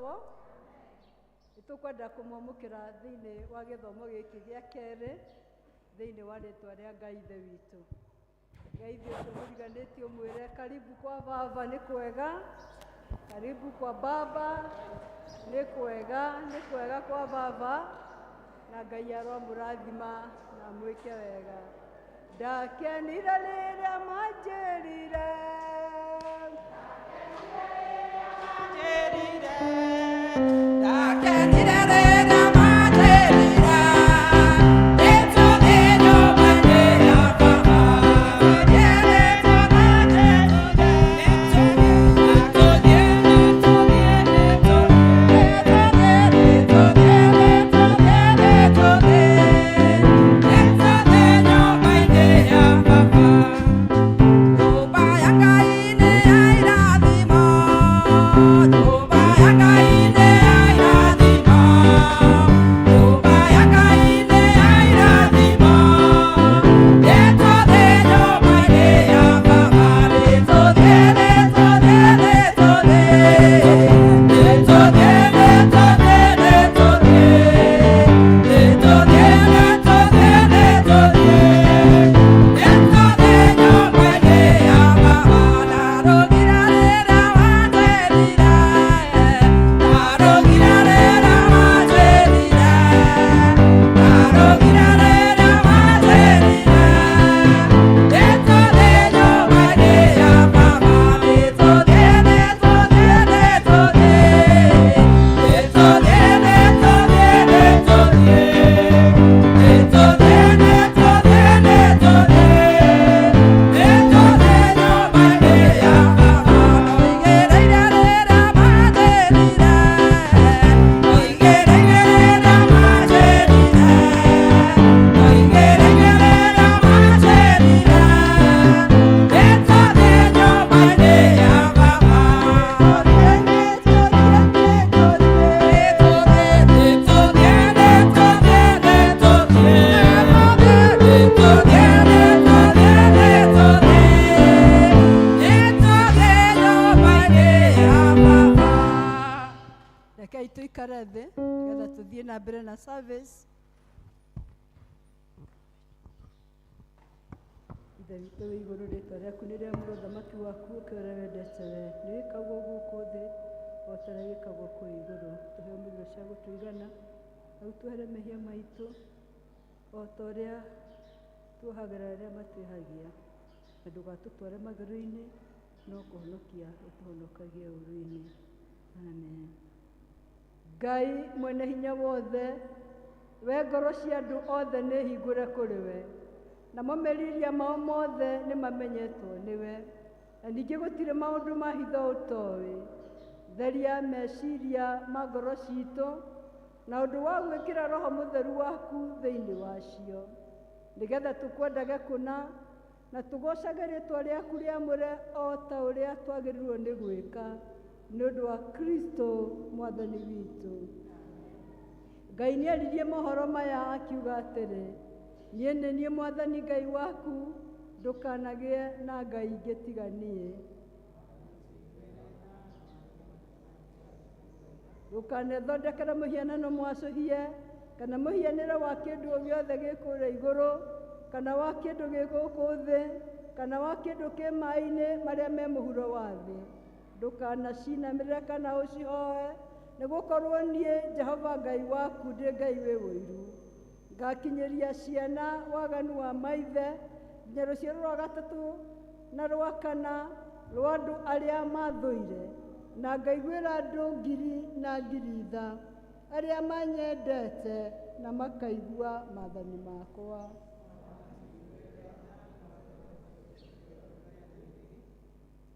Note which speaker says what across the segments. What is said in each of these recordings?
Speaker 1: Arogocwo. Nĩ tũkwenda kũmwamũkĩra thĩinĩ wa gĩthomo gĩkĩ gĩa kerĩ thĩinĩ wa rĩtwa rĩa Ngai Ithe witũ. Ngai ũcio mũriganĩtie ũmwĩre karibu kwa baba nĩ kwega, karibu kwa baba nĩ kwega, nĩ kwega kwa baba, na Ngai aromũrathima na amwĩke wega. Ndakenire rĩrĩa manjĩrire,
Speaker 2: Ndakenire rĩrĩa manjĩrire, nĩtũthiĩ nyũmba-inĩ ya baba. Nĩtũthiĩ nyũmba-inĩ ya baba. Nyũmba ya Ngai nĩ ya irathimo, nyũmba ya Ngai nĩ ya irathimo, nyũmba ya Ngai nĩ ya irathimo. Nĩtũthiĩ nyũmba-inĩ ya baba, nĩtũthiĩ, nĩtũthiĩ, nĩtũthiĩ, nĩtũthiĩ, nĩtũthiĩ, nĩtũthiĩ, nĩtũthiĩ, nĩtũthiĩ, nĩtũthiĩ. Nĩtũthiĩ nyũmba-inĩ ya baba. Ndarũgire rĩrĩa wanjĩrire, ndarũgire rĩrĩa wanjĩrire, ndarũgire rĩrĩa wanjĩrire. Nĩtũthiĩ nyũmba-inĩ ya baba, nĩtũthiĩ, nĩtũthiĩ, nĩtũthiĩ, nĩtũthiĩ, nĩtũthiĩ, nĩtũthiĩ. Nĩtũthiĩ, nĩtũthiĩ, nĩtũthiĩ, nĩtũthiĩ nyũmba-inĩ ya baba. Ndoigĩrĩire rĩrĩa manjĩrire, ndoigĩrĩire rĩrĩa manjĩrire, ndoigĩrĩire rĩrĩa manjĩrire. Nĩtũthiĩ nyũmba-inĩ ya baba. Nĩtũthiĩ, nĩtũthiĩ, nĩtũthiĩ, nĩtũthiĩ, nĩtũthiĩ, nĩtũthiĩ, nĩtũthiĩ, nĩtũthiĩ nyũmba-inĩ ya baba.
Speaker 1: Rekei tũikare thĩ nĩgetha tũthiĩ na mbere na service. Ithe witũ wĩ igũrũ, rĩtwa rĩaku nĩ rĩamũrwo, ũthamaki waku ũke ũrĩa wendete we. Nĩ wĩkagwo gũkũ thĩ o ta ũrĩa wĩkagwo kũu igũrũ. Tũhe irio cia gũtũigana na ũtuohere mehia maitũ o ta ũrĩa tuohagĩra arĩa matwĩhagia. Na ndũgatũtware magerio-inĩ, no kũhonokia ũtũhonokagie ũũru-inĩ. Amen. Ngai mwene hinya wothe, we ngoro cia andũ othe nĩ hingũre kũrĩ we, namo meriria mao mothe nĩ mamenyetwo nĩwe, na ningĩ gũtirĩ maũndũ ma hitho ũtoĩ. Theria meciria ma ngoro citũ na ũndũ wa gwĩkĩra Roho Mũtheru waku thĩinĩ wacio, nĩgetha tũkwendage kũna na tũgocage rĩtwa rĩaku rĩamũre o ta ũrĩa twagĩrĩirwo nĩ gwĩka, nĩ ũndũ wa Kristo Mwathani witũ. Ngai nĩaririe mohoro maya akiuga atĩrĩ, niĩ nĩ niĩ Mwathani Ngai waku, ndũkanagĩe na ngai ingĩ tiga niĩ. Ndũkanethondekere mũhianano mwacũhie kana mũhianĩre wa kĩndũ o gĩothe gĩ kũrĩa igũrũ kana wa kĩndũ gĩ gũkũ thĩ kana wa kĩndũ kĩ maĩ-inĩ marĩa me mũhuro wa thĩ. Ndũkanacinamĩrĩre kana ũcihoe, nĩgũkorwo niĩ Jehova Ngai waku ndĩ Ngai wĩ ũiru. Ngakinyĩria ciana waganu wa maithe nginya rũciaro rwa gatatũ na rwa kana rwa andũ arĩa mathũire, na ngaiguĩra andũ ngiri na ngiri tha arĩa manyendete na makaigua maathani makwa.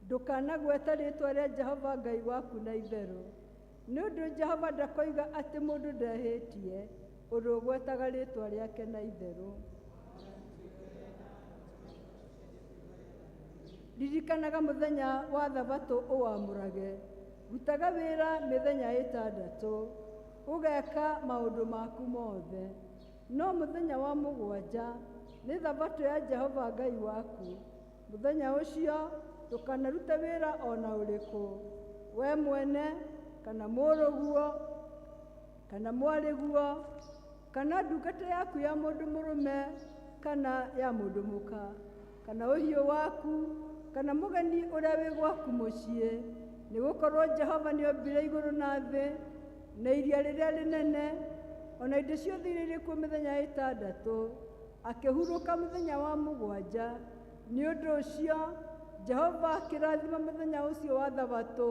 Speaker 1: Ndũkanagwete rĩtwa rĩa Jehova Ngai waku na itherũ, nĩ ũndũ Jehova ndakoiga atĩ mũndũ ndehĩtie ũndũ ũgwetaga rĩtwa rĩake na itherũ. Ririkanaga mũthenya wa thabatũ ũwamũrage, rutaga wĩra mĩthenya ĩtandatũ, ũgeka maũndũ maku mothe. No mũthenya wa mũgwanja nĩ thabatũ ya Jehova Ngai waku. Mũthenya ũcio ndũkanarute wĩra ona ũrĩkũ, we mwene kana mũrũguo, kana mwarĩguo, kana ndungata yaku ya mũndũ mũrũme kana ya mũndũ mũka, kana ũhiũ waku, kana mũgeni ũrĩa wĩ gwaku mũciĩ. Nĩgũkorwo Jehova nĩombire igũrũ na thĩ na iria rĩrĩa rĩnene, ona indo ciothe iria irĩ kuo mĩthenya ĩtandatũ, akĩhurũka mũthenya wa mũgwanja. Nĩ ũndũ ũcio Jehova akĩrathima mũthenya ũcio wa Thabatũ,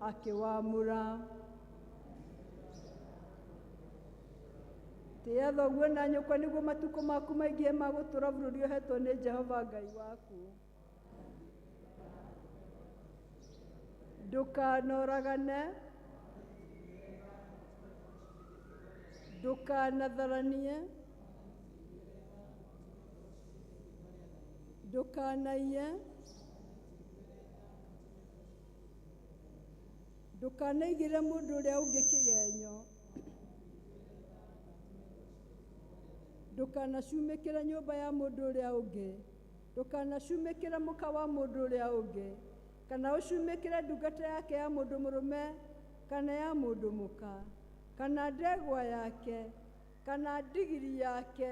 Speaker 1: akĩwamũra. Tĩĩa thoguo na nyũkwa nĩguo matukũ maku maingĩhe ma gũtũũra bũrũri ũheetwo nĩ Jehova Ngai waku. Ndũkanoragane, ndũkanatharanie, ndũkanaiye, ndũkanaigĩre mũndũ ũrĩa ũngĩ kĩgenyo, ndũkanacumĩkĩre nyũmba ya mũndũ ũrĩa ũngĩ, ndũkanacumĩkĩre mũka wa mũndũ ũrĩa ũngĩ, kana ũcumĩkĩre ndungata yake ya mũndũ mũrũme kana ya mũndũ mũka, kana ndegwa yake, kana ndigiri yake,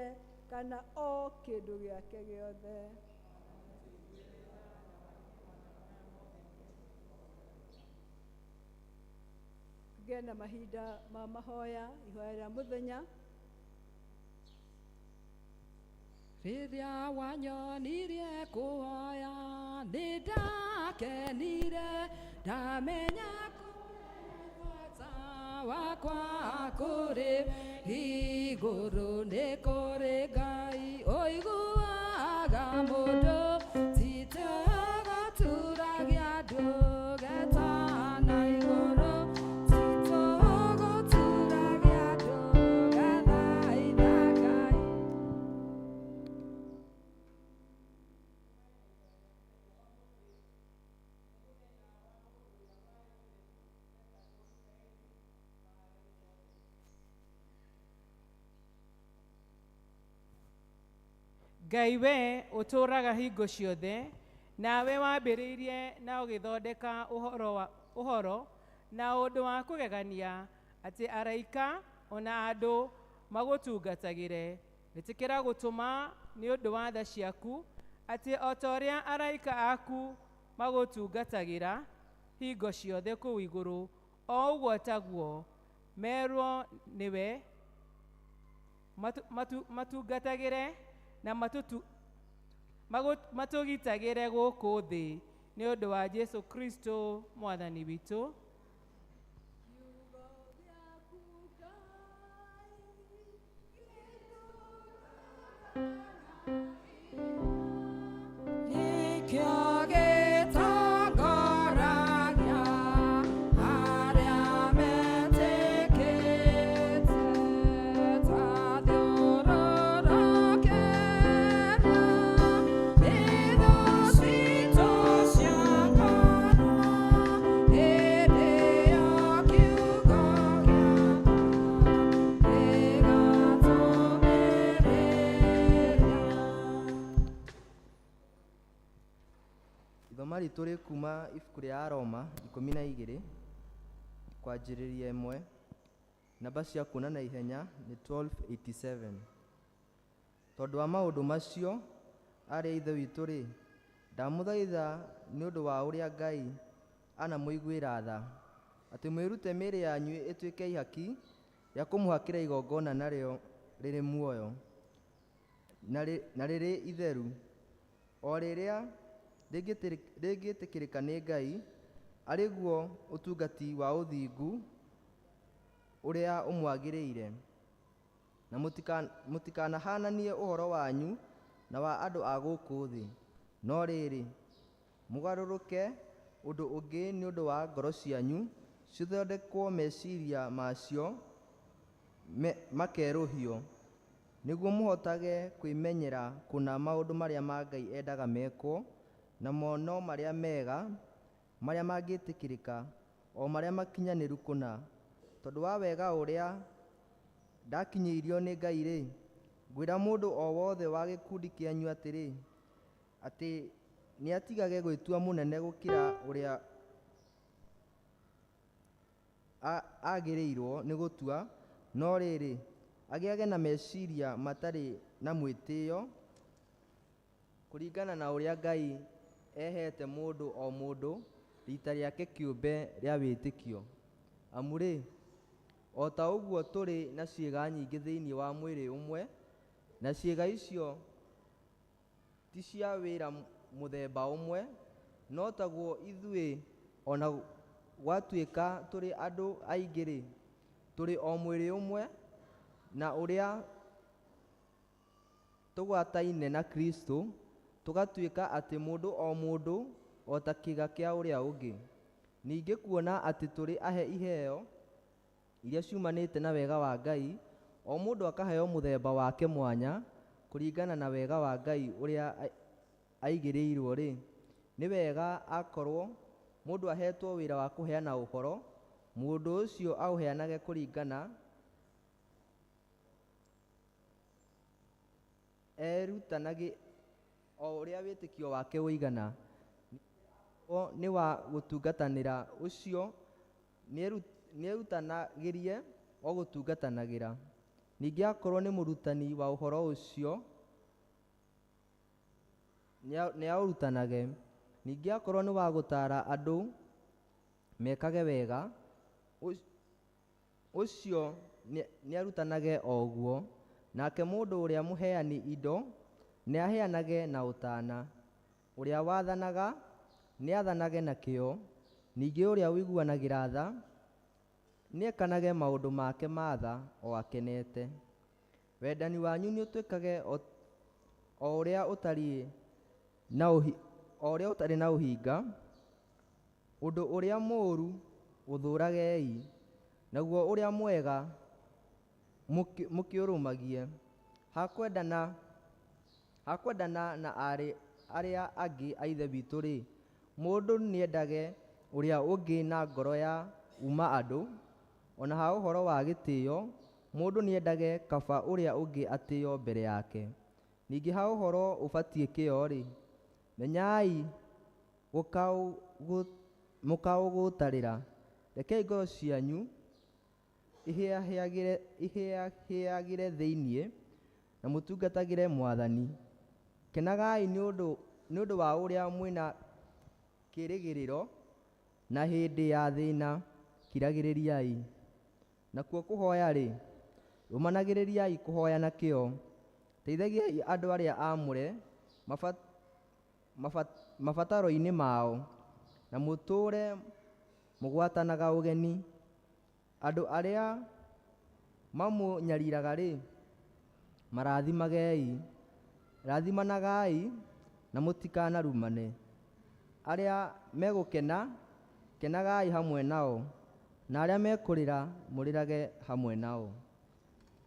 Speaker 1: kana o kĩndũ gĩake gĩothe. Tũgĩe na mahinda ma mahoya, ihoya rĩa mũthenya.
Speaker 2: Rĩrĩa wanyonirie kũhoya nĩndakenire, ndamenya bata wakwa kũrĩ igũrũ nĩ kũrĩ Ngai ũiguaga mũndũ titũgũturagia ndũgetana igũrũ titũgũturagia ndũgethaitha Ngai.
Speaker 3: Ngai we ũtũũraga hingo ciothe, nawe wambĩrĩirie na ũgĩthondeka ũhoro na ũndũ wa kũgegania atĩ araika ona andũ magũtungatagĩre. Ĩtĩkĩra gũtũma nĩ ũndũ wa tha ciaku atĩ o ta ũrĩa araika aku magũtungatagĩra hingo ciothe kũu igũrũ, o ũguo taguo merwo nĩwe matungatagĩre na matũgitagĩre gũkũ thĩ nĩ ũndũ wa Jesu Kristo mwathani witũ.
Speaker 2: Nĩkĩo gĩtongoragia arĩa metĩkĩtie, twathiũrũrũkĩria itho citũ cia ngoro, hĩndĩ ĩyo kiugo gĩaku gĩgatũmĩrĩria.
Speaker 4: Ithoma ritũ rĩ kuma ibuku rĩa Aroma 12 kwanjĩrĩria 1, namba cia kuona na ihenya nĩ 1287. Tondũ wa maũndũ macio, arĩ a Ithe witũ rĩ, ndamũthaitha nĩ ũndũ wa ũrĩa Ngai anamũiguĩra tha, atĩ mwĩrute mĩĩrĩ yanyu ĩtuĩke ihaki rĩa kũmũhakĩra igongona narĩo rĩrĩ muoyo na rĩrĩ itheru, o rĩrĩa rĩngĩtĩkĩrĩka nĩ Ngai, arĩ guo ũtungati wa ũthingu ũrĩa ũmwagĩrĩire. Na mũtikanahananie ũhoro wanyu na wa andũ a gũkũ thĩ, no rĩrĩ, mũgarũrũke ũndũ ũngĩ nĩ ũndũ wa ngoro cianyu cithondekwo meciria macio makerũhio, nĩguo mũhotage kwĩmenyera kũna maũndũ marĩa ma Ngai endaga mekwo, namo no marĩa mega, marĩa mangĩtĩkĩrĩka, o marĩa makinyanĩru kũna. Tondũ wa wega ũrĩa ndakinyĩirio nĩ Ngai rĩ, ngwĩra mũndũ o wothe wa gĩkundi kĩanyu atĩrĩ, atĩ nĩatigage gwĩtua mũnene gũkĩra ũrĩa Agĩrĩirwo nĩ gũtua, no rĩrĩ, agĩage na meciria matarĩ na mwĩtĩo kũringana na ũrĩa Ngai eheete mũndũ o mũndũ riita rĩake kĩũmbe rĩa wĩtĩkio. Amu-rĩ, o ta ũguo tũrĩ na ciĩga nyingĩ thĩinĩ wa mwĩrĩ ũmwe, na ciĩga icio ti cia wĩra mũthemba ũmwe, no taguo ithuĩ o na gwatuĩka tũrĩ andũ aingĩ-rĩ, tũrĩ o mwĩrĩ ũmwe, na ũrĩa tũgwataine na Kristo, tũgatuĩka atĩ mũndũ o mũndũ o ta kĩĩga kĩa ũrĩa ũngĩ. Ningĩ kuona atĩ tũrĩ ahe iheo iria ciumanĩte na wega wa Ngai, o mũndũ akaheo mũthemba wake mwanya kũringana na wega wa Ngai ũrĩa aigĩrĩirwo-rĩ, nĩ wega akorwo mũndũ ahetwo wĩra wa kũheana ũhoro, mũndũ ũcio aũheanage kũringana erutanagĩ o ũrĩa wĩtĩkio wake ũigana. O nĩ wa gũtungatanĩra, ũcio nĩerutanagĩrie o gũtungatanagĩra. Ningĩ akorwo nĩ mũrutani wa ũhoro, ũcio nĩaũrutanage. Ningĩ akorwo nĩ wa gũtaara andũ mekage wega, ũcio nĩarutanage o ũguo. Nake mũndũ ũrĩa mũheani indo nĩaheanage na ũtaana, ũrĩa wathanaga nĩathanage na kĩyo, ningĩ ũrĩa ũiguanagĩra tha nĩekanage maũndũ make ma tha o akenete. Wendani wanyu nĩũtuĩkage o ũrĩa ũtariĩ na o ũrĩa ũtarĩ na ũhinga. Ũndũ ũrĩa mũũru ũthũũragei, naguo ũrĩa mwega mũkĩũrũmagie. Hakwendana na aarĩ arĩa angĩ a Ithe witũ-rĩ, mũndũ nĩendage ũrĩa ũngĩ na ngoro ya uma andũ. Ona ha ũhoro wa gĩtĩo, mũndũ nĩendage kaba ũrĩa ũngĩ atĩo mbere yake. Ningĩ ha ũhoro ũbatiĩ kĩyo-rĩ, menyai mũkaũgũtarĩra. Rekei ngoro cianyu ihĩahĩagĩre thĩinĩ, na mũtungatagĩre Mwathani. Kenagai nĩ ũndũ wa ũrĩa mwĩna kĩĩrĩgĩrĩro, na hĩndĩ ya thĩna kiragĩrĩriai. Nakuo kũhoya-rĩ, rũmanagĩrĩriai kũhoya na kĩyo. Teithagiai andũ arĩa aamũre mabataro-inĩ mao, na mũtũũre mũgwatanaga ũgeni. Andũ arĩa mamũnyariraga-rĩ, marathimagei. Rathimanagai na mũtikanarumane. Arĩa megũkena, kenagai hamwe nao, na arĩa mekũrĩra, mũrĩrage hamwe nao.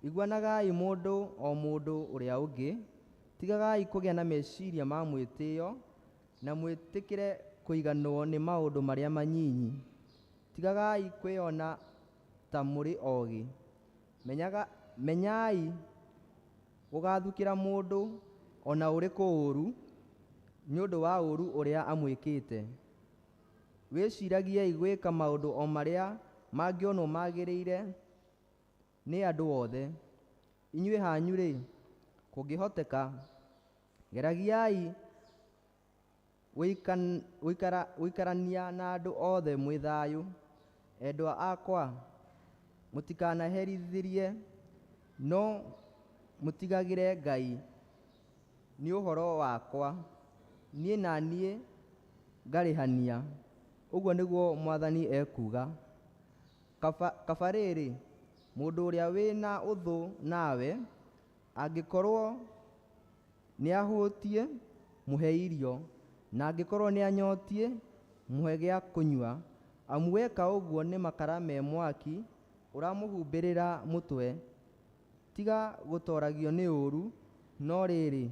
Speaker 4: Iguanagai mũndũ o mũndũ ũrĩa ũngĩ, tigagai kũgĩa na meciria ma mwĩtĩo, na mwĩtĩkĩre kũiganwo nĩ maũndũ marĩa manyinyi. Tigagai kwĩona ta mũrĩ ogĩ. Menyai gũgathukĩra mũndũ o na ũrĩkũ ũũru nĩ ũndũ wa ũũru ũrĩa amwĩkĩte. Wĩciragiei gwĩka maũndũ o marĩa mangĩonwo magĩrĩire nĩ andũ othe. Inyuĩ hanyu-rĩ, kũngĩhoteka, geragiai gũikarania na andũ othe mwĩ thayũ. Endwa akwa, mũtikanaherithirie, no mũtigagĩre Ngai nĩ ũhoro wakwa. Niĩ na niĩ ngarĩhania, ũguo nĩguo Mwathani ekuuga. Kaba rĩrĩ, mũndũ ũrĩa wĩna ũthũ nawe, angĩkorwo nĩahũtiĩ, mũhe irio, na angĩkorwo nĩanyotiĩ, mũhe gĩa kũnyua. Amu weka ũguo nĩ makara me mwaki ũramũhumbĩrĩra mũtwe. Tiga gũtooragio nĩ ũũru, no rĩrĩ,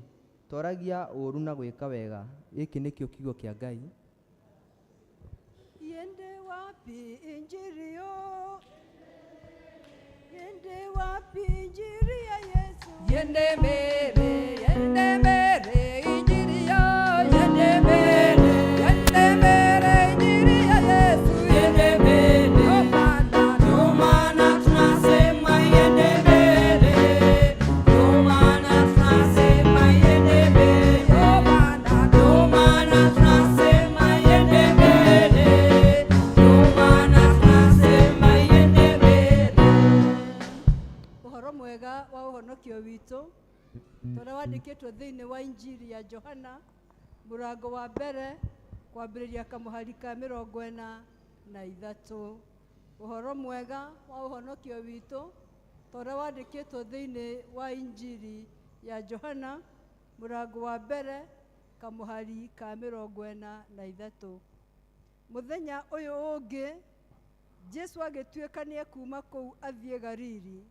Speaker 4: toragia ũũru na gwĩka wega. Gĩkĩ nĩkĩo kiugo kĩa Ngai.
Speaker 1: Yende wapi injili yo? Yende wapi injili ya Yesu?
Speaker 2: Yende mbele, yende mbele, injili yo, yende mbele, yende mbele, injili ya Yesu, yende mbele. Oh, Bwana.
Speaker 1: Mwega wa ũhonokio witũ ta ũrĩa wandĩkĩtwo thĩinĩ wa Injiri ya Johana mũrango wa mbere kwambĩrĩria kamũhari ka 43. Ũhoro mwega wa ũhonokio witũ ta ũrĩa wandĩkĩtwo thĩinĩ wa Injiri ya Johana mũrango wa mbere kamũhari ka 43. Mũthenya ũyũ ũngĩ Jesu agĩtuĩka nĩekuma kũu athiĩ Galili,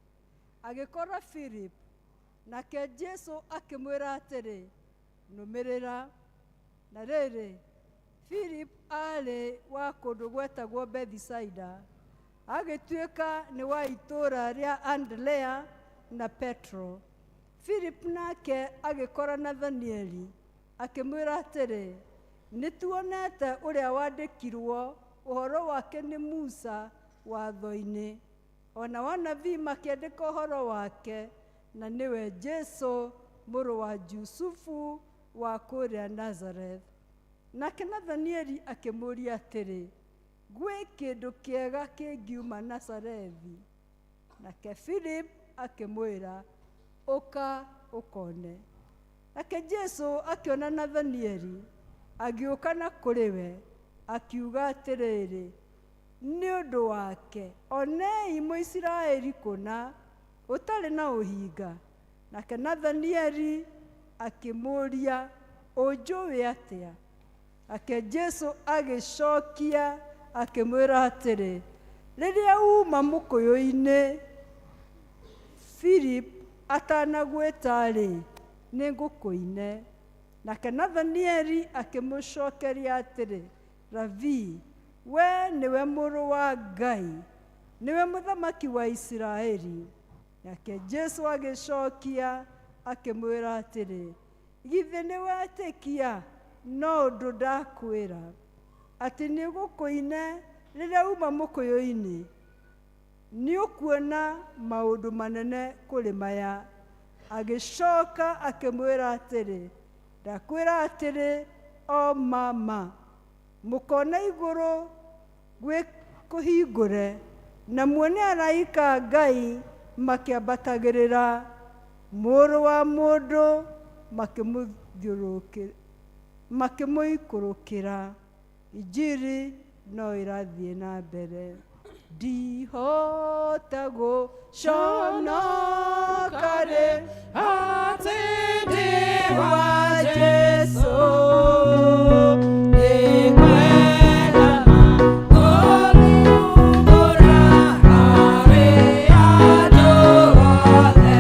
Speaker 1: agĩkora Philip, nake Jesu akĩmwĩra atĩrĩ, nũmĩrĩra. Na rĩrĩ, Philip aarĩ wa kũndũ gwetagwo Bethisaida, agĩtuĩka nĩ wa itũũra rĩa Andrea na Petro. Philip nake agĩkora Nathanieli, akĩmwĩra atĩrĩ, nĩtuonete ũrĩa wandĩkirwo ũhoro wake nĩ Musa watho-inĩ, ona wanabii makĩandĩka ũhoro wake, na nĩwe Jesu mũrũ wa Jusufu wa kũrĩa Nazareth. Nake Nathanieli akĩmũũria atĩrĩ, gwĩ kĩndũ kĩega kĩngiuma Nazarethi? Nake Philip akĩmwĩra, ũka ũkone. Nake Jesu akĩona Nathanieli agĩũka na kũrĩ we, akiuga atĩrĩrĩ, nĩ ũndũ wake onei Mũisiraeli kũna ũtarĩ na ũhinga. Nake Nathanieli akĩmũũria, ũnjũĩ atĩa? Nake Jesu agĩcokia akĩmwĩra atĩrĩ, rĩrĩa uma mũkũyũ-inĩ Philip atanagwĩta-rĩ, nĩngũkũine. Nake Nathanieli akĩmũcokeria atĩrĩ, Rabii, we nĩwe mũrũ wa Ngai, nĩwe mũthamaki wa Isiraeli. Nake Jesu agĩcokia akĩmwĩra atĩrĩ, githĩ nĩwetĩkia no ũndũ ndakwĩra atĩ nĩgũkũine rĩrĩa uma mũkũyũ-inĩ, nĩũkuona maũndũ manene kũrĩ maya. Agĩcoka akĩmwĩra atĩrĩ, ndakwĩra atĩrĩ o mama, mũkona igũrũ gwĩ kũhingũre na muone araika a Ngai makĩambatagĩrĩra mũrũ wa mũndũ makĩmũikũrũkĩra. Injiri no ĩrathiĩ na mbere. Ndihota gũconoka rĩ
Speaker 2: Atĩ ndĩ
Speaker 1: wa
Speaker 2: wa
Speaker 1: Jesu,
Speaker 2: nĩngwenda kũrungũra harĩ andũ othe.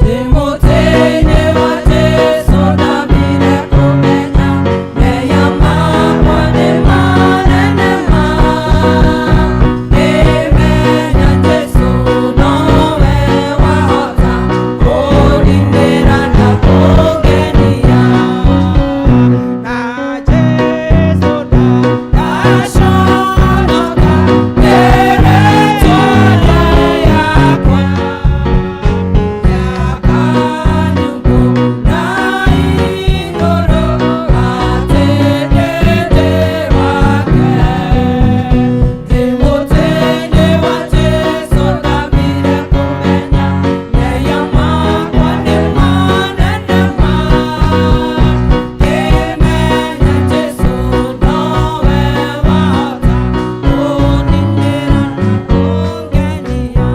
Speaker 2: Ndĩ mũtĩ-inĩ wa Jesũ ndambire kũmenya mehia makwa nĩ manene ma. Ngĩmenya Jesũ nowe wahota kũndindĩra na kũngenia.
Speaker 3: Na Jesu
Speaker 2: Ndaconoka nĩrĩtwa rĩakwa, rĩakanyugũ na igũrũ atĩ ndĩ wake. Ndĩ mũtĩ-inĩ wa Jesũ ndambire kũmenya mehia makwa nĩ manene ma. Ngĩmenya Jesũ nowe wahota kũndindĩra na kũngenia.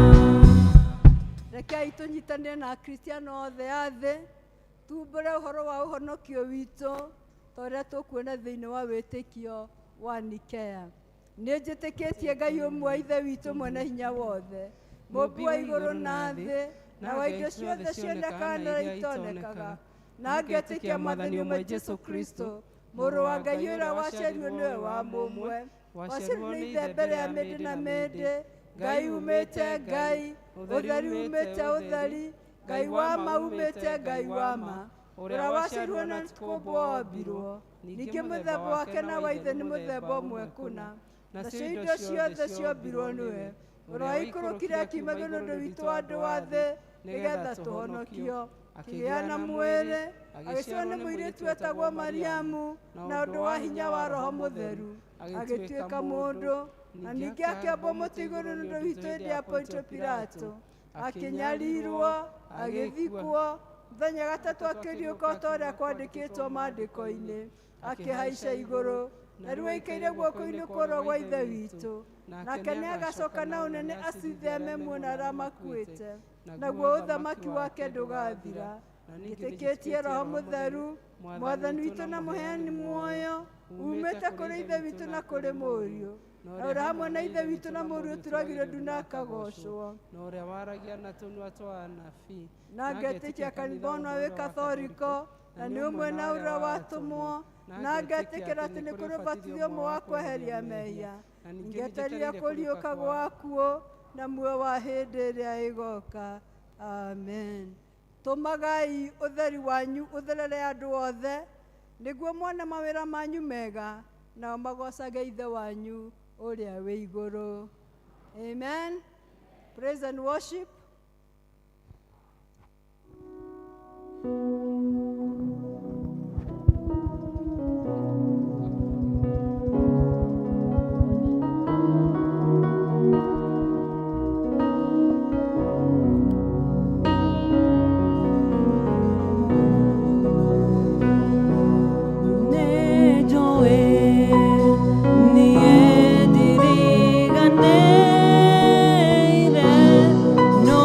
Speaker 1: Rekei tũnyitanĩre na Akristiano othe a thĩ tumbũre ũhoro wa ũhonokio witũ ta ũrĩa tũkuona thĩinĩ wa wĩtĩkio wa Nikea. Nĩ njĩtĩkĩtie Ngai ũmwe Ithe witũ mwene hinya wothe, mũmbi wa igũrũ na thĩ, na wa indo ciothe cionekaga na iria itonekaga, na ngetĩkia Mwathani ũmwe Jesũ Kristo, mũrũ wa Ngai ũrĩa waciarirwo nĩwe wa mũmwe, waciarirwo nĩ Ithe mbere ya mĩndĩ na mĩndĩ, Ngai umĩte Ngai, ũtheri umĩte ũtheri, Ngai wa ma umĩte Ngai wa ma, ũrĩa waciarirwo na ti kũũmbwo ombirwo, ningĩ mũthemba wake na wa Ithe nĩ mũthemba ũmwe kũna, nacio indo ciothe ciombirwo nĩwe, ũrĩa waikũrũkire akiuma igũrũ nĩ ũndũ witũ andũ a thĩ, nĩgetha tũhonokio. Akĩgĩa na mwĩrĩ, agĩciarwo nĩ mũirĩtu wetagwo Mariamu, na ũndũ wa hinya wa Roho Mũtheru, agĩtuĩka mũndũ, na ningĩ akĩambwo mũtĩ igũrũ nĩ ũndũ witũ hĩndĩ ya Pontio Pilato, Akĩnyarirwo, agĩthikwo, mũthenya gatatũ akĩriũka o ta ũrĩa kwandĩkĩtwo maandĩko-inĩ, akĩhaica igũrũ, na rĩu aikaire guoko-inĩ kwa ũrĩo gwa Ithe witũ. Nake nĩagacoka na ũnene acirithie arĩa me muoyo na arĩa makuĩte, naguo ũthamaki wake ndũgathira. Ngĩtĩkĩtie Roho Mũtheru, Mwathani witũ na mũheani muoyo, umĩte kũrĩ Ithe witũ na kũrĩ Mũriũ, na ũrĩa hamwe na Ithe witũ na Mũriũ turagirwo ndu na akagocwo.
Speaker 3: Na ũrĩa waragia na tũnua twa anabii.
Speaker 1: Na ngetĩkia kanitha ũmwe wĩ Kathoriko, na nĩ ũmwe na ũrĩa watũmwo, na ngetĩkĩra atĩ nĩ kũrĩ ũbatithio ũmwe wa kweheria mehia, ngetereire kũriũka gwa akuũ na muoyo wa hĩndĩ ĩrĩa ĩgoka. Amen. Tũmagai ũtheri wanyu ũtherere andũ othe, nĩguo mone mawĩra manyu mega, nao magocage Ithe wanyu ũrĩa wĩ igũrũ. Amen. Praise and worship.
Speaker 2: No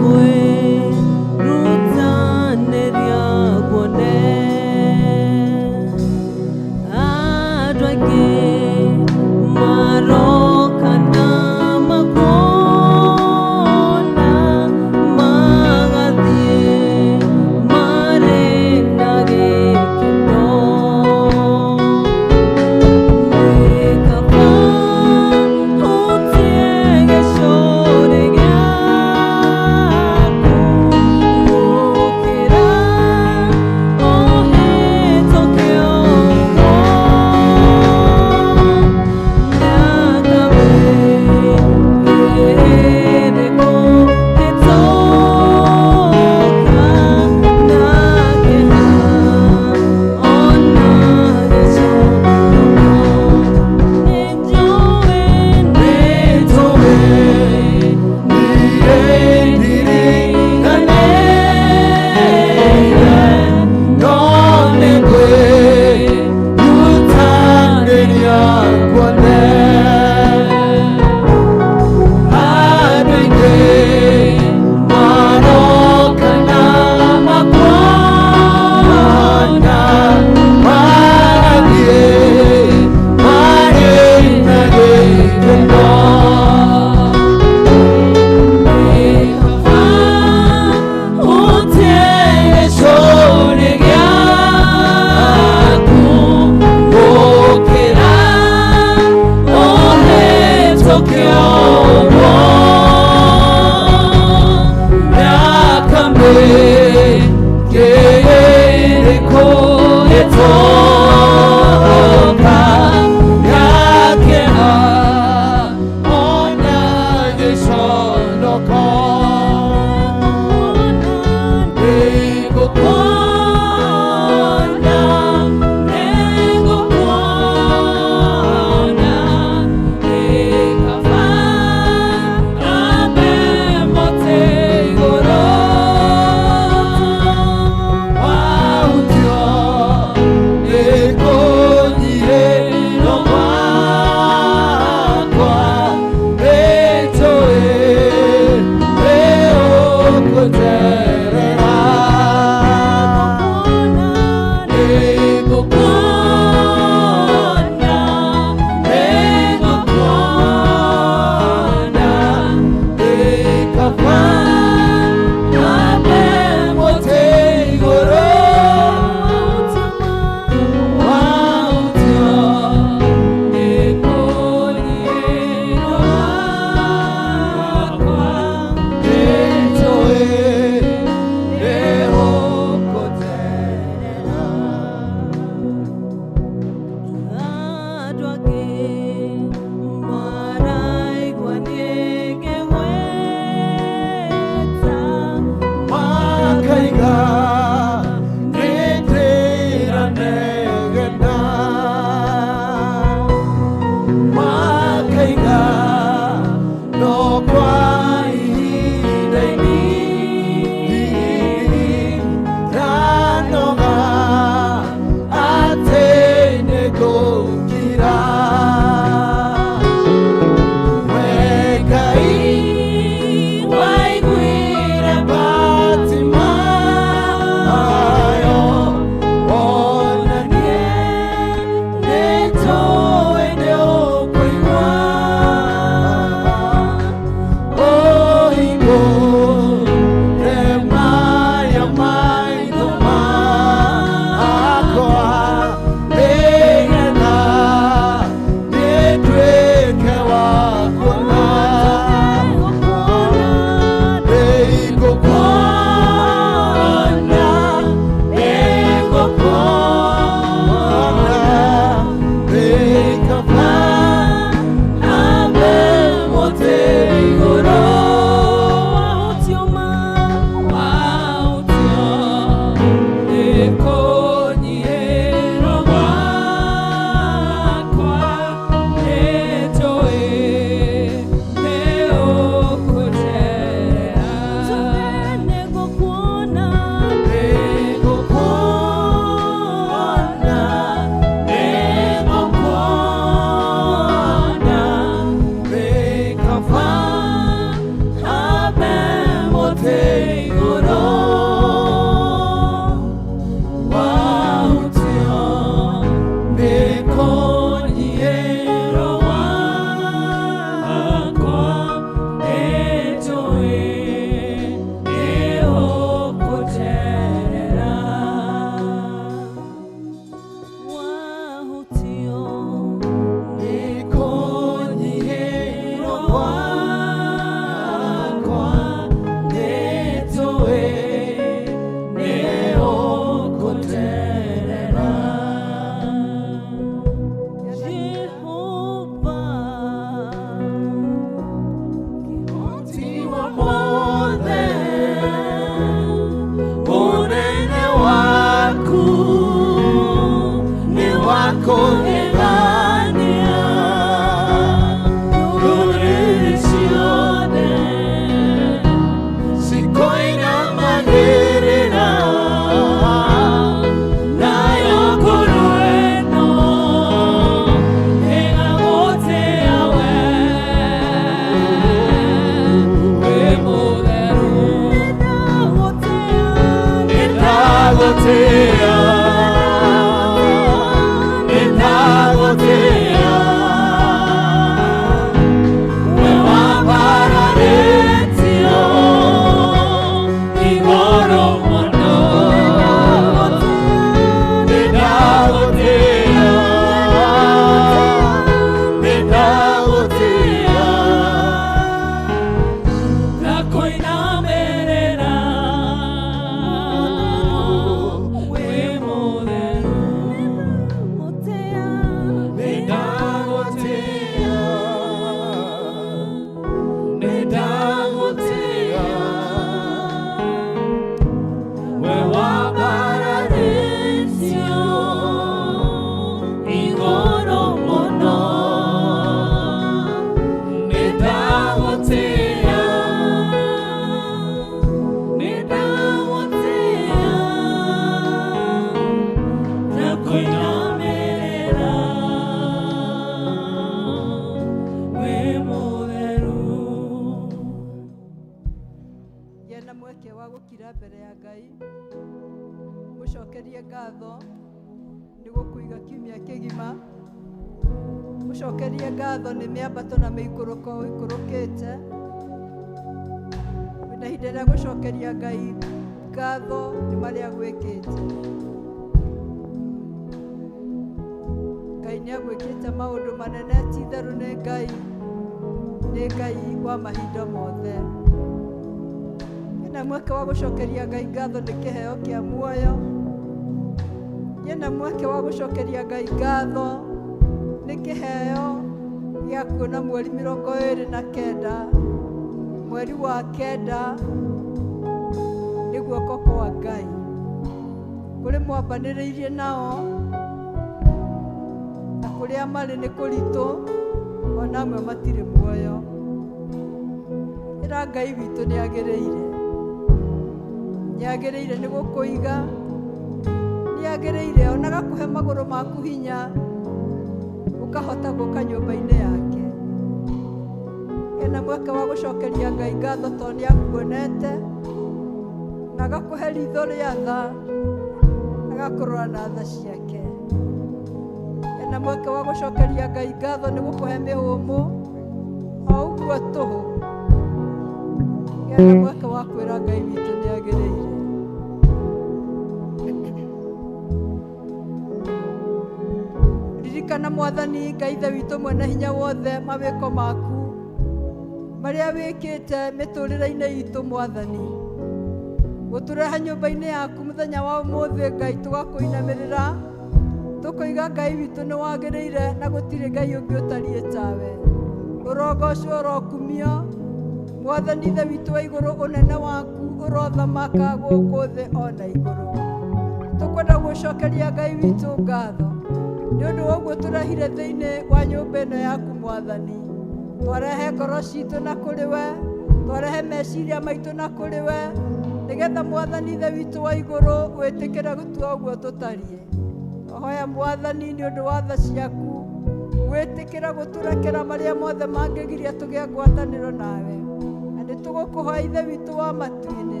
Speaker 1: Ithe witũ wa matu-inĩ.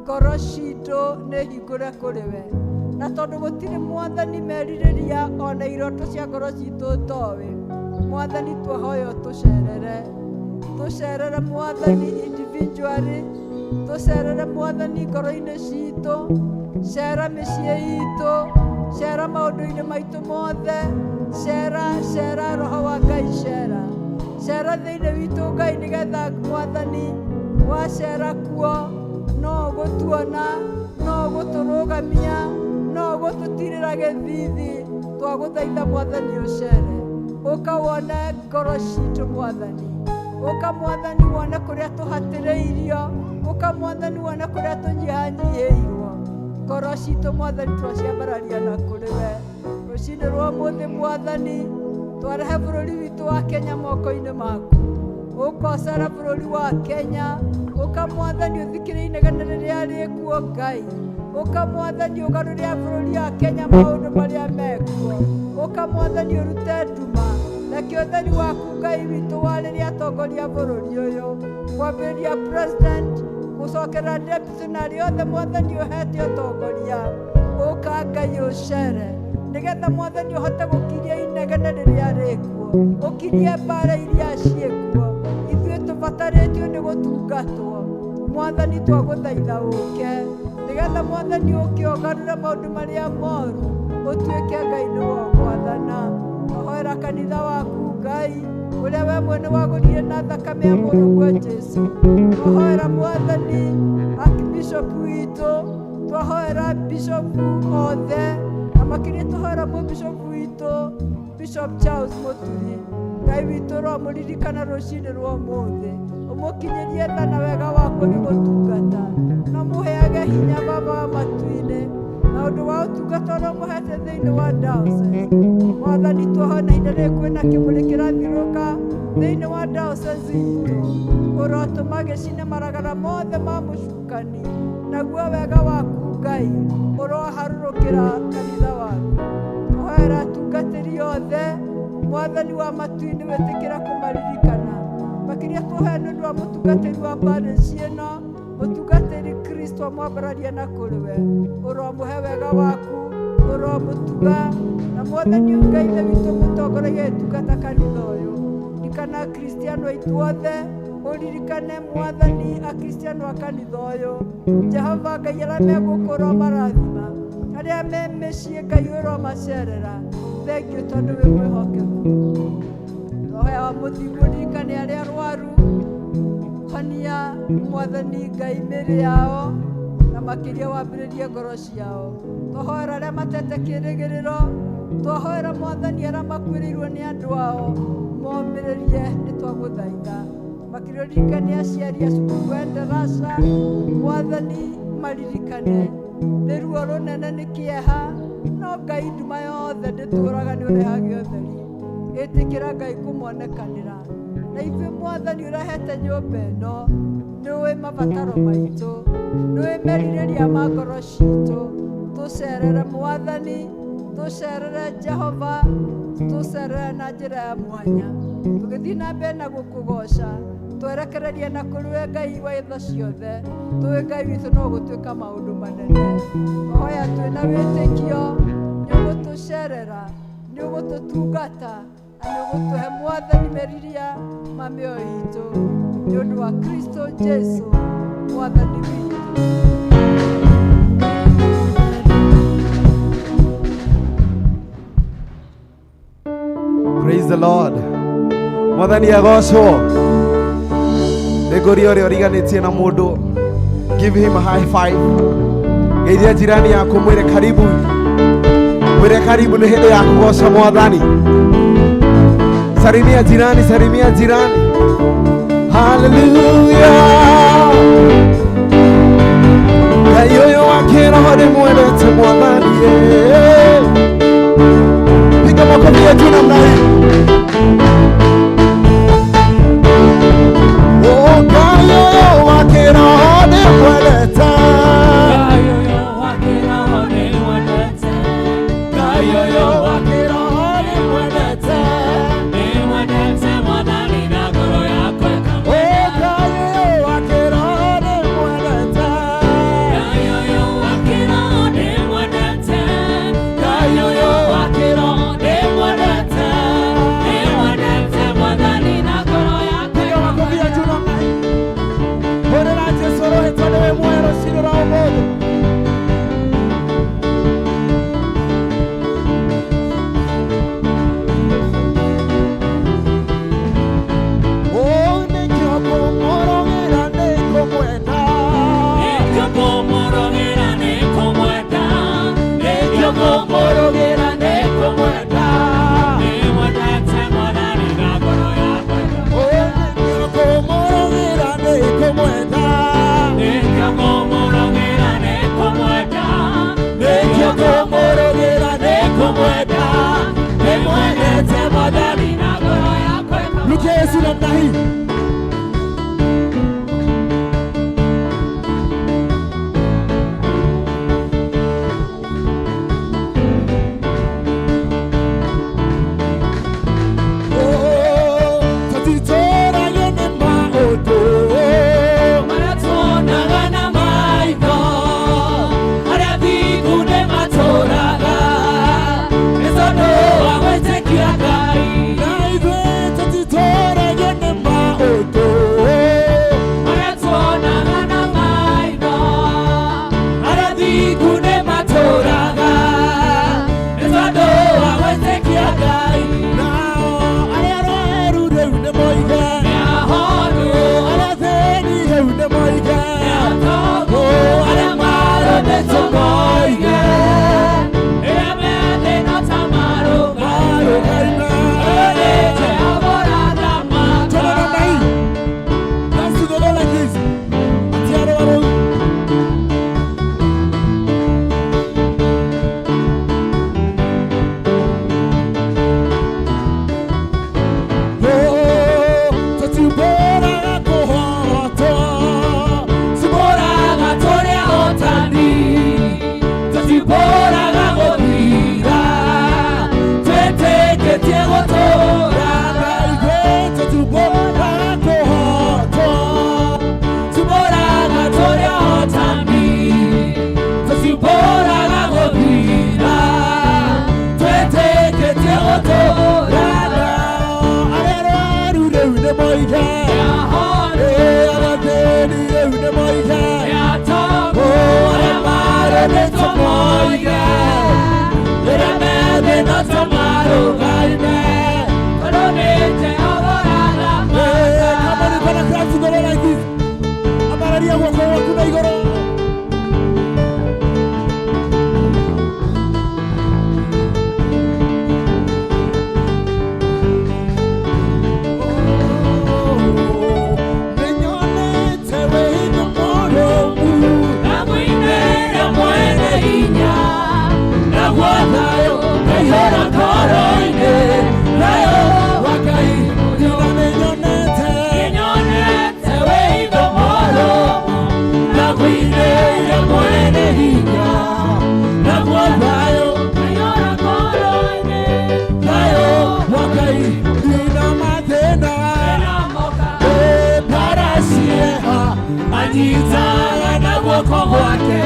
Speaker 1: Ngoro citũ nĩ hingũre kũrĩ we, na tondũ gũtirĩ Mwathani merirĩria ona iroto cia ngoro citũ toĩ. Mwathani, twahoya ũtũcerere, tũcerere Mwathani individually, tũcerere Mwathani ngoro-inĩ citũ, cera mĩciĩ itũ, cera maũndũ-inĩ maitũ mothe, cera, cera Roho wa Ngai, cera, cera thĩinĩ witũ Ngai, nĩgetha Mwathani wacera kuo no ũgũtuona, no ũgũtũrũgamia, no ũgũtũtirĩra gĩthithi. Twagũthaitha Mwathani ũcere, ũka wone ngoro citũ Mwathani, ũka Mwathani wone kũrĩa tũhatĩrĩirio, ũka Mwathani wone kũrĩa tũnyihanyihĩirwo. Ngoro citũ Mwathani twaciambararia na kũrĩ we rũcinĩ rwa ũmũthĩ. Mwathani, twarehe bũrũri witũ wa Kenya moko-inĩ maku. Ũkocera bũrũri wa Kenya, ũka Mwathani ũthikĩrĩrie inegene rĩrĩa rĩkuo Ngai, ũka Mwathani ũgarũrĩra bũrũri wa Kenya maũndũ marĩa mekuo, ũka Mwathani ũrute nduma, reke ũtheri waku Ngai witũ warĩrie atongoria a bũrũri ũyũ, kwambĩrĩria president, gũcokerera deputy na arĩa othe Mwathani ũhete ũtongoria. Ũka Ngai ũcere, nĩgetha Mwathani ũhote gũkiria inegene rĩrĩa rĩkuo, ũkirie mbara iria ciĩkuo. Ithuĩ tũbatarĩtio nĩ gũtungatwo. Mwathani, twagũthaitha ũke, nĩgetha Mwathani ũke ũgarũre maũndũ marĩa moru, ũtuĩke Ngai nĩwe ũgwathana. Twahoera kanitha waku Ngai, ũrĩa we mwene wagũrire na thakame ya mũrũguo Jesu. Twahoera Mwathani archbishop witũ, twahoera bishop othe, na makĩria twahoera mũbishop witũ Bishop Charles Mũturi. Ngai witũ, ũromũririkana rũcinĩ rwa ũmũthĩ, ũmũkinyĩrie tha na wega waku agĩgũtungata, na mũheage hinya Baba wa matu-inĩ na ũndũ wa ũtungata ũrĩa ũmũhete thĩinĩ wa diocese. Mwathani, twahoya ihinda rĩrĩ kwĩna kĩmũrĩ kĩrathiũrũrũka thĩinĩ wa diocese itũ, ũrotũma gĩcine maragara mothe ma mũcukani, naguo wega waku Ngai ũroharũrũkĩra kanitha waku. Twahoera atungatĩri othe, Mwathani wa matu-inĩ, wĩtĩkĩra kũmaririkana. Makĩria twahoya nĩ ũndũ wa mũtungatĩri wa parish ĩno, mũtungatĩri Kristo amwambararia na kũrĩ we, ũromũhe wega waku, ũromũtuga, na Mwathani Ngai Ithe witũ mũtongoragia gĩtungata kanitha ũyũ. Ririkana akristiano aitũ othe, ũririkane Mwathani akristiano a kanitha ũyũ. Jehova Ngai, arĩa me gũkũ ũromarathima, arĩa me mĩciĩ Ngai ũromacerera. Thengiũ tondũ wĩ mwĩhokeku. Twahoya wa mũthingu ũririkane arĩa arwaru, honia Mwathani Ngai mĩĩrĩ yao, na makĩria wambĩrĩrie ngoro ciao. Twahoera arĩa matete kĩĩrĩgĩrĩro, twahoera Mwathani arĩa makuĩrĩirwo nĩ andũ ao, momĩrĩrie, nĩ twagũthaitha. Makĩria ũririkane aciari a cukuru wa Endarasha, Mwathani maririkane. Nĩ ruo rũnene, nĩ kĩeha, no Ngai nduma yothe ndĩtũraga, nĩ ũrehage ũtheri. Ĩtĩkĩra Ngai kũmonekanĩra. Na ithuĩ Mwathani ũrehete nyũmba ĩno, nĩ ũĩ mabataro maitũ, nĩ ũĩ merirĩria ma ngoro citũ. Tũcerere Mwathani, tũcerere Jehova, tũcerere na njĩra ya mwanya. Tũgĩthiĩ na mbere na gũkũgoca, twerekererie na kũrĩ we Ngai wa tha ciothe, tũĩ Ngai witũ no gũtuĩka maũndũ manene. Twahoya twĩna wĩtĩkio nĩ ũgũtũcerera, nĩ ũgũtũtungata, na nĩ ũgũtũhe Mwathani meriria ma mĩoyo itũ, nĩ ũndũ wa Kristo Jesu Mwathani witũ.
Speaker 5: Praise the Lord. Mwathani agocwo. Nĩngũria ũrĩa ũriganĩtie na mũndũ. Give him a high five. Geithia jirani yaku, mwĩre karibu. Mwĩre karibu, nĩ hĩndĩ ya kũgoca Mwathani. Salimia jirani, salimia jirani. Hallelujah. Ngai ũyũ wa kĩroho ndĩmwendete Mwathani. Yeah. Piga makofi yetu namna hii. Oh, Ngai ũyũ wa kĩroho ndĩmwendete.
Speaker 2: Ngai ũyũ wa kĩroho ndĩmwendete. Ngai ũyũ wa kĩroho ndĩmwendete. Ndĩmwendete Mwathani na ngoro yakwa
Speaker 5: Oh,
Speaker 2: ĩkamwenda.
Speaker 5: Ngai ũyũ wa kĩroho ndĩmwendete.
Speaker 2: Ngai
Speaker 5: Ũmũthĩ. Oh, nĩkĩo ngũmũrũgĩra nĩ kũmwenda.
Speaker 2: Nĩkĩo ngũmũrũgĩra nĩ kũmwenda. Nĩkĩo ngũmũrũgĩra nĩ kũmwenda. Nĩmwendete Mwathani na ngoro yakwa yothe.
Speaker 5: Oh, nĩkĩo ngũmũrũgĩra nĩ kũmwenda.
Speaker 2: Nĩkĩo ngũmũrũgĩra nĩ kũmwenda.
Speaker 5: Nĩkĩo ngũmũrũgĩra nĩ
Speaker 2: kũmwenda. Nĩmwendete Mwathani na ngoro yakwa yothe.
Speaker 5: Rukia Yesu namna hii. Oh, tũtitũragio nĩ maũndũ.
Speaker 2: Marĩa tuonaga na maitho, arĩa thingu nĩmatũũraga, nĩ tondũ wa gwĩtĩkia Ngai.
Speaker 5: Na ithuĩ tũtitũragio nĩ maũndũ.
Speaker 2: Marĩa tuonaga na maitho, arĩa thingu nĩmatũũraga, nĩ tondũ wa gwĩtĩkia Ngai.
Speaker 5: Nao arĩa arwaru rĩu nĩmoige.
Speaker 2: Nĩahonu,
Speaker 5: Arĩa athĩni rĩu nĩmoige.
Speaker 2: nĩatongu, arĩa marũmĩtwo moige, rĩrĩa me thĩna ta marũgaime.
Speaker 5: Marũgaime. Twende namna hii. Dance to the Lord like this. Ati arwaru. Oh, tũtimbũraga kũhotwo.
Speaker 2: Tũtimbũraga tũrĩ ahotani, tũtimbũraga gũthira, twĩtĩkĩtie gũtũũra.
Speaker 5: Na ithuĩ tũtimbũraga kũhotwo.
Speaker 2: Tũtimbũraga tũrĩ ahotani, tũtimbũraga gũthira, twĩtĩkĩtie gũtũũra.
Speaker 5: Nao arĩa arwaru rĩu nĩmoige.
Speaker 2: Nĩahonu,
Speaker 5: Eh, arĩa athĩni rĩu nĩmoige.
Speaker 2: nĩatongu, arĩa marũmĩtwo moige, rĩrĩa me thĩna ta marũgaime, tondũ nĩ Jehova
Speaker 5: Eh, kama
Speaker 2: ũrathamaka.
Speaker 5: niko na clap to the Lord like this. Ambararia guoko gwaku na igũrũ. Nĩnyonete wĩhinya mũrũmu.
Speaker 2: Ndamũinĩra mwene hinya, naguo thayũ ũkaihũra ngoro-inĩ, thayũ wa Ngai
Speaker 5: Nina nĩnyonete.
Speaker 2: Nĩnyonete wĩitho mũrũmu, ndamũinĩra mwene hinya, naguo thayũ ũkaihũra ngoro-inĩ, thayũ wa Ngai.
Speaker 5: Nina mathĩna.
Speaker 2: Nĩnamoka
Speaker 5: Eh,
Speaker 2: paracieha, anyitaga na guoko gwake,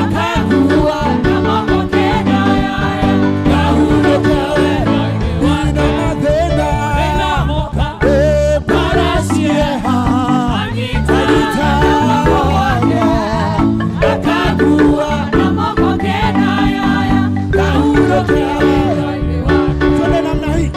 Speaker 2: akangua na moko kenda yae, ngahurũka wendo-inĩ
Speaker 5: Nina
Speaker 2: wake.
Speaker 5: mathĩna.
Speaker 2: Nĩnamoka
Speaker 5: Eh,
Speaker 2: paracieha, anyitaga na guoko gwake, akangua na moko kenda yae, ngahurũka wendo-inĩ wake.
Speaker 5: Twende namna hii.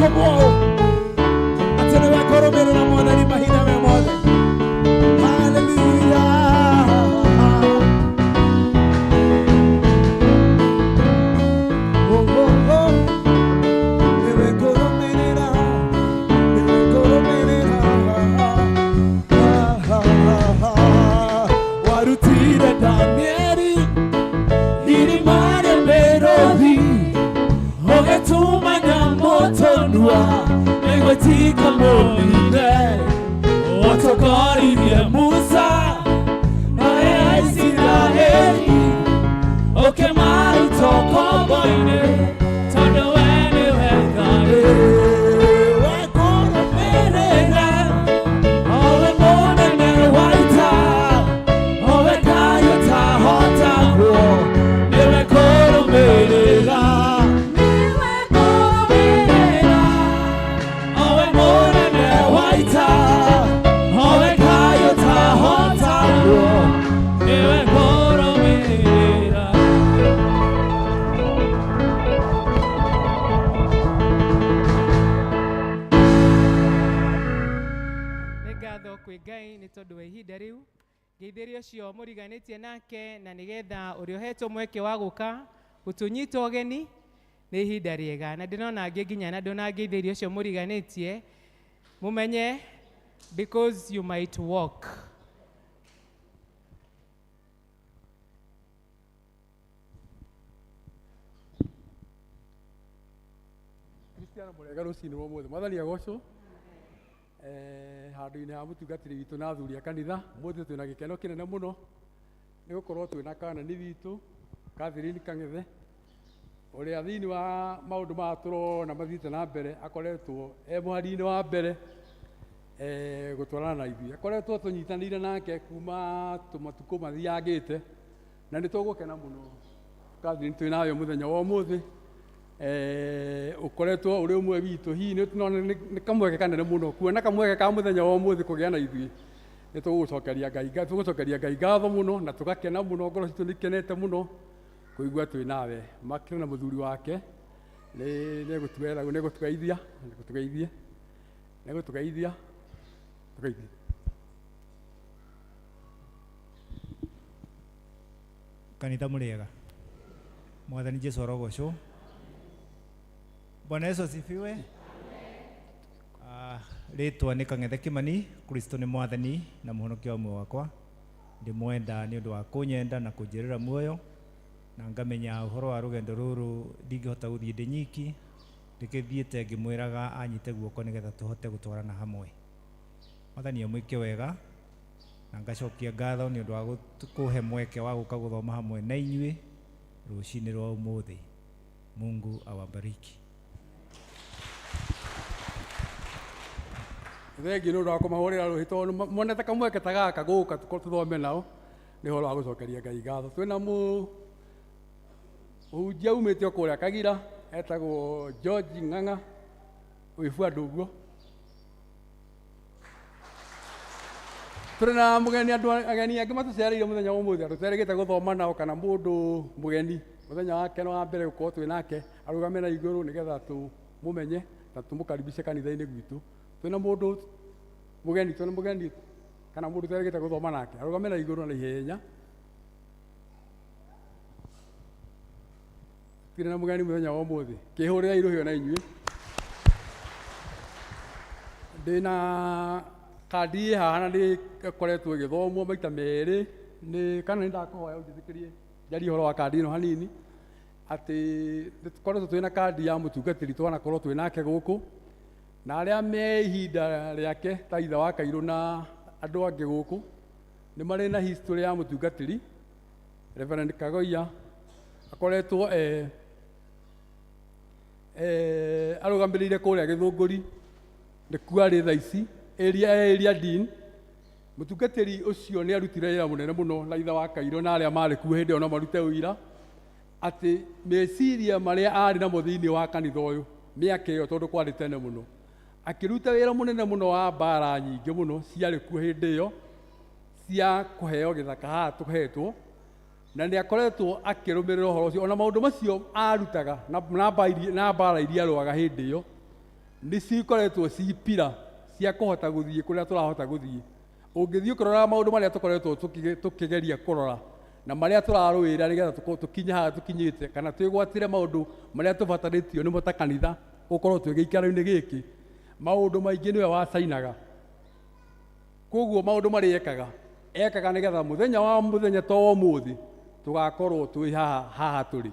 Speaker 5: Ũgĩtũmwo ũũ atĩ nĩwe ngũrũmĩrĩra Mwathani mahinda me mothe. Hallelujah. Oh, oh, oh. Nĩwe ngũrũmĩrĩra, nĩwe ngũrũmĩrĩra. Ah, ah, ah, ah. Warutire Danieli irima rĩa mĩrũthi, ũgĩtũma nyamũ tũnua nĩguo itikamũnine. Watongoririe Musa na Aisiraeli, ũkĩmaruta ũkombo-inĩ, tondũ we nĩwe Ngai. Wekũrũmĩrĩra, owe mũnene wa ita, owe Ngai ũtahotagwo, nĩwe kũrũmĩrĩra. Nĩwe kũrũmĩrĩra, owe mũnene wa ita, owe Ngai ũtahotagwo, nĩwe kũrũmĩrĩra.
Speaker 3: Nĩ ngatho kwĩ Ngai nĩ tondũ wa ihinda rĩu ngeithĩrie ũcio mũriganĩtie nake, na nĩgetha ũrĩa ũhetwo mweke wa gũka gũtũnyita ũgeni, nĩ ihinda rĩega na ndĩrona angĩ nginya na ndũnangeithĩrie ũcio mũriganĩtie, mũmenye because you might walk.
Speaker 6: Kristiano mũrega rũcinĩ rwa ũmũthĩ. Mwathani agocwo. Handũ-inĩ ha mũtungatĩri witũ na athuri a kanitha, ũmũthĩ twĩna gĩkeno kĩnene mũno nĩ gũkorwo twĩna kanani witũ Catherine Kang'ethe, ũrĩa thĩinĩ wa maũndũ maya tũrona mathiĩte na mbere akoretwo e mũhari-inĩ wa mbere gũtwarana na ithuĩ. Akoretwo tũnyitanĩire nake kuma tũmatukũ mathiangĩte, na nĩ tũgũkena mũno Catherine twĩ nawe mũthenya wa ũmũthĩ. Ũkoretwo ũrĩ ũmwe witũ, hihi nĩ kamweke kanene mũno kuona kamweke ka mũthenya wa ũmũthĩ kũgĩa na ithuĩ. Nĩ tũgũcokeria Ngai ngatho mũno na tũgakena mũno, ngoro citũ nĩ ikenete mũno kũigua twĩ nawe. Makĩrĩ na mũthuri wake nĩ nĩgũtugeithia, nĩgũtugeithia, nĩgũtugeithia, tũgeithie.
Speaker 7: Kanitha mũrĩega, Mwathani Jesu arogocwo. Bwana Yesu asifiwe. Rĩtwa nĩ Kang'ethe Kimani. Kristo nĩ Mwathani na mũhonokia wa muoyo wakwa. Ndĩmwenda nĩ ũndũ wa kũnyenda na kũnjĩrĩra muoyo, na ngamenya ũhoro wa rũgendo rũrũ ndingĩhota gũthiĩ ndĩ nyiki, ndĩkĩthiĩte ngĩmwĩraga anyite guoko nĩgetha tũhote gũtwarana hamwe. Mwathani amwĩke wega, na ngacokia ngatho nĩ ũndũ wa kũhe mweke wa gũka gũthoma hamwe na inyuĩ rũcinĩ rwa ũmũthĩ. Mungu awabariki.
Speaker 6: Thengiũ nĩ ũndũ wa kũmahũrĩra rũhĩ, tondũ monete kamweke ta gaka gũka tũthome nao nĩ ũhoro wa gũcokeria Ngai ngatho. Twĩna mũhunjia umĩte o kũrĩa Kagira etagwo George Ng'ang'a wĩ andũ ũguo. Tũrĩ na mũgeni, andũ ageni angĩ matũcereire mũthenya wa ũmũthĩ, andũ tũterĩgĩte gũthoma nao, kana mũndũ mũgeni mũthenya wake nĩ wa mbere gũkorwo twĩ nake, arũgame na igũrũ nĩgetha tũmũmenye na tũmũkaribishe kanitha-inĩ gwitũ. Twĩna mũndũ mũgeni, twĩna mũgeni kana mũndũ tũterĩgĩte gũthoma nake, arũgame na igũrũ na ihenya. Tirĩ na mũgeni mũthenya wa ũmũthĩ, kĩhũrĩra irũhio na inyuĩ. Ndĩna kandi ĩ haha na nĩ ĩkoretwo ĩgĩthomwo maita merĩ nĩ kana nĩ ndakũhoya ũnjĩtĩkĩrie njarie ũhoro wa kandi ĩno hanini, atĩ nĩ tũkoretwo twĩna kandi ya mũtungatĩri twanakorwo twĩ nake gũkũ, na arĩa me ihinda rĩake ta ithe wa Kairũ na andũ angĩ gũkũ nĩ marĩ na history ya mũtungatĩri Reverend Kagoia. Akoretwo arũgamĩrĩire kũrĩa Gĩthũngũri, nĩkuo arĩ thaa ici area dean. Mũtungatĩri ũcio nĩ arutire wĩra mũnene mũno na ithe wa Kairũ na arĩa marĩ kuo hĩndĩ ĩyo no marute ũira atĩ meciria marĩa arĩ namo thĩinĩ wa kanitha ũyũ mĩaka ĩyo, tondũ kwarĩ tene mũno, akĩruta wĩra mũnene mũno wa mbara nyingĩ mũno ciarĩ kuo hĩndĩ ĩyo cia kũheo gĩthaka haha tũhetwo, na nĩ akoretwo akĩrũmĩrĩra ũhoro ũcio ona maũndũ macio arutaga na mbara iria arũaga hĩndĩ ĩyo. Nĩ cikoretwo ci pira cia kũhota gũthiĩ kũrĩa tũrahota gũthiĩ. Ũngĩthiĩ ũkĩroraga maũndũ marĩa tũkoretwo tũkĩgeria kũrora na marĩa tũrarũĩra nĩgetha tũkinye haha tũkinyĩte, kana twĩgwatĩre maũndũ marĩa tũbatarĩtio nĩmo ta kanitha gũkorwo twĩ gĩikaro-inĩ gĩkĩ, maũndũ maingĩ nĩwe wacainaga. Koguo maũndũ marĩa ekaga, ekaga nĩgetha mũthenya wa mũthenya to ũmũthĩ tũgakorwo twĩ haha haha tũrĩ.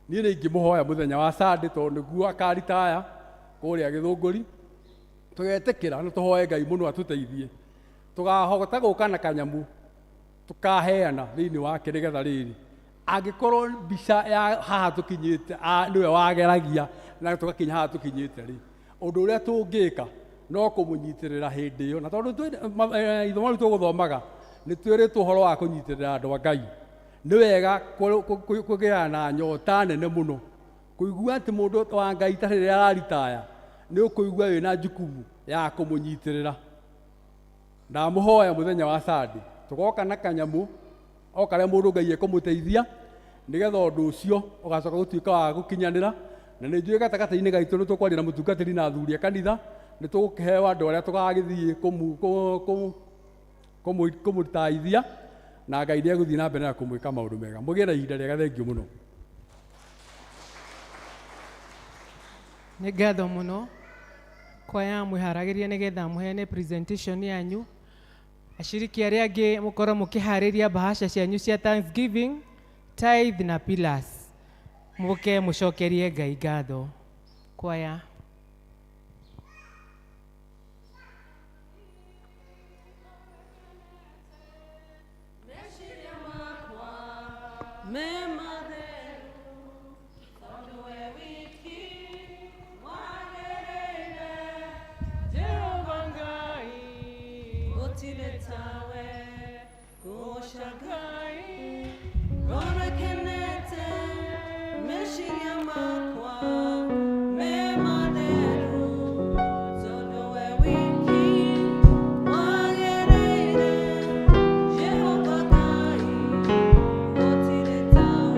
Speaker 6: Niĩ nĩ ingĩmũhoya mũthenya wa Sunday, tondũ nĩguo akaritaya kũrĩa Gĩthũngũri, tũgetĩkĩra na tũhoe Ngai mũno atũteithie tũkahota gũka na kanyamũ tũkaheana thĩinĩ wake, nĩgetha rĩrĩ angĩkorwo mbica ya haha tũkinyĩte nĩwe wageragia na tũgakinya haha tũkinyĩte rĩ, ũndũ ũrĩa tũngĩka no kũmũnyitĩrĩra hĩndĩ ĩyo. Na tondũ ithomo rĩu tũgũthomaga nĩ twĩrĩtwo ũhoro wa kũnyitĩrĩra andũ a Ngai, nĩ wega kũgĩa na nyota nene mũno kũigua atĩ mũndũ wa Ngai ta rĩrĩa araritaya nĩ ũkũigua wĩna jukumu ya kũmũnyitĩrĩra. Ndamũhoya mũthenya wa Sunday tũgoka na kanyamũ o karĩa mũndũ Ngai ekũmũteithia, nĩgetha ũndũ ũcio ũgacoka gũtuĩka wa gũkinyanĩra. Na nĩ njũĩ gatagatĩ-inĩ gaitũ nĩ tũkwaria na mũtungatĩri na athuri a kanitha, nĩ tũgũkĩheo andũ arĩa tũgagĩthiĩ kũmũtaithia, na Ngai nĩ egũthiĩ na mbere na kũmwĩka maũndũ mega. Mũgĩe na ihinda rĩega, thengiũ mũno.
Speaker 3: Nĩ ngatho mũno kwaya mwĩharagĩria nĩgetha mũheane presentation yanyu. Ashiriki arĩa angĩ mũkorwo mũkĩharĩria bahasha cianyu cia Thanksgiving, tithe na pillars, mũke mũcokerie Ngai ngatho. Kwaya.
Speaker 2: Meciria makwa me matheru, tondũ we wiki wagĩrĩire.
Speaker 3: Jehova Ngai,
Speaker 2: gũtirĩ tawe, goca Ngai. Ngoro ĩkenete, meciria makwa me matheru, tondũ we wiki wagĩrĩire. Jehova Ngai, gũtirĩ tawe.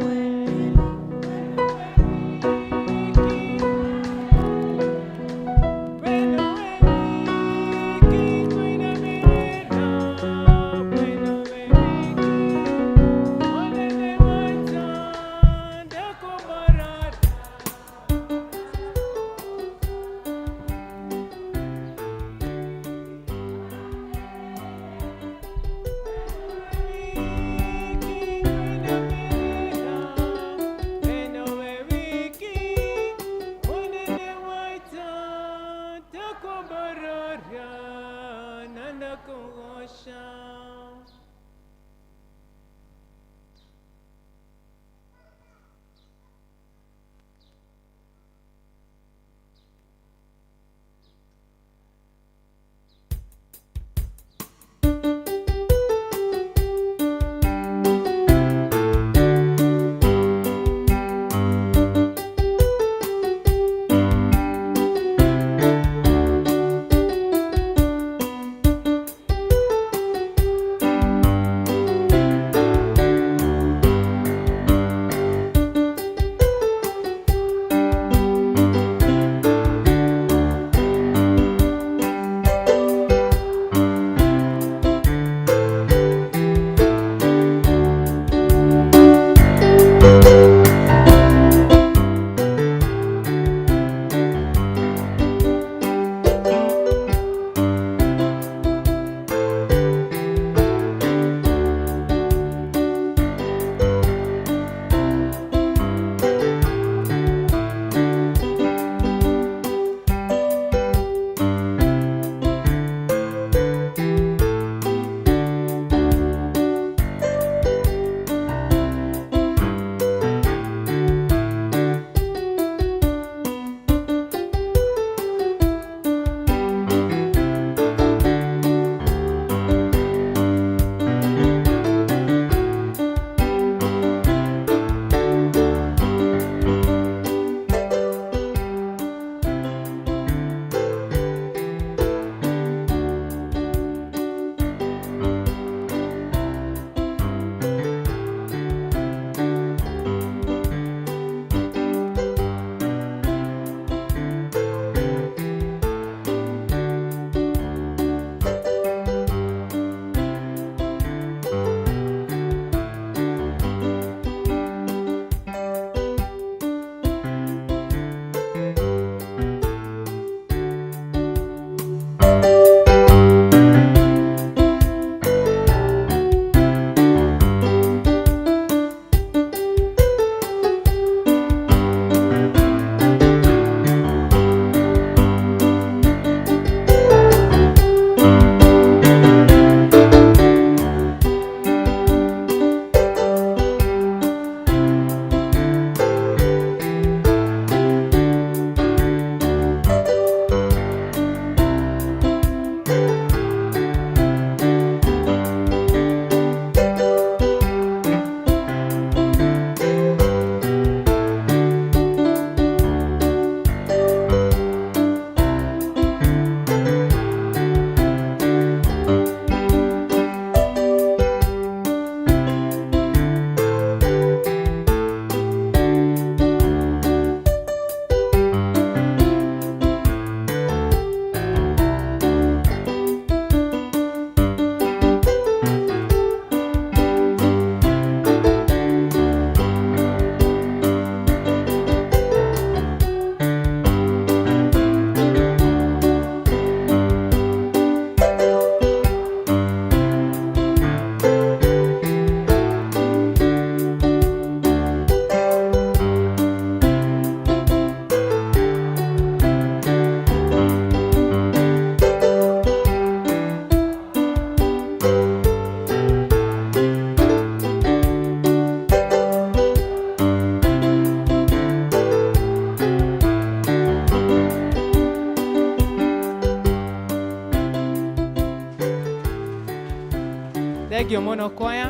Speaker 3: Thengio mũno kwaya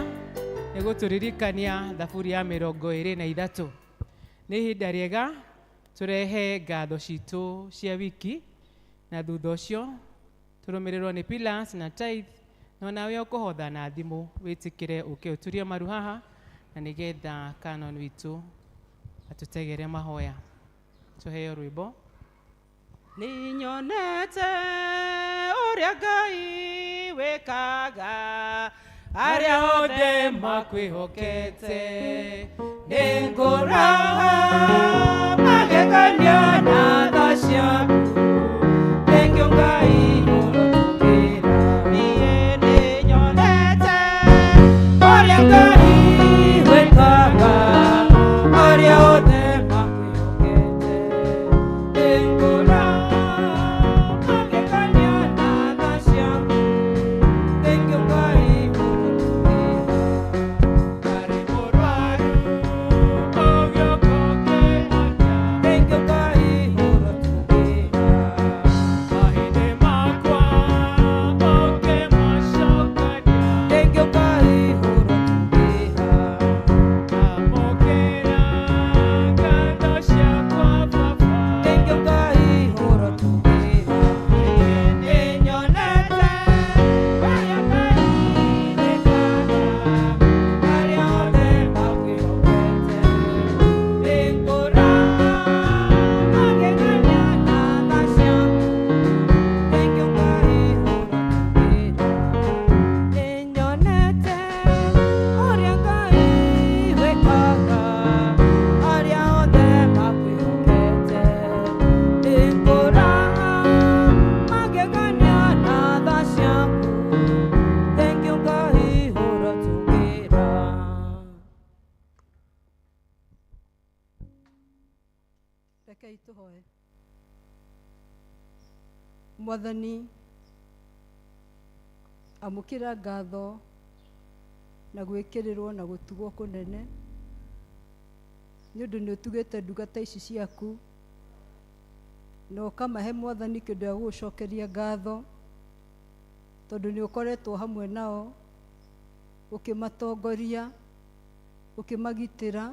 Speaker 3: nĩ gũtũririkania thaburi ya 23. Nĩ ihinda rĩega tũrehe ngatho citũ cia wiki na thutha ũcio tũrũmĩrĩrwo nĩ pillars na tithe, no nawe ũkũhotha na thimũ wĩtĩkĩre ũke ũturie maru haha na nĩgetha canon witũ atũtegere mahoya. Tũheo rwĩmbo. Nĩnyonete ũrĩa Ngai wĩkaga arĩa othe makwĩhokete, nĩngũraha magegania na tha ciaku. Thengio Ngai ũrotũkĩra. Niĩ nĩnyonete ũrĩa Ngai wĩkaga arĩa othe makwĩhokete, nĩngũraha magegania na tha ciaku. Thengio Ngai ũrotũkĩra. Ndarĩ mũrwaru ũgĩũka ũkĩhonia. Thengio Ngai ũrotũkĩra. Mahinda makwa ũkĩmacokania. Thengio Ngai ũrotũkĩra. Amũkĩra ngatho ciakwa Baba. Thengio Ngai ũrotũkĩra. Nĩnyonete ũrĩa Ngai wĩkaga arĩa othe makwĩhokete, nĩngũraha magegania na tha ciaku. Thengio Ngai ũrotũkĩra. Nĩnyonete ũrĩa Ngai wĩkaga arĩa othe makwĩhokete, nĩngũraha magegania na tha ciaku. Thengio Ngai ũrotũkĩra.
Speaker 1: Rekei tũhoe. Mwathani, amũkĩra ngatho na gwĩkĩrĩrwo na gũtugwo kũnene nĩ ũndũ nĩ ũtugĩte ndungata ici ciaku na ũkamahe Mwathani kĩndũ gĩa gũgũcokeria ngatho, tondũ nĩ ũkoretwo hamwe nao ũkĩmatongoria, ũkĩmagitĩra,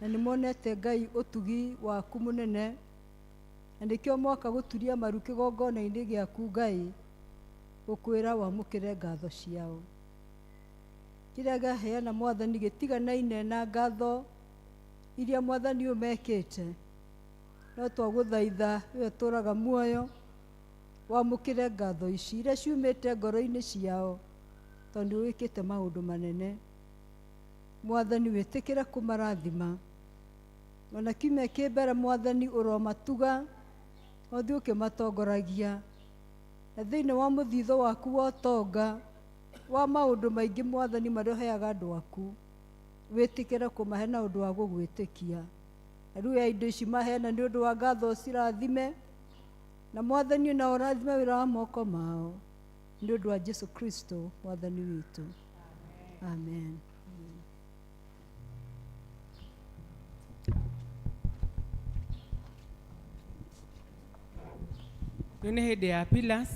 Speaker 1: na nĩ monete Ngai ũtugi waku mũnene, na nĩkĩo mwaka gũturia maru kĩgongona-inĩ gĩaku Ngai gũkwĩra wamũkĩre ngatho ciao. Kĩrĩa ngaheana Mwathani gĩtiganaine na ngatho iria Mwathani ũyũ mekĩte, no twagũthaitha we ũtũũraga muoyo wamũkĩre ngatho ici iria ciumĩte ngoro-inĩ ciao, tondũ nĩ wĩkĩte maũndũ manene. Mwathani wĩtĩkĩre kũmarathima ona kiumia kĩ mbere Mwathani ũromatuga ũthiĩ ũkĩmatongoragia na thĩinĩ wa mũthithũ waku wa ũtonga wa maũndũ maingĩ Mwathani marĩa ũheaga andũ aku, wĩtĩkĩre kũmahe na ũndũ wa gũgwĩtĩkia. Na rĩu ya indo ici maheana nĩ ũndũ wa ngatho ũcirathime, na Mwathani ona ũrathime wĩra wa moko mao nĩ ũndũ wa Jesu Kristo Mwathani witũ. Amen.
Speaker 3: Rĩu nĩ hĩndĩ ya pillars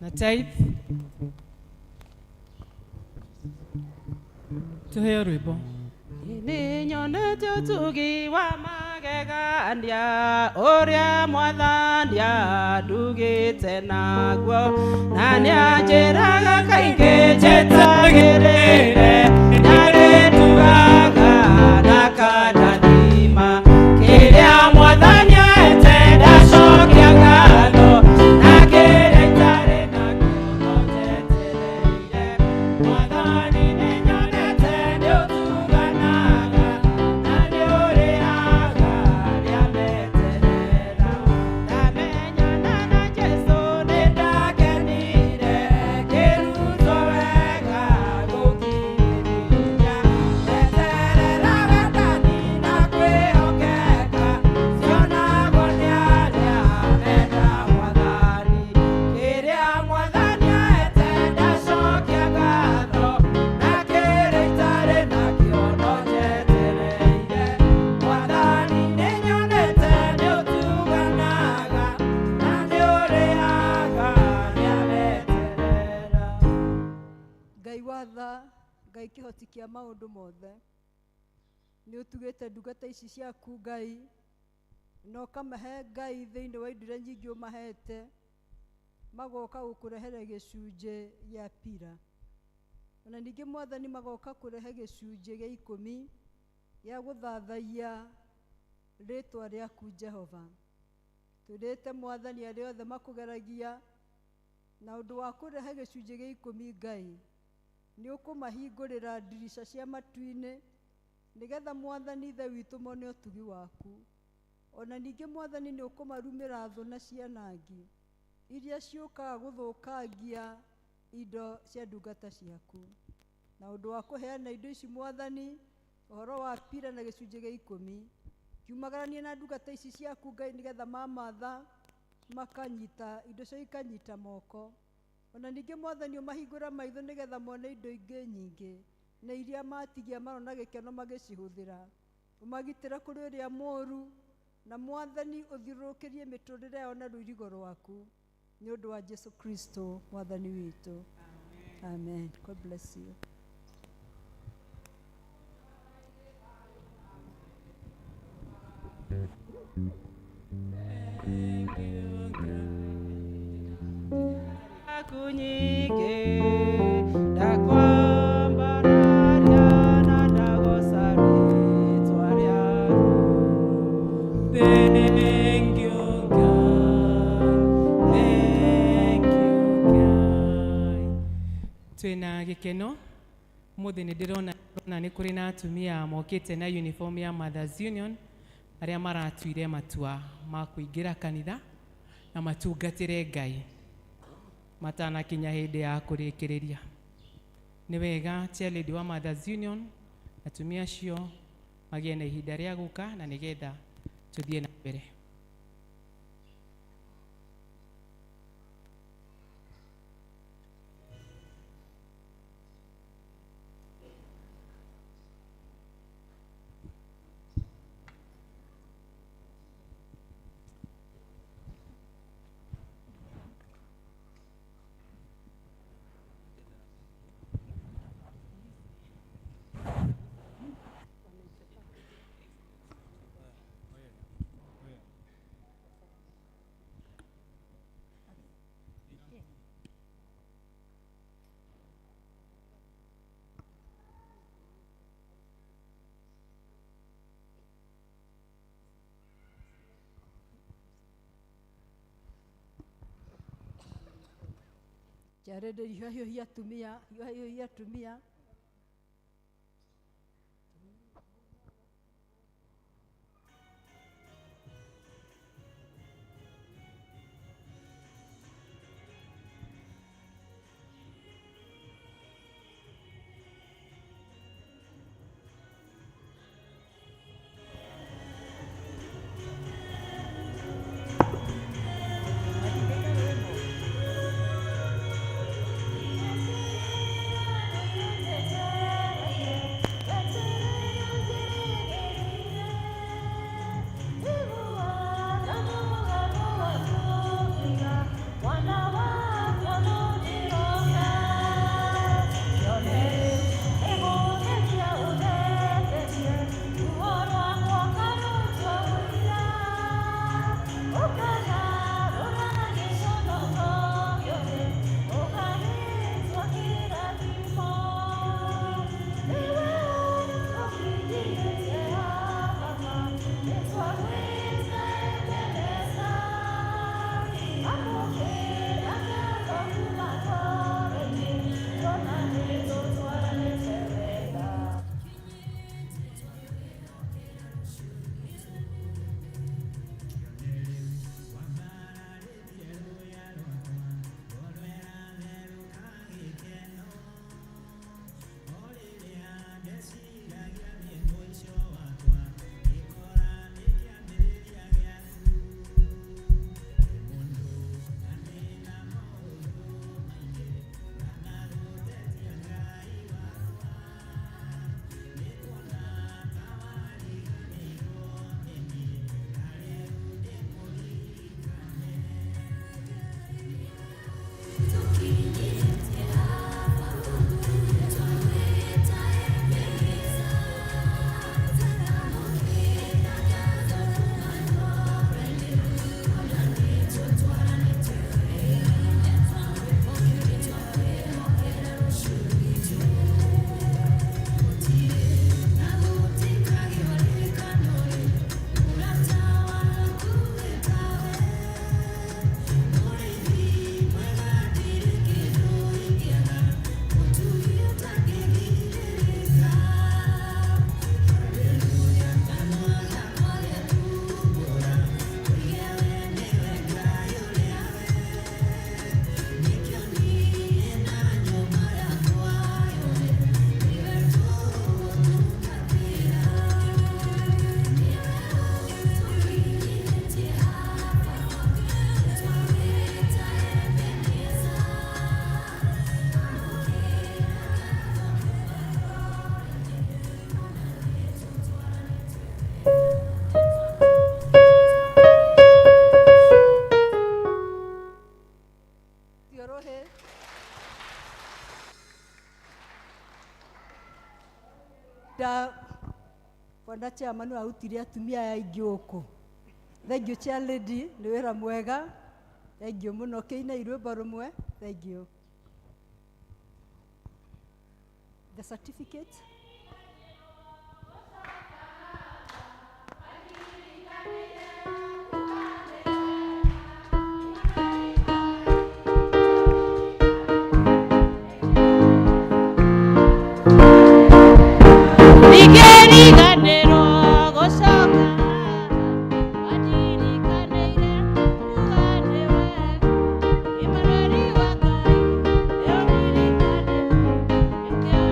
Speaker 3: na tithe. Tũheo rwĩmbo. Nĩnyonete ũtugi wa magegania ũrĩa Mwathani andugĩte naguo, na nĩanjĩraga kaingĩ njetagĩrĩre, nĩarĩndugaga na akandathima. Kĩrĩa Mwathani ahete ndacokia ngatho, na kĩrĩa itarĩ nakĩo no njetereire. Mwathani nĩnyonete nĩũtuganaga, na nĩũrĩhaga arĩa meterera. Ndamenyana na Jesũ nĩndakenire, ngĩrutwo wega gũkirĩrĩria. Ndeterera wendani na
Speaker 1: Ngai kĩhoti kĩa maũndũ mothe, nĩ ũtugĩte ndungata ici ciaku Ngai, na ũkamahe Ngai thĩinĩ wa indo iria nyingĩ ũmahete, magoka gũkũrehere gĩcunjĩ gĩa pira. Ona ningĩ Mwathani magoka kũrehe gĩcunjĩ gĩa ikũmi gĩa gũthathaiya rĩtwa rĩaku Jehova. Twĩrĩte Mwathani arĩa othe makũgeragia na ũndũ wa kũrehe gĩcunjĩ gĩa ikũmi Ngai, nĩ ũkũmahingũrĩra ndirica cia matu-inĩ nĩgetha Mwathani Ithe witũ mone ũtugi waku. Ona ningĩ Mwathani nĩ ũkũmarumĩra thũ na cianangi iria ciũkaga gũthũkangia indo cia ndungata ciaku. Na ũndũ wa kũheana indo ici Mwathani, ũhoro wa pira na gĩcunjĩ gĩa ikũmi, kiumagaranie na ndungata ici ciaku Ngai, nĩgetha mamatha makanyita indo cio ikanyita moko. Ona ningĩ Mwathani ũmahingũra maitho nĩgetha mone indo ingĩ nyingĩ na iria matigia marona gĩkeno magĩcihũthĩra. Ũmagitĩre kũrĩ ũrĩa mũũru, na Mwathani ũthiũrũrũkĩrie mĩtũrĩre yao na rũirigo rwaku, nĩ ũndũ wa Jesu Kristo Mwathani witũ. Amen. God bless you.
Speaker 3: Kunyingi ndakwambararia na ndagoca rĩtwa rĩaku. Thank you, God. Thank you, God. Twĩna gĩkeno mũthĩ nĩ ndĩrona nĩ kũrĩ na atumia mokĩte na uniform ya Mothers Union arĩa maratuire matua ma kũingĩra kanitha na matungatĩre Ngai matanakinya hĩndĩ ya kũrĩkĩrĩria. Nĩ wega chairlady wa Mothers Union atumia acio magĩe na ihinda rĩa gũka na nĩgetha tũthiĩ na mbere.
Speaker 1: Chairlady, hiũhia atumia, hiũhia atumia. Ona chairman arutire atumia aya aingĩ gũkũ. Thank you chair lady, nĩ wĩra mwega. Thank you mũno. Kĩinei rwĩmbo rũmwe. Thank you. The certificate.
Speaker 2: Ndingĩriganĩrwo gũcoka wandirikaniire kuga nĩwe Emmanuel wa Ngai nĩũndirikane nĩkĩo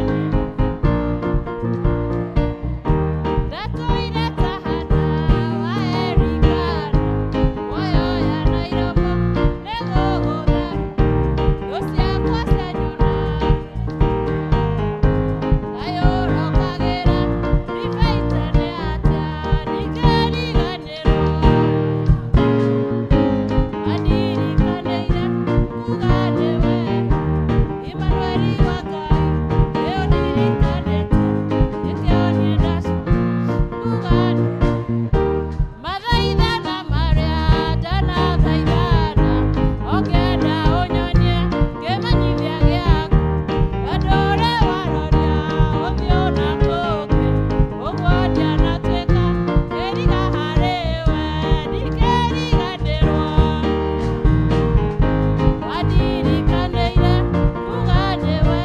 Speaker 2: ndatũire ta Hana wa Elikana muoyo ya Nairobi nĩgũgũtha thũ ciakwa cianyona kayũrokagĩra ndibaitane atĩa ndingĩriganĩrwo wandirikaniire kuga nĩwe Emmanuel wa Ngai nĩũndirikanĩte nĩkĩo niĩ ndacoka kuga mathaithana marĩa ndanathaithana ũngĩenda ũnyonie kĩmenyithia gĩaku wendo ũrĩa waroria ũthiũ na kũngĩ ũguo ndianatuĩka kĩriga harĩ we ndingĩriganĩrwo wandirikaniire kuga nĩwe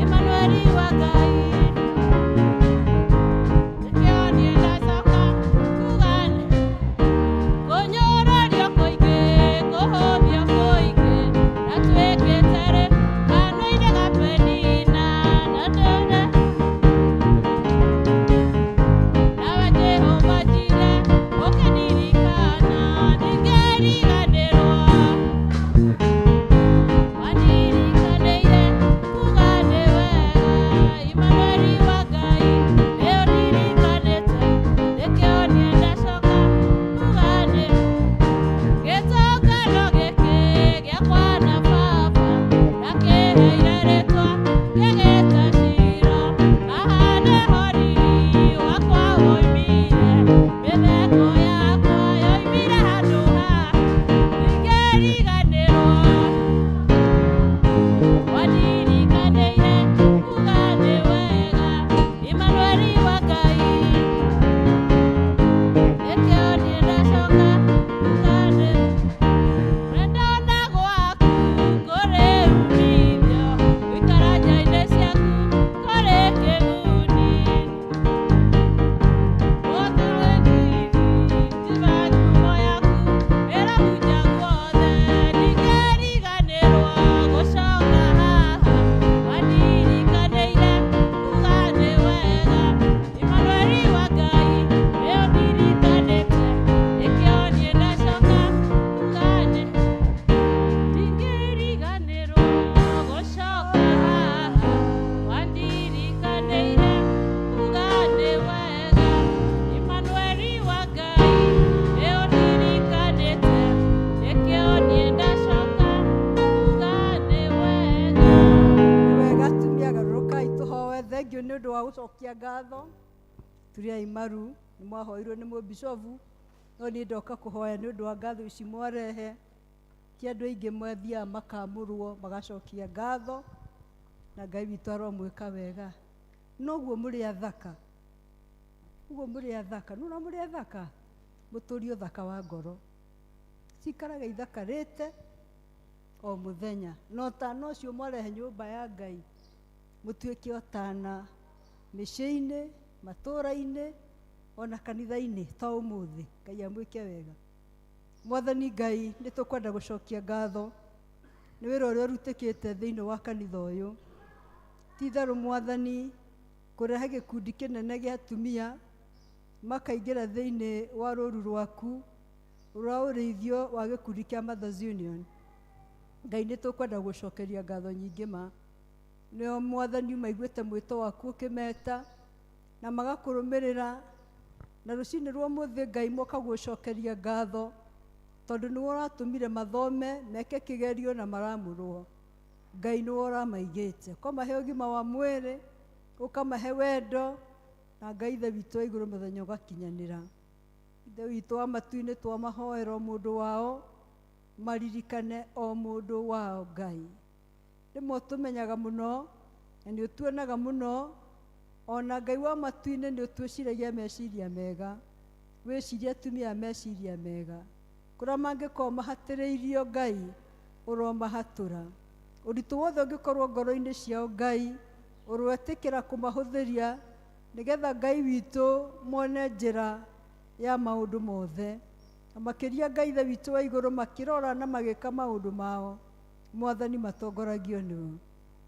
Speaker 2: Emmanuel wa Ngai nĩkĩo niĩ ndacoka kuga nĩ kũnyũrũrio kũingĩ kũhũthio kũingĩ ndatuĩkĩte rĩ kanua-inĩ ga Penina na ndũire nawe Jehova Jire ũkĩndirikana ndingĩriganĩrwo wandirikaniire kuga nĩwe Emmanuel wa Ngai nĩũndirikanĩte nĩkĩo niĩ ndacoka kuga nĩ gĩtũngano gĩkĩ gĩakwa na baba ndakĩheire rĩtwa ngĩgĩta Shilo haha nĩho riri wakwa woimire mĩtheko yakwa yoimire handũ haha ndingĩriganĩrwo wandirikaniire kuga nĩ wega Emmanuel wa Ngai nĩkĩo niĩ ndacoka kuga nĩ wendo gwaku kũrĩ umithio gũikara nja-inĩ ciaku kũrĩ kĩguni ngumo yaku ĩrahunja guothe ndingĩriganĩrwo gũcoka haha wandirikaniire kuga nĩ wega Emmanuel wa Ngai nĩũndirikanĩte nĩkĩo niĩ ndacoka kuga nĩ ndingĩriganĩrwo gũcoka haha wandirikaniire kuga nĩ wega Emmanuel wa Ngai nĩũndirikanĩte nĩkĩo niĩ ndacoka kuga nĩ wega.
Speaker 1: Nĩ wega atumia garũrũkai tũhoe thengio nĩ ũndũ wa gũcokia ngatho. Turiai maru nĩ mwahoirwo nĩ mũbicobu no niĩ ndoka kũhoya nĩ ũndũ wa ngatho ici mwarehe. Ti andũ aingĩ mathiaga makamũrwo magacokia ngatho na Ngai witũ aromwĩka wega. Noguo mũrĩ athaka, ũguo mũrĩ athaka, nĩwona mũrĩ athaka, mũtũrie ũthaka wa ngoro. Cikaraga ithakarĩte o mũthenya na ũtana ũcio mwarehe nyũmba ya Ngai mũtuĩke ũtana mĩciĩ-inĩ, matũũra-inĩ ona kanitha-inĩ ta ũmũthĩ. Ngai amwĩke wega. Mwathani Ngai nĩ tũkwenda gũcokia ngatho nĩ wĩra ũrĩa ũrutĩkĩte thĩinĩ wa kanitha ũyũ. Ti itherũ Mwathani kũrehe gĩkundi kĩnene gĩa atumia makaingĩra thĩinĩ wa rũru rwaku rwa ũrĩithio wa gĩkundi kĩa Mothers Union. Ngai nĩ tũkwenda gũcokeria ngatho nyingĩ ma nĩo Mwathani maiguĩte mwĩto waku ũkĩmeta na magakũrũmĩrĩra na rũcinĩ rwa ũmũthĩ Ngai moka gũcokeria ngatho tondũ nĩwe ũratũmire mathome meke kĩgerio na maramũrwo. Ngai nĩwe ũramaigĩte ũkamahe ũgima wa mwĩrĩ, ũkamahe wendo, Na Ngai Ithe witũ wa igũrũ mũthenya ũgakinyanĩra. Ithe witũ wa matu-inĩ twamahoera o mũndũ wao, maririkane o mũndũ wao Ngai. Rĩmwe ũtũmenyaga mũno na nĩ ũtuonaga mũno, ona Ngai wa matu-inĩ nĩ ũtwĩciragia meciria mega. Wĩcirie atumia meciria mega. Kũrĩa mangĩkorwo mahatĩrĩirio Ngai, ũromahatũra. Ũritũ wothe ũngĩkorwo ngoro-inĩ ciao Ngai, ũroetĩkĩra kũmahũthĩria nĩgetha Ngai witũ mone njĩra ya maũndũ mothe. Na makĩria Ngai Ithe witũ wa igũrũ makĩrora na magĩka maũndũ mao, Mwathani matongoragio nĩwe.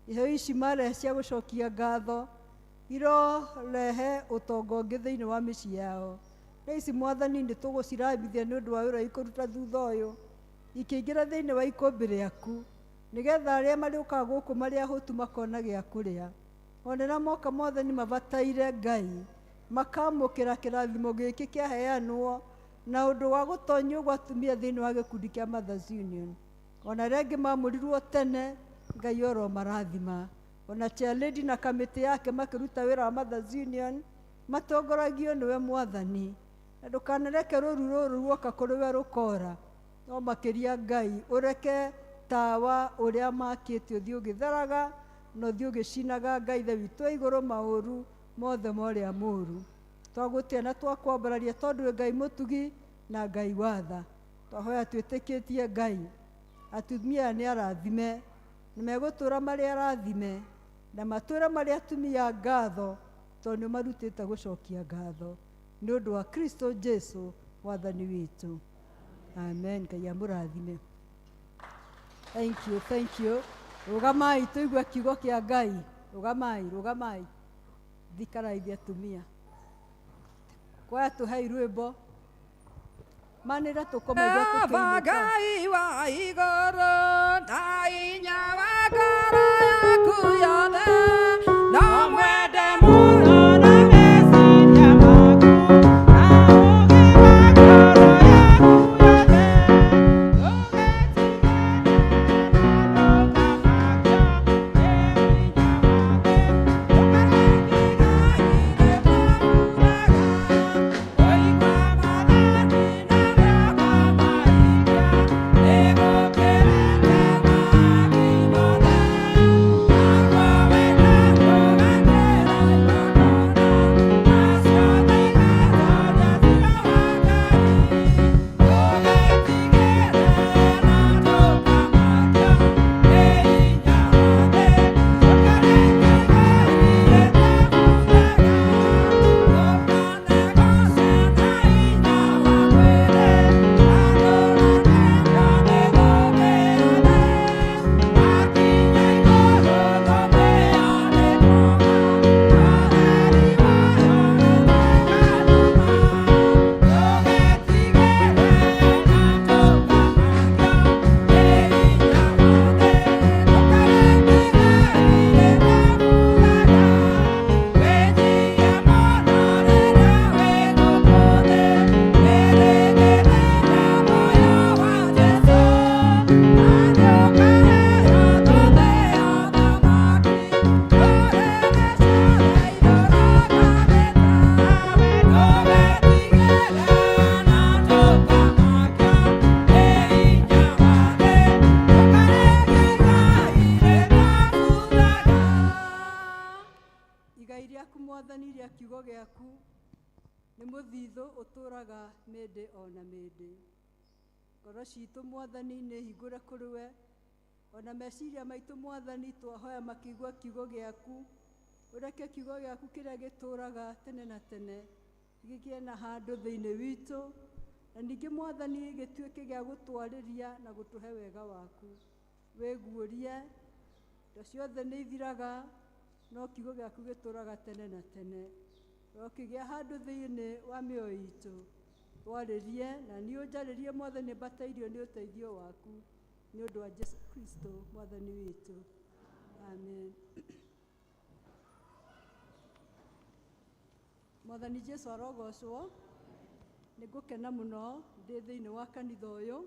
Speaker 1: Iheo ici marehe cia gũcokia ngatho irorehe ũtonga ũngĩ thĩinĩ wa mĩciĩ yao. Na ici Mwathani nĩ tũgũcirathithia nĩ ũndũ wa wĩra ikũruta thutha ũyũ, ikĩingĩra thĩinĩ wa ikũmbĩ rĩaku, nĩgetha arĩa marĩũkaga gũkũ marĩ ahũtu makona gĩa kũrĩa. Ona rĩrĩa moka Mwathani mabataire Ngai, makamũkĩra kĩrathimo gĩkĩ kĩaheanwo na ũndũ wa gũtonyio gwa atumia thĩinĩ wa gĩkundi kĩa Mothers Union. Ona arĩa angĩ mamũrirwo tene, Ngai oro marathima. Ona chairlady na kamĩtĩ yake makĩruta wĩra wa Mothers Union, matongoragio nĩwe Mwathani. Na ndũkanareke rũru rũrũ ruoka kũrĩ we rũkora, no makĩria Ngai ũreke tawa ũrĩa makĩtie ũthiĩ ũgĩtheraga na ũthiĩ ũgĩcinaga Ngai Ithe witũ wa igũrũ maũru mothe ma ũrĩa mũũru. Twagũtĩa na twakwambararia tondũ wĩ Ngai mũtugi na Ngai wa tha. Twahoya twĩtĩkĩtie Ngai atumia nĩ arathime, na megũtũra marĩ arathime, na matũre marĩ atumia ngatho, tondũ nĩ marutĩte gũcokia ngatho nĩ ũndũ wa Kristo Jesu Mwathani witũ. Amen. Ngai amũrathime. Thank you, thank you. Rũgamai tũigue kiugo kĩa Ngai. Rũgamai, rũgamai. Thikaraithia atumia. Kwaya tũhei rwĩmbo. Manĩra tũkũmaigua tũkĩinũka.
Speaker 2: Ngai wa igũrũ na hinya wa ngoro yaku yothe, no mwende mũno na meciria maku na ũũgĩ wa ngoro yaku yothe.
Speaker 1: Igai rĩaku Mwathani rĩa kiugo gĩaku nĩ mũthithũ ũtũraga mĩndĩ ona mĩndĩ. Ngoro citũ Mwathani nĩ hingũre kũrĩ we, ona meciria maitũ Mwathani twahoya makĩigua kiugo gĩaku, ũreke kiugo gĩaku kĩrĩa gĩtũraga tene na tene gĩgĩe na handũ thĩinĩ witũ, na ningĩ Mwathani gĩtuĩke gĩa gũtwarĩria na gũtũhe wega waku. Wĩguũrie, indo ciothe nĩ ithiraga, no kiugo gĩaku gĩtũraga tene na tene. Rokĩgĩa handũ thĩinĩ wa mĩoyo itũ. Twarĩrie na niĩ ũnjarĩrie Mwathani mbatairio nĩ ũteithio waku nĩ ũndũ wa Jesu Kristo Mwathani witũ. Amen. Mwathani Jesu arogocwo. Nĩ ngũkena mũno ndĩ thĩinĩ wa kanitha ũyũ.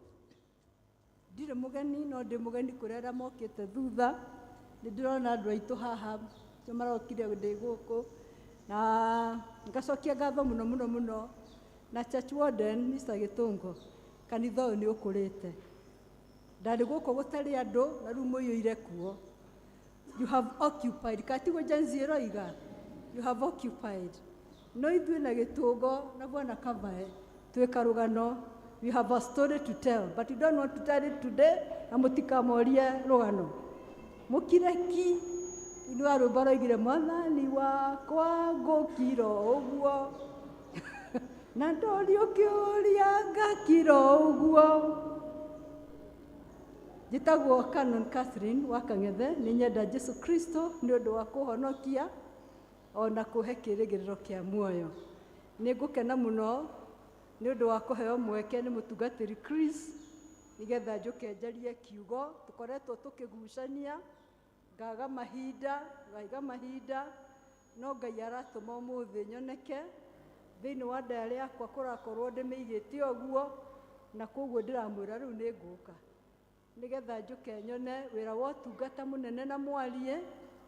Speaker 1: Ndirĩ mũgeni no ndĩ mũgeni kũrĩ arĩa mokĩte thutha. Nĩ ndĩrona andũ aitũ haha acio marokire ndĩ gũkũ. Na ngacokia ngatho mũno mũno mũno na church warden Mr. Gĩtũngo, kanitha ũyũ nĩ ũkũrĩte. Ndarĩ gũkũ gũtarĩ andũ na rĩu mũiyũire kuo. You have occupied, katiguo Gen Z ĩroiga, you have occupied. No ithuĩ na Gĩtũngo na Bwana Kavae twĩ karũgano. We have a story to tell, but we don't want to tell it today, na mũtikamorie rũgano. Mũkire ki, nĩ wa rwĩmbo roigire mwathani wakwa ngũkira ũguo, na ndorio kĩũria ngakira ũguo. Njĩtagwo Canon Catherine wa Kang'ethe, nĩ nyenda Jesu Kristo nĩ ũndũ wa kũhonokia ona kũhe kĩrĩgĩrĩro kĩa muoyo. Nĩ ngũkena mũno nĩ ũndũ wa kũheo mweke nĩ mũtungatĩri Chris nĩgetha njũke njarie kiugo. Tũkoretwo tũkĩgucania, ngaga mahinda, ngaiga mahinda, no Ngai aratũma ũmũthĩ nyoneke thĩinĩ wa ndayarĩ yakwa, kũrakorwo ndĩmĩigĩte ũguo, na koguo ndĩramwĩra rĩu nĩ ngũka nĩgetha njũke nyone wĩra wa ũtungata mũnene na mwarie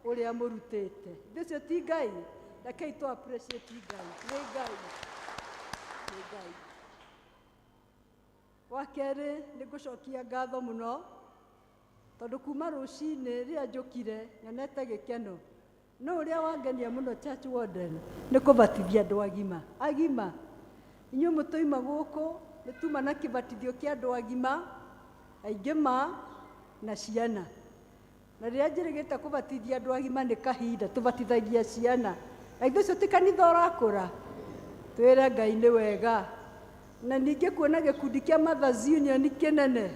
Speaker 1: ũrĩa mũrutĩte. Ũcio ti Ngai, rekei tũ appreciate Ngai. Nĩ Ngai, nĩ Ngai. Wa kerĩ, nĩ ngũcokia ngatho mũno tondũ kuma rũcinĩ rĩrĩa njũkire nyonete gĩkeno. No ũrĩa wangenia mũno church warden nĩ kũbatithia andũ agima agima. Inyuĩ mũtũima gũkũ nĩ tuma na kĩbatithio kĩa andũ agima aingĩ ma na ciana. Na rĩrĩa njĩrĩgĩte kũbatithia andũ agima nĩ kahinda tũbatithagia ciana. Na ithuĩ ũcio ti kanitha ũrakũra, twĩre Ngai nĩ wega. Na ningĩ kuona gĩkundi kĩa Mothers Union kĩnene,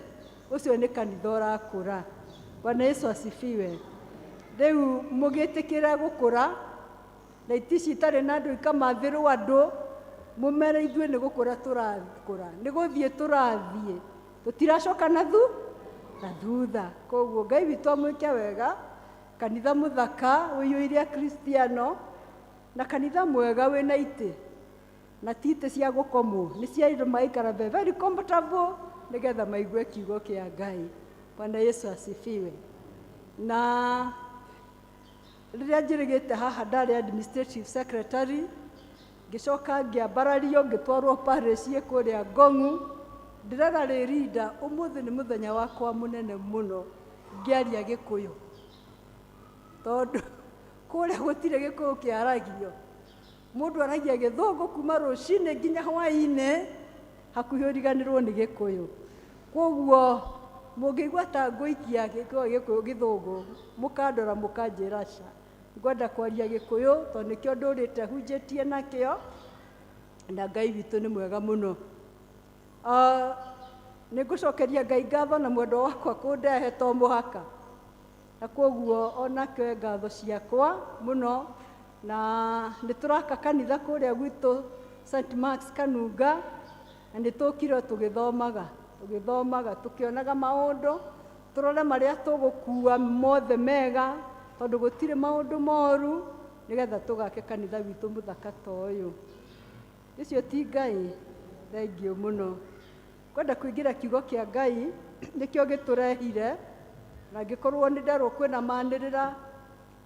Speaker 1: ũcio nĩ kanitha ũrakũra. Bwana Yesu asifiwe. Rĩu mũgĩtĩkĩra gũkũra na iti ici itarĩ na andũ ikamathĩrwo andũ, mũmere ithuĩ nĩ gũkũra tũrakũra, nĩ gũthiĩ tũrathiĩ, tũtiracoka na na thutha. Koguo Ngai witũ amwĩke wega, kanitha mũthaka ũiyũire akristiano na kanitha mwega wĩna itĩ, na ti itĩ cia gũkomwo, nĩ cia andũ magaikara very comfortable nĩgetha maigue kiugo kĩa Ngai. Bwana Yesu asifiwe. Na rĩrĩa njĩrĩgĩte haha ndarĩ administrative secretary, ngĩcoka ngĩambarario ngĩtwarwo parish ĩ kũrĩa Ngong'u. Ndĩrera rĩrinda ũmũthĩ nĩ mũthenya wakwa mũnene mũno ngĩaria Gĩkũyũ, tondũ kũrĩa gũtirĩ Gĩkũyũ kĩaragio. Mũndũ aragia Gĩthũngũ kuma rũcinĩ nginya hwaĩ-inĩ, hakuhĩ ũriganĩrwo nĩ Gĩkũyũ. Koguo mũngĩigua ta ngũikia Gĩkũyũ Gĩthũngũ, mũkandora mũkanjĩra ca. Ngwenda kwaria Gĩkũyũ tondũ nĩkĩo ndũrĩte hunjĩtie nakĩo, na Ngai witũ nĩ mwega mũno. Nĩ ngũcokeria Ngai ngatho na mwendwa wakwa kũndehe to mũhaka, na koguo onake ngatho ciakwa mũno. Na nĩ tũraka kanitha kũrĩa gwitũ St. Mark's Kanunga, na nĩ tũkire tũgĩthomaga tũgĩthomaga tũkĩonaga maũndũ, tũrore marĩa tũgũkua mothe mega, tondũ gũtirĩ maũndũ moru, nĩgetha tũgake kanitha witũ mũthaka ta ũyũ. Ũcio ti Ngai, thengiũ mũno. Kwenda kũingĩra kiugo kĩa Ngai nĩkĩo gĩtũrehire, na angĩkorwo nĩ nderwo kwĩna manĩrĩra,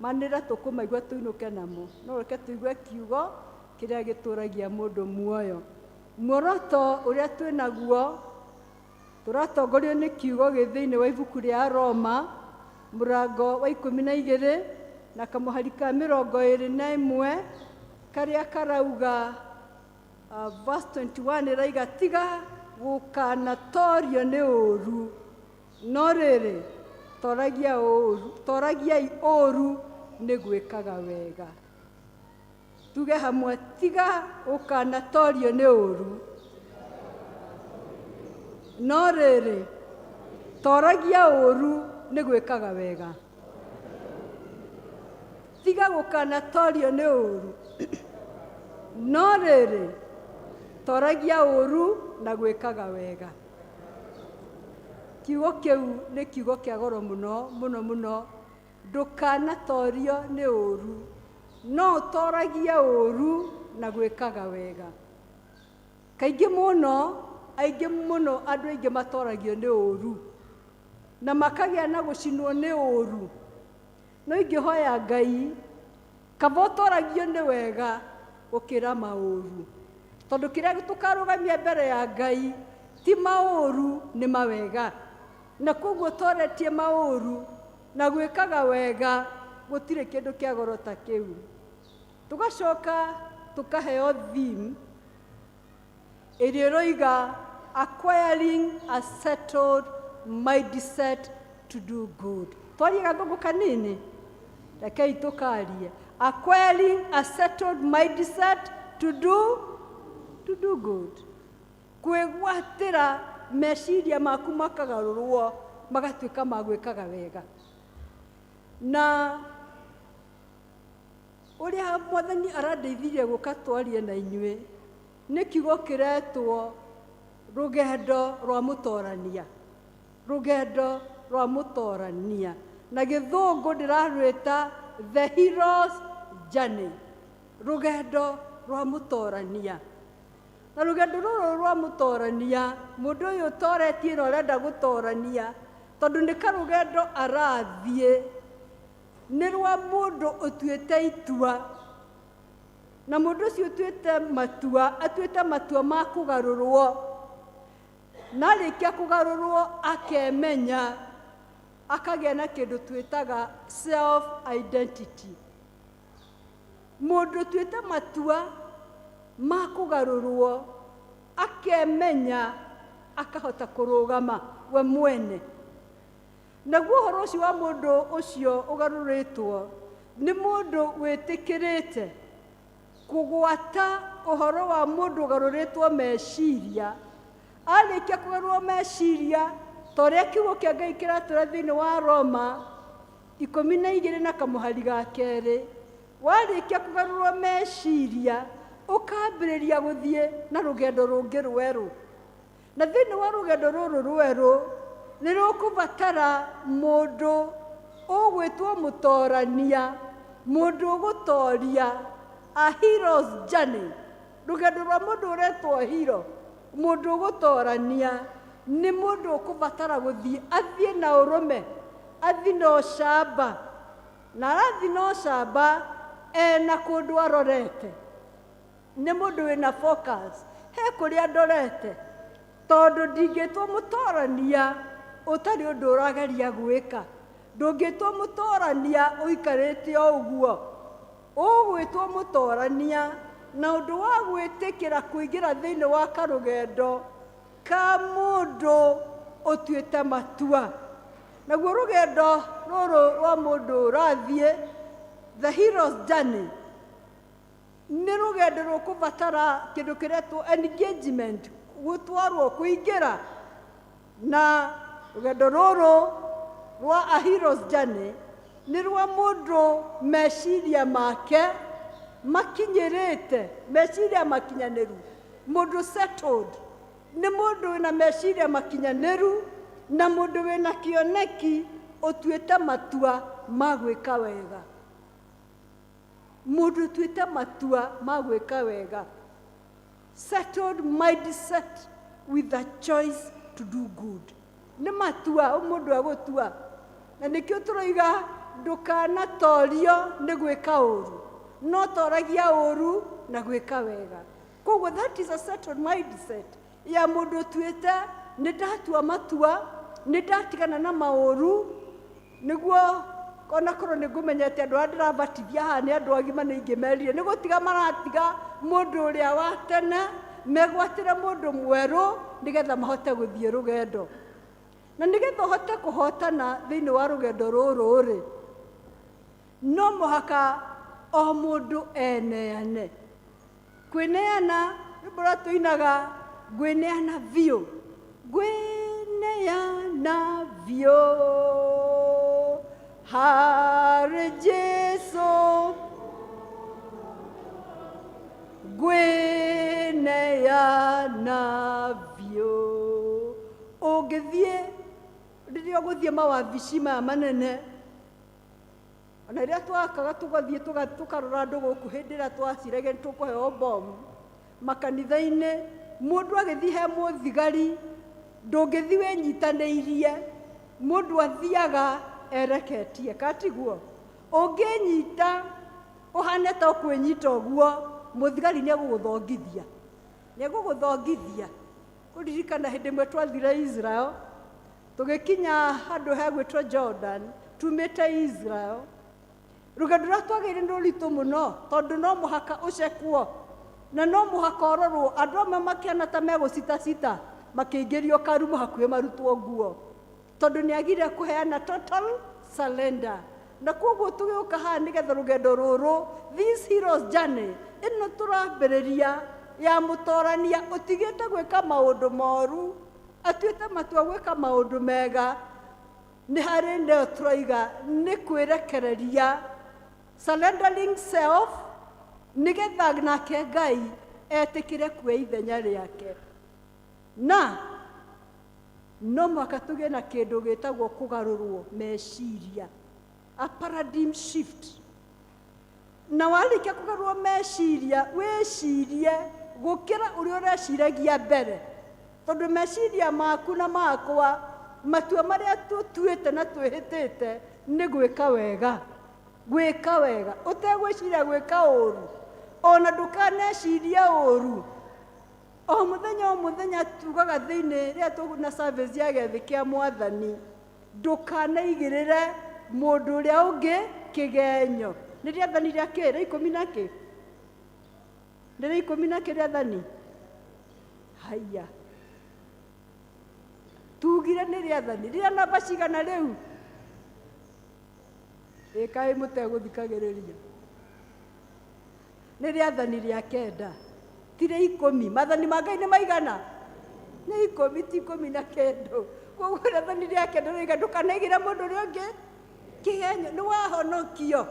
Speaker 1: manĩrĩra tũkũmaigua tũinũke namo, no reke tũigue kiugo kĩrĩa gĩtũragia mũndũ muoyo. Muoroto ũrĩa twĩnaguo tũratongorio nĩ kiugo gĩ thĩinĩ wa ibuku rĩa Roma mũrango wa 12 na kamũhari ka 21 karĩa karauga, verse 21 ĩraiga, tiga gũkanatorio nĩ ũru, no rĩrĩ toragia ũru, toragiai ũru nĩ gwĩkaga wega. Tuge hamwe, tiga gũkanatorio nĩ ũru, no rĩrĩ toragia ũru nĩ gwĩkaga wega. Tiga gũkanatorio nĩ ũru, no rĩrĩ toragia ũru na gwĩkaga wega. Kiugo kĩu nĩ kiugo kĩa goro mũno mũno mũno. Ndũkanatorio nĩ ũru, no ũtoragie ũru na gwĩkaga wega. Kaingĩ mũno, aingĩ mũno, andũ aingĩ matoragio nĩ ũru na makagĩa na gũcinwo nĩ ũru. No ingĩhoya Ngai Kaba ũtoragio nĩ wega gũkĩra maũru, tondũ kĩrĩa tũkarũgamia mbere ya Ngai ti maũru, nĩ mawega. Na koguo ũtoretie maũru na gwĩkaga wega, gũtirĩ kĩndũ kĩa goro ta kĩu. Tũgacoka tũkaheo theme ĩrĩa ĩroiga acquiring a settled mindset to do good. Twarie gathũngũ kanini, rekei tũkarie. Acquiring a settled mindset to do good. Kwĩgwatĩra meciria maku makagarũrwo magatuĩka ma gwĩkaga wega. Na ũrĩa Mwathani arandeithirie gũka twarie na inyuĩ nĩ kiugo kĩretwo rũgendo rwa mũtorania. Rũgendo rwa mũtorania na gĩthũngũ ndĩrarwĩta the hero's journey. Rũgendo rwa mũtorania. Na rũgendo rũrũ rwa mũtorania, mũndũ ũyũ ũtoretie na ũrenda gũtorania, tondũ nĩ karũgendo arathiĩ, nĩ rwa mũndũ ũtuĩte itua. Na mũndũ ũcio ũtuĩte matua, atuĩte matua ma kũgarũrwo. Na arĩkia kũgarũrwo akemenya, akagĩa na kĩndũ twĩtaga self identity. Mũndũ ũtuĩte matua ma kũgarũrwo akemenya, akahota kũrũgama we mwene. Naguo ũhoro ũcio wa mũndũ ũcio ũgarũrĩtwo nĩ mũndũ wĩtĩkĩrĩte kũgwata ũhoro wa mũndũ ũgarũrĩtwo meciria. Arĩkia kũgarũrwo meciria, ta ũrĩa kiugo kĩa Ngai kĩratũra thĩinĩ wa Roma 12 na kamũhari ga kerĩ, warĩkia kũgarũrwo meciria ũkambĩrĩria gũthiĩ na rũgendo rũngĩ rwerũ. Na thĩinĩ wa rũgendo rũrũ rwerũ nĩ rũkũbatara mũndũ ũgwĩtwo mũtorania, mũndũ ũgũtoria, a hero's journey. Rũgendo rwa mũndũ ũretwo hero, mũndũ ũgũtorania, nĩ mũndũ ũkũbatara gũthiĩ, athiĩ na ũrũme, athiĩ na ũcamba. Na arathiĩ na ũcamba ena kũndũ arorete. Nĩ mũndũ wĩna focus, he kũrĩa ndorete, tondũ ndingĩtwo mũtorania ũtarĩ ũndũ ũrageria gwĩka. Ndũngĩtwo mũtorania ũikarĩte o ũguo. Ũgwĩtwo mũtorania na ũndũ wa gwĩtĩkĩra kũingĩra thĩinĩ wa karũgendo ka mũndũ ũtuĩte matua. Naguo rũgendo rũrũ rwa mũndũ ũrathiĩ the hero's journey nĩ rũgendo rũkũbatara kĩndũ kĩretwo engagement, gũtwarwo, kũingĩra. Na rũgendo rũrũ rwa a hero's journey nĩ rwa mũndũ meciria make makinyĩrĩte, meciria makinyanĩru, mũndũ settled, nĩ mũndũ wĩna meciria makinyanĩru na mũndũ wĩna kĩoneki, ũtuĩte matua ma gwĩka wega. Mũndũ ũtuĩte matua ma gwĩka wega, settled mindset with a choice to do good. Nĩ matua mũndũ agũtua, na nĩkĩo tũroiga ndũkanatorio nĩ gwĩka ũru, no toragia ũru na gwĩka wega. Koguo that is a settled mindset ya mũndũ ũtuĩte, nĩ ndatua matua, nĩ ndatigana na maũru, nĩguo ona korwo nĩ ngũmenyete andũ arĩa ndĩrabatithia haha nĩ andũ agima, nĩ ingĩmerire nĩ gũtiga maratiga mũndũ ũrĩa wa tene, megwatĩre mũndũ mwerũ, nĩgetha mahote gũthiĩ rũgendo. Na nĩgetha ũhote kũhotana thĩinĩ wa rũgendo rũrũ rĩ, no mũhaka o mũndũ eneane. Kwĩneana, rwĩmbo rũrĩa tũinaga, ngwĩneana biũ, ngwĩneana biũ harĩ Jesũ, ngwĩneana biũ. Ũngĩthiĩ, rĩrĩa ũgũthiĩ mawabici maya manene, ona rĩrĩa twakaga tũgathiĩ tũkarora andũ gũkũ, hĩndĩ ĩrĩa twaciragia nĩ tũkũheo bomu makanitha-inĩ, mũndũ agĩthiĩ he mũthigari, ndũngĩthiĩ wĩnyitanĩirie, mũndũ athiaga ereketie, katiguo? Ũngĩnyita Ũhane ta ũkwĩnyita ũguo, mũthigari nĩ egũgũthongithia. Nĩ egũgũthongithia. Kũririkana hĩndĩ ĩmwe twathire Israel, tũgĩkinya handũ hegwĩtwo Jordan, tumĩte Israel. Rũgendo rũrĩa twagĩire nĩ rũritũ mũno, tondũ no mũhaka ũcekwo na no mũhaka ũrorwo. Andũ amwe makĩona ta megũcitacita, makĩingĩrio karumu hakuhĩ marutwo nguo, tondũ nĩ agire kũheana total surrender. Na koguo tũgĩũka haha nĩgetha rũgendo rũrũ, this hero's journey ĩno tũrambĩrĩria ya mũtorania ũtigĩte gwĩka maũndũ moru, atuĩte matua gwĩka maũndũ mega, nĩ harĩ nĩyo tũroiga nĩ kwĩrekereria, surrendering self, nĩgetha nake Ngai etĩkĩre kuoya ithenya rĩake. Na no mũhaka tũgĩe na kĩndũ gĩtagwo kũgarũrwo meciria, a paradigm shift. Na warĩkia kũgarũrwo meciria, wĩcirie gũkĩra ũrĩa ũreciragia mbere, tondũ meciria maku na makwa, matua marĩa tũtuĩte na twĩhĩtĩte nĩ gwĩka wega, gwĩka wega ũtegwĩciria gwĩka ũru, ona ndũkanecirie ũru. O mũthenya o mũthenya tugaga thĩinĩ rĩrĩa tũna service ya gĩathĩ kĩa Mwathani, ndũkanaigĩrĩre mũndũ ũrĩa ũngĩ kĩgenyo. Nĩ rĩathani rĩa kĩ? Rĩa ikũmi na kĩ? Nĩ rĩa ikũmi na kĩ rĩathani? Haiya, tugire nĩ rĩathani rĩrĩa namba cigana rĩu? Ĩkaĩ mũtegũthikagĩrĩria. Nĩ rĩathani rĩa kenda, ti rĩa 10. Maathani ma Ngai nĩ maigana? Nĩ 10, ti 19. Koguo rĩathani rĩa kenda rĩiga ndũkanaigĩre mũndũ ũrĩa ũngĩ kĩgenyo. Nĩ wahonokio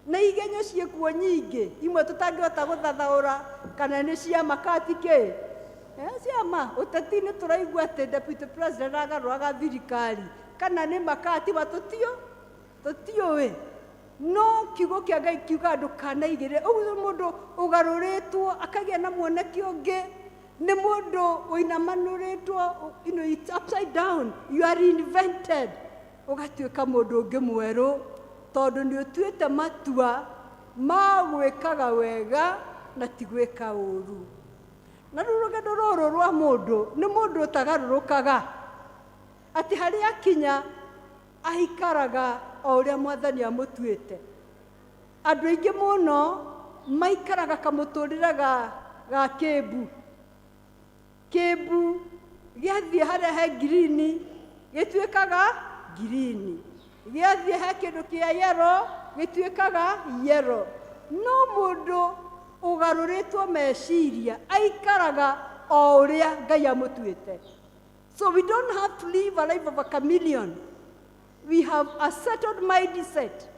Speaker 1: na igenyo ciĩkuo nyingĩ, imwe tũtangĩhota gũthathaũra kana nĩ ciama kati kĩ ciama. Ũteti nĩ tũraigua atĩ deputy president agarũraga thirikari, kana nĩ makati ma tũtiũĩ, no kiugo kĩa Ngai kiugaga ndũkanaigĩrĩre. Ũguo nĩ mũndũ ũgarũrĩtwo akagĩa na muoneki ũngĩ, nĩ mũndũ ũinamanũrĩtwo, it's upside down, you are reinvented, ũgatuĩka mũndũ ũngĩ mwerũ, tondũ nĩ ũtuĩte matua ma gwĩkaga wega na ti gwĩka ũru. Na rĩu rũgendo rũrũ rwa mũndũ nĩ mũndũ ũtagarũrũkaga, atĩ harĩa akinya aikaraga o ũrĩa Mwathani amũtuĩte. Andũ aingĩ mũno maikaraga kamũtũrĩre ga kĩmbu. Kĩmbu gĩathiĩ harĩa he ngirini gĩtuĩkaga ngirini, gĩathiĩ he kĩndũ kĩa yellow gĩtuĩkaga yellow. No mũndũ ũgarũrĩtwo meciria aikaraga o ũrĩa Ngai amũtuĩte. So we don't have to live a life of a chameleon. We have a settled mindset,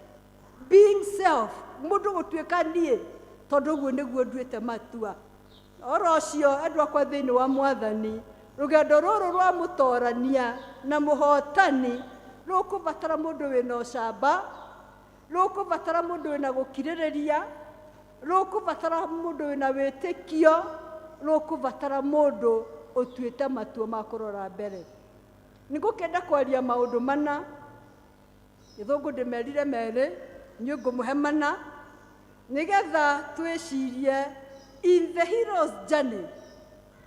Speaker 1: being self, mũndũ gũtuĩka niĩ, tondũ ũguo nĩguo nduĩte matua. Oro ũcio, andũ akwa thĩinĩ wa Mwathani, rũgendo rũrũ rwa mũtorania na mũhotani rũkũbatara mũndũ wĩna ũcamba, rũkũbatara mũndũ wĩna gũkirĩrĩria, rũkũbatara mũndũ wĩna wĩtĩkio, rũkũbatara mũndũ ũtuĩte matua ma kũrora mbere. Nĩngũkĩenda kwaria maũndũ mana, gĩthũngũ ndĩmerire merĩ, niĩ ngũmũhe mana, nĩgetha twĩcirie in the hero's journey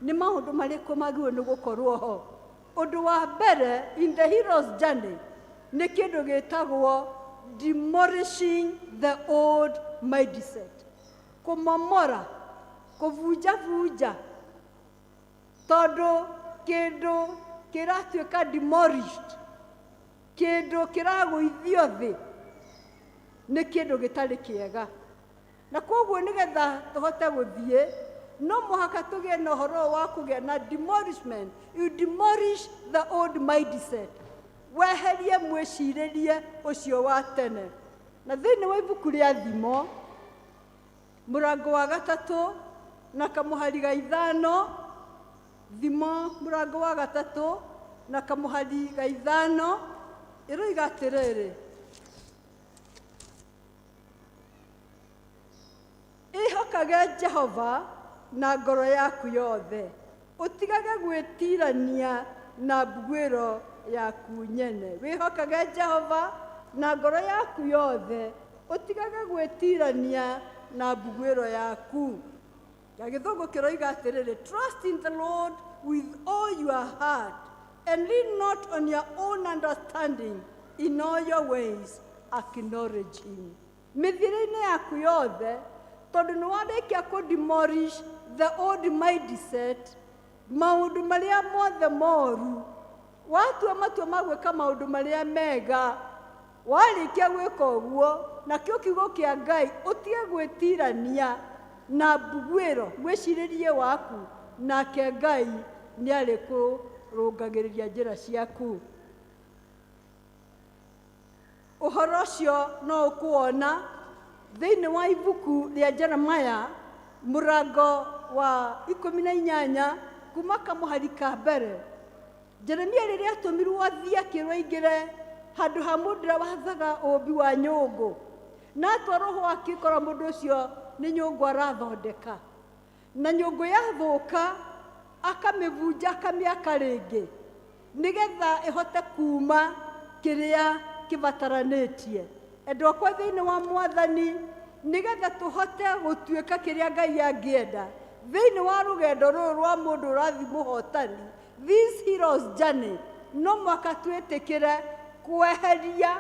Speaker 1: nĩ maũndũ marĩkũ magĩrĩirwo nĩ gũkorwo ho. Ũndũ wa mbere in the hero's journey nĩ kĩndũ gĩtagwo demolishing the old mindset, kũmomora, kũbunjabunja, tondũ kĩndũ kĩratuĩka demolished, kĩndũ kĩragũithio thĩ, nĩ kĩndũ gĩtarĩ kĩega. Na koguo nĩgetha tũhote gũthiĩ, no mũhaka tũgĩe na ũhoro wa kũgĩa na demolishment. You demolish the old mindset, weherie mwĩcirĩrie ũcio wa tene. Na thĩinĩ wa ibuku rĩa Thimo, mũrango wa 3 na kamũhari ga 5, Thimo mũrango wa 3 na kamũhari ga 5, ĩroiga atĩrĩrĩ: ĩhokage Jehova na ngoro yaku yothe, ũtigage gwĩtirania na mbuguĩro yaku nyene. Wĩhokage Jehova na ngoro yaku yothe, Ũtigage gwĩtirania na mbuguĩro yaku. Na Gĩthũngũ kĩroiga atĩrĩrĩ, "Trust in the Lord with all your heart and lean not on your own understanding. In all your ways acknowledge him." Mĩthiĩre-inĩ yaku yothe, tondũ nĩ warĩkia kũ demolish the old mindset, maũndũ marĩa mothe moru, watua matua ma gwĩka maũndũ marĩa mega, warĩkia gwĩka ũguo, nakĩo kiugo kĩa Ngai, ũtige gwĩtirania na mbuguĩro, mwĩcirĩrie waku, nake Ngai nĩ arĩkũrũngagĩrĩria njĩra ciaku. Ũhoro ũcio no ũkũwona thĩinĩ wa ibuku rĩa Jeremiah, mũrango wa 18, kuma kamũhari ka mbere. Jeremia rĩrĩa atũmirwo athiĩ akĩrwo aingĩre handũ ha mũndũ ũrĩa wathaga ũmbi wa nyũngũ, na atwarwo ho akĩkora mũndũ ũcio nĩ nyũngũ arathondeka, na nyũngũ yathũka akamĩbunja, akamĩaka rĩngĩ nĩgetha ĩhote kuma kĩrĩa kĩbataranĩtie. Endwa akwa thĩinĩ wa Mwathani, nĩgetha tũhote gũtuĩka kĩrĩa Ngai angĩenda thĩinĩ wa rũgendo rũrũ rwa mũndũ ũrathiĩ mũhotani, this hero's journey, no mũhaka twĩtĩkĩre kweheria,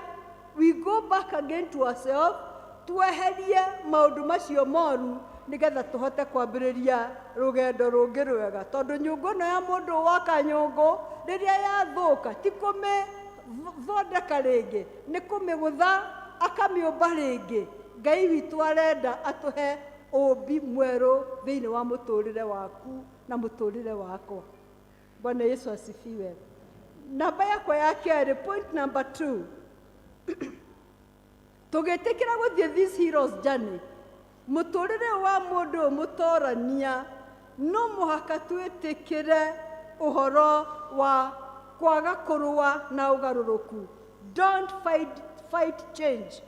Speaker 1: we go back again to ourselves, tweherie maũndũ macio moru nĩgetha tũhote kwambĩrĩria rũgendo rũngĩ rwega, tondũ nyũngũ ĩno ya mũndũ waka nyũngũ, rĩrĩa yathũka, ti kũmĩthondeka rĩngĩ, nĩ kũmĩgũtha akamĩũmba rĩngĩ. Ngai witũ arenda atũhe ũmbi mwerũ thĩinĩ wa mũtũrĩre waku na mũtũrĩre wakwa. Bwana Yesu asifiwe. Namba yakwa ya kerĩ, point number 2, tũgĩtĩkĩra gũthiĩ this hero's journey, mũtũrĩre wa mũndũ mũtorania, no mũhaka twĩtĩkĩre ũhoro wa kwaga kũrũa na ũgarũrũku. Don't fight change.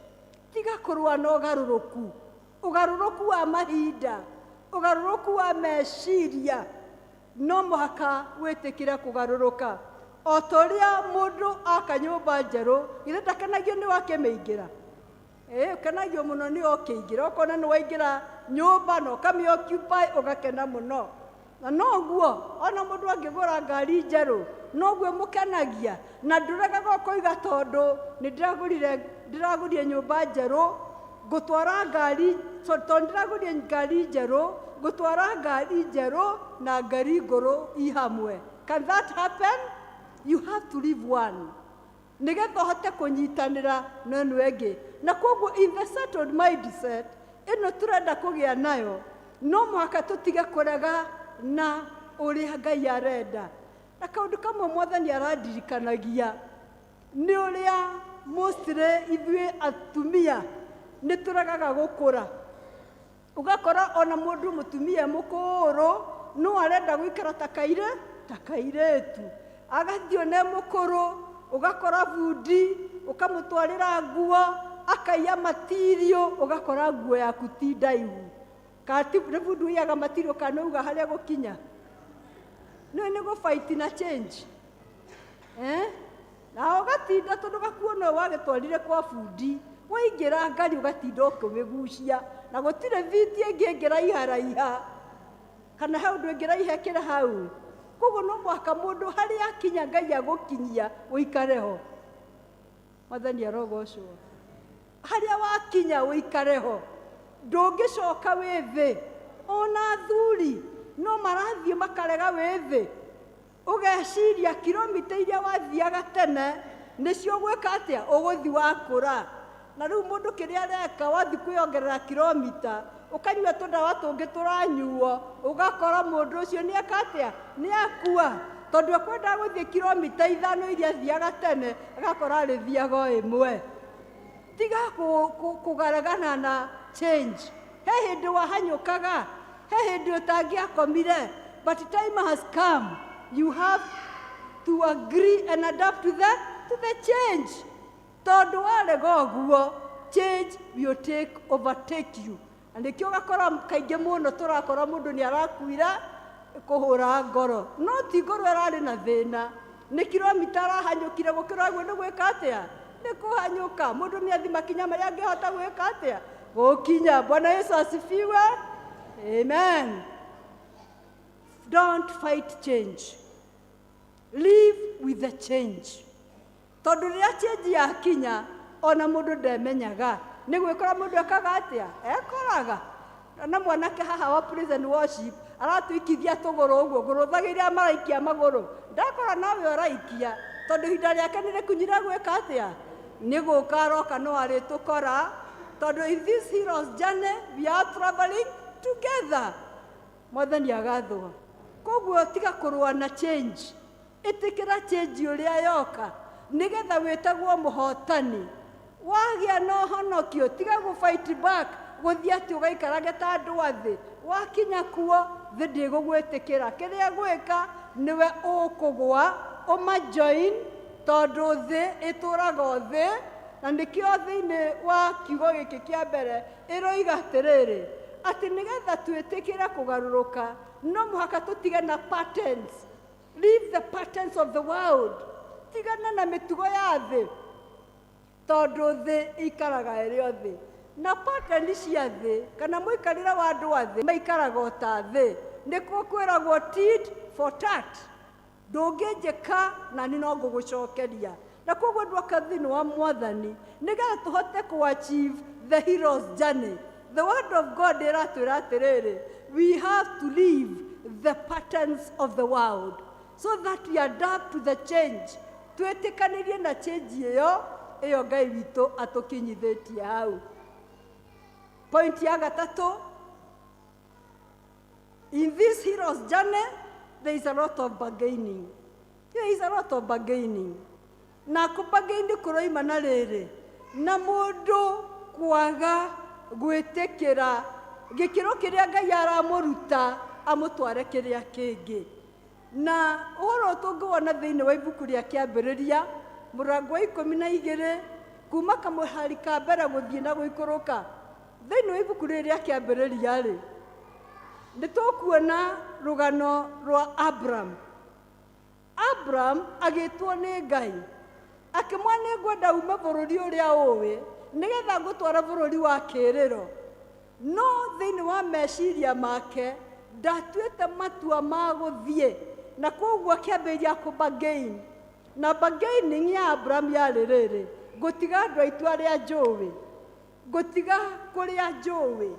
Speaker 1: Tiga kũrũa na ũgarũrũku, ũgarũrũku wa mahinda, ũgarũrũku wa meciria. No mũhaka wĩtĩkĩre kũgarũrũka. O ta ũrĩa mũndũ aka nyũmba njerũ, githĩ ndakenagio nĩ wakĩmĩingĩra? Ĩĩ, ũkenagio mũno nĩ ũkĩingĩra, ũkona nĩ waingĩra nyũmba na ũkamĩ occupy, ũgakena mũno. Na noguo ona mũndũ angĩgũra ngari njerũ, noguo ĩmũkenagia, na ndũregaga ũkoiga, tondũ nĩ ndĩragũrire nyũmba njerũ, ngũtwara ngari, tondũ ndĩragũrire ngari njerũ, ngũtwara ngari njerũ na ngari ngũrũ i hamwe. Can that happen? You have to leave one nĩgetha ũhote kũnyitanĩra na ĩno ĩngĩ. Na koguo in the settled mindset ĩno tũrenda kũgĩa nayo, no mũhaka tũtige kũrega na ũrĩa Ngai arenda. Na kaũndũ kamwe Mwathani arandirikanagia nĩ ũrĩa mostly ithuĩ atumia nĩ tũregaga gũkũra. Ũgakora ona mũndũ mũtumia mũkũrũ no arenda gũikara ta kairĩtu, agathiĩ one mũkũrũ, ũgakora bundi ũkamũtwarĩra nguo, akaiya matirio, ũgakora nguo yaku ti ndaihu. Kana nĩ bundi ũiyaga matirio, kana nĩ uga harĩa gũkinya nĩ gũfight na change, eh? Na ũgatinda, tondũ gakuo no wagĩtwarire kwa bundi, waingĩra ngari ũgatinda ũkĩmĩgucia, na gũtirĩ viti ĩngĩ ĩngĩraiharaiha kana he ũndũ ĩngĩraiha ĩkĩra hau. Koguo no mũhaka mũndũ harĩa akinya Ngai agũkinyia ũikare ho. Mwathani arogocwo. Harĩa wakinya ũikare ho, ndũngĩcoka wĩ thĩ. Ona athuri no marathiĩ makarega wĩ thĩ, ũgeciria kilomita iria wathiaga tene nĩcio gwĩka atĩa ũgũthi wakũra. Na rĩu mũndũ kĩrĩa areka, wathi kwĩongerera kilomita, ũkanyua tũdawa tũngĩ tũranyuo, ũgakora mũndũ ũcio nĩ eka atĩa, nĩ akua, tondũ ekwendaga gũthiĩ kilomita 5 iria athiaga tene, agakora arĩthiaga o ĩmwe. Tiga kũgaregana na change. He hĩndĩ wahanyũkaga, he hĩndĩ ũtangĩakomire, but time has come, you have to agree and adapt to the change, tondũ warega ũguo, change will take overtake you. Na nĩkĩo ũgakora kaingĩ mũno tũrakora mũndũ nĩ arakuira kũhũra ngoro, no ti ngoro ĩrarĩ na thĩna, nĩ kilomita arahanyũkire gũkĩra ũguo. Nĩ gwĩka atĩa? Nĩ kũhanyũka. Mũndũ nĩ athi makinya marĩa angĩhota gwĩka atĩa? Gũkinya. Bwana Yesu asifiwe. Amen. Don't fight change. Live with the change. Tondũ rĩrĩa change yakinya, ona mũndũ ndemenyaga. Nĩ gwĩkora mũndũ ekaga atĩa? Ekoraga. Na mwanake haha wa praise and worship aratũikithia tũgũrũ ũguo, ngũrũthagĩria maraikia magũrũ. Ndakora nawe ũraikia, tondũ ihinda rĩake nĩ rĩkinyire gwĩka atĩa? Nĩ gũka aroka no arĩtũkora, tondũ in this hero's journey we are traveling together. Mwathani agathwo. Koguo tiga kũrũa na change. Ĩtĩkĩra change ũrĩa yoka, nĩgetha wĩtagwo mũhotani. Wagĩa na ũhonokio, tiga gũ fight back, gũthiĩ atĩ ũgaikarage ta andũ a thĩ. Wakinya kuo, thĩ ndĩgũgwĩtĩkĩra. Kĩrĩa gwĩka, nĩwe ũkũgwa, ũmajoin, tondũ thĩ ĩtũraga o thĩ, na nĩkĩo thĩinĩ wa kiugo gĩkĩ kĩa mbere ĩroiga atĩrĩrĩ, atĩ nĩgetha twĩtĩkĩre kũgarũrũka, no mũhaka tũtige na patterns. Leave the patterns of the world. Tigana na mĩtugo ya thĩ, tondũ thĩ ikaraga ĩrĩ o thĩ. Na pattern cia thĩ, kana mũikarĩre wa andũ a thĩ, maikaraga o ta thĩ. Nĩkuo kwĩragwo tit for tat. Ndũngĩnjĩka na niĩ no ngũgũcokeria. Na koguo ndwoka thĩinĩ wa Mwathani, nĩgetha tũhote kũ achieve the hero's journey. The word of God ĩratwĩra atĩrĩrĩ, we have to leave the patterns of the world so that we adapt to the change. Twĩtĩkanĩrie na change ĩyo, ĩyo Ngai witũ atũkinyithĩtie hau. Point ya gatatũ, in this hero's journey, there is a lot of bargaining. There is a lot of bargaining. Na kũbargain kũroima na rĩrĩ, na mũndũ kwaga gwĩtĩkĩra gĩkĩro kĩrĩa Ngai aramũruta amũtware kĩrĩa kĩngĩ. Na ũhoro tũngĩwona thĩinĩ wa ibuku rĩa kĩambĩrĩria, mũrango wa 12, kuma kamũhari ka mbere gũthiĩ na gũikũrũka. Thĩinĩ wa ibuku rĩrĩ rĩa kĩambĩrĩria rĩ, nĩ tũkuona rũgano rwa Abraham. Abraham agĩtwo nĩ Ngai, akĩmwĩra nĩ ngwenda ume bũrũri ũrĩa ũĩ, nĩgetha ngũtwara bũrũri wa kĩĩrĩro. No thĩinĩ wa meciria make, ndatuĩte matua ma gũthiĩ, na koguo akĩambĩrĩria kũ bargain. Na bargaining ya Abraham yarĩ rĩrĩ, ngũtiga andũ aitũ arĩa njũĩ, ngũtiga kũrĩa njũĩ,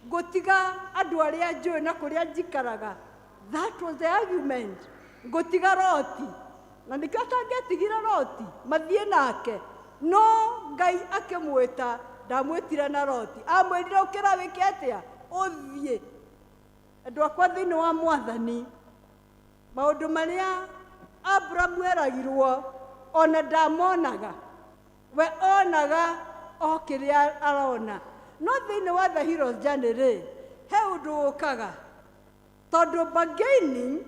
Speaker 1: ngũtiga andũ arĩa njũĩ na kũrĩa njikaraga. That was the argument. Ngũtiga Loti. Na nĩkĩo atangĩatigire Loti, mathiĩ nake. No Ngai akĩmwĩta, ndamwĩtire na Loti. Amwĩrire ũkĩra wĩke atĩa? Ũthiĩ. Andũ akwa thĩinĩ wa Mwathani, maũndũ marĩa Abraham eragirwo, ona ndamonaga. We onaga o kĩrĩa arona. No thĩinĩ wa the hero's journey rĩ, he ũndũ ũkaga. Tondũ bargaining,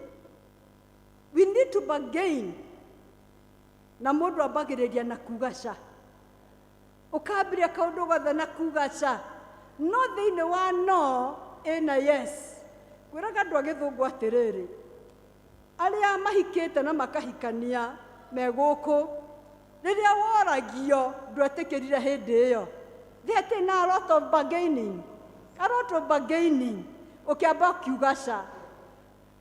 Speaker 1: we need to bargain. Na mũndũ ambagĩrĩria na kuga ca. Ũkambĩrĩria kaũndũ gothe na kuga ca. No thĩinĩ wa no, ĩna yes. Kwĩraga andũ a gĩthũngũ atĩrĩrĩ, arĩa mahikĩte na makahikania me gũkũ, rĩrĩa woragio ndwetĩkĩrire hĩndĩ ĩyo. There na a lot of bargaining. A lot of bargaining. Ũkĩamba ũkiuga ca.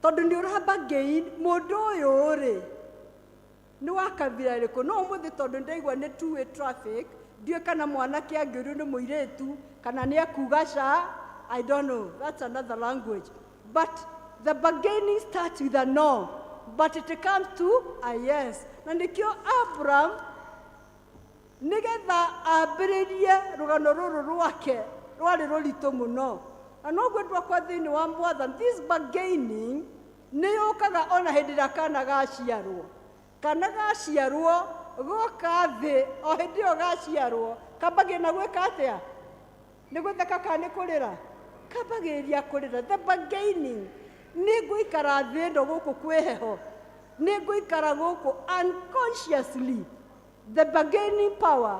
Speaker 1: Tondũ nĩ ũra bargain mũndũ ũyũ rĩ, nĩ wa kabira ĩrĩkũ? No ũmũthĩ tondũ ndaigua nĩ two way traffic, ndiũĩ kana mwanake angĩũrio nĩ mũirĩtu, kana nĩ ekuga ca, I don't know. That's another language. But the bargaining starts with a no, but it comes to a yes. Na nĩkĩo Abraham, nĩgetha ambĩrĩrie rũgano rũrũ rwake, rwarĩ rũritũ mũno. Na noguo andũ akwa thĩinĩ wa Mwathani, this bargaining nĩ yũkaga ona hĩndĩ ĩrĩa kana gaciarwo. Kana gaciarwo, goka thĩ, o hĩndĩ ĩyo gaciarwo, kambagĩrĩria na gwĩka atĩa? Nĩ gũtheka kana nĩ kũrĩra? Kambagĩrĩria kũrĩra. The bargaining. Nĩ ngũikara thĩ ĩno gũkũ kwĩ heho. Nĩ ngũikara gũkũ unconsciously. The bargaining power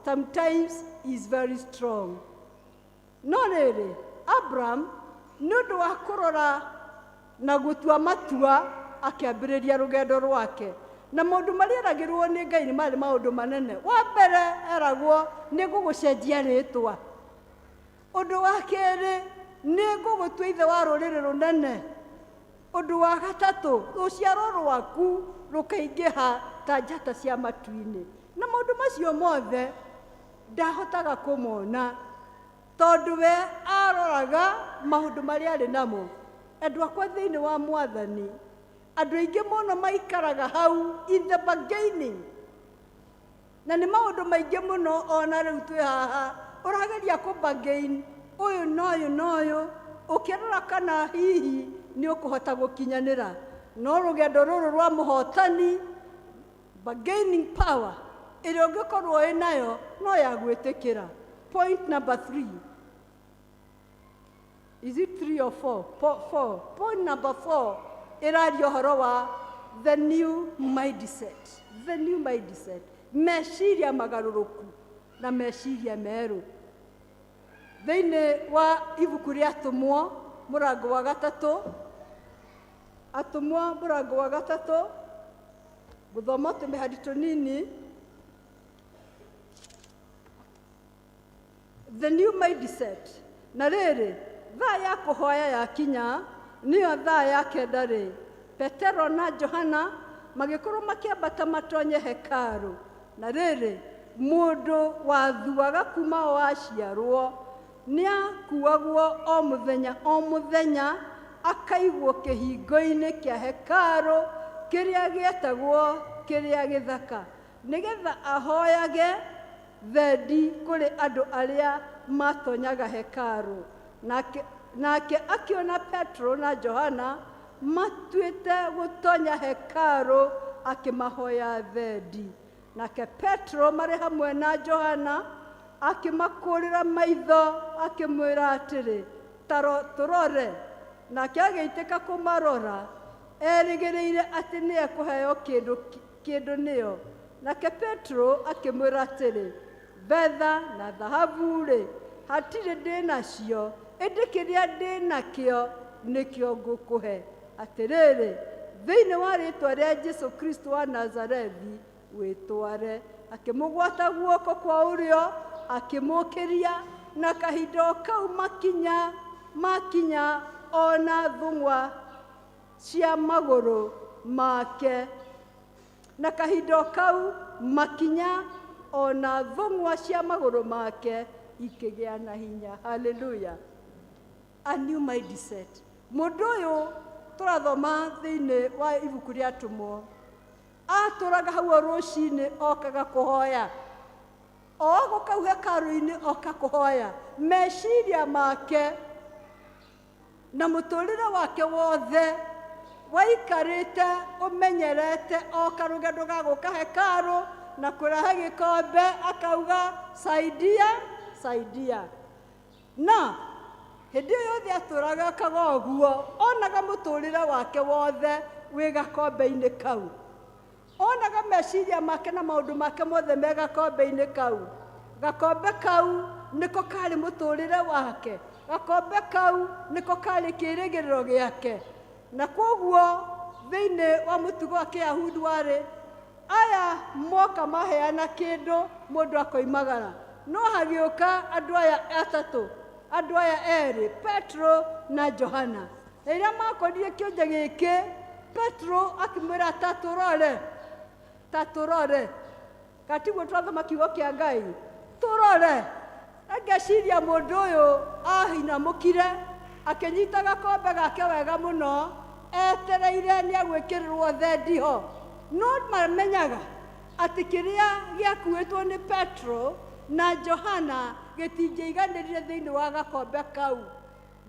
Speaker 1: sometimes is very strong. No rĩrĩ, Abraham nĩ ũndũ wa kũrora na gũtua matua akĩambĩrĩria rũgendo rwake. Na maũndũ marĩa eragĩrwo nĩ Ngai nĩ marĩ maũndũ manene. Wa mbere eragwo nĩ ngũgũcenjia rĩtwa. Ũndũ wa kerĩ nĩ ngũgũtua ithe wa rũrĩrĩ rũnene. Ũndũ wa gatatũ rũciaro rwaku rũkaingĩha ta njata cia matu-inĩ. Na maũndũ macio mothe ndahotaga kũmona tondũ we aroraga maũndũ marĩa arĩ namo. Andũ akwa thĩinĩ wa Mwathani, andũ aingĩ mũno maikaraga hau in the bargaining, na nĩ maũndũ maingĩ mũno ona rĩu twĩ haha ũrageria kũ bargain ũyũ na ũyũ na ũyũ, ũkĩrora kana hihi nĩ ũkũhota gũkinyanĩra. No rũgendo rũrũ rwa mũhotani, bargaining power ĩrĩa ũngĩkorwo ĩ nayo no ya gwĩtĩkĩra. Point number 3. Is it 3 or 4? 4. Point number 4 ĩraria ũhoro wa the new mindset. The new mindset. Meciria magarũrũku na meciria merũ. Thĩinĩ wa ibuku rĩa Atũmwo mũrango wa gatatũ, Atũmwo mũrango wa gatatũ, gũthoma tũmĩhari tũnini. The new mindset. Na rĩrĩ, thaa ya kũhoya yakinya, nĩyo thaa ya kenda rĩ, Petero na Johana magĩkorwo makĩambata matonye hekarũ. Na rĩrĩ, mũndũ wathuaga kuma o aciarwo nĩakuagwo o mũthenya o mũthenya akaigwo kĩhingo-inĩ kĩa hekarũ kĩrĩa gĩetagwo kĩrĩa gĩthaka, nĩgetha ahoyage thendi kũrĩ andũ arĩa matonyaga hekarũ. Nake akĩona Petro na Johana matuĩte gũtonya hekarũ, akĩmahoya thendi. Nake Petro marĩ hamwe na Johana akĩmakũrĩra maitho, akĩmwĩra atĩrĩ, tũrore. Nake agĩitĩka kũmarora, erĩgĩrĩire atĩ nĩekũheo kĩndũ nĩo. Nake Petro akĩmwĩra atĩrĩ, betha na thahabu-rĩ, hatirĩ ndĩ nacio, ĩndĩ kĩrĩa ndĩ nakĩo nĩkĩo ngũkũhe. Atĩrĩrĩ, thĩinĩ wa rĩtwa rĩa Jesũ Kristo wa Nazarethi, wĩtware. Akĩmũgwata guoko kwa ũrĩo, akĩmũkĩria, na kahinda o kau makinya ona thũng'wa cia magũrũ make. Na kahinda o kau makinya ona thũng'wa cia magũrũ make ikĩgĩa na hinya. Hallelujah. A new mindset. Mũndũ ũyũ tũrathoma thĩinĩ wa ibuku rĩa Atũmwo, atũraga hau o rũcinĩ okaga kũhoya, o gũkau hekarũ-inĩ oka kũhoya. Meciria make na mũtũrĩre wake wothe waikarĩte ũmenyerete oka rũgendo ga gũka hekarũ na kũrehe gĩkombe akauga saidia saidia. Na hĩndĩ ĩyo yothe atũraga ekaga ũguo, onaga mũtũrĩre wake wothe wĩ gakombe-inĩ kau. Onaga meciria make na maũndũ make mothe me gakombe-inĩ kau. Gakombe kau nĩko karĩ mũtũrĩre wake. Gakombe kau nĩko karĩ kĩĩrĩgĩrĩro gĩake. Na kwoguo thĩinĩ wa mũtugo wa Kĩyahudi warĩ aya moka maheana kĩndũ mũndũ akoimagara. No hagĩũka andũ aya atatũ, andũ aya erĩ, Petro na Johana. Na rĩrĩa makorire kĩonje gĩkĩ, Petro akĩmwĩra ta tũrore, ta tũrore. Katiguo twathoma kiugo kĩa Ngai, tũrore. Na ngeciria mũndũ ũyũ ahinamũkire akĩnyita gakombe gake wega mũno, etereire nĩ egwĩkĩrĩrwo thendi ho. No mamenyaga atĩ kĩrĩa gĩakuĩtwo nĩ Petro na Johana gĩtingĩiganĩrire thĩinĩ wa gakombe kau.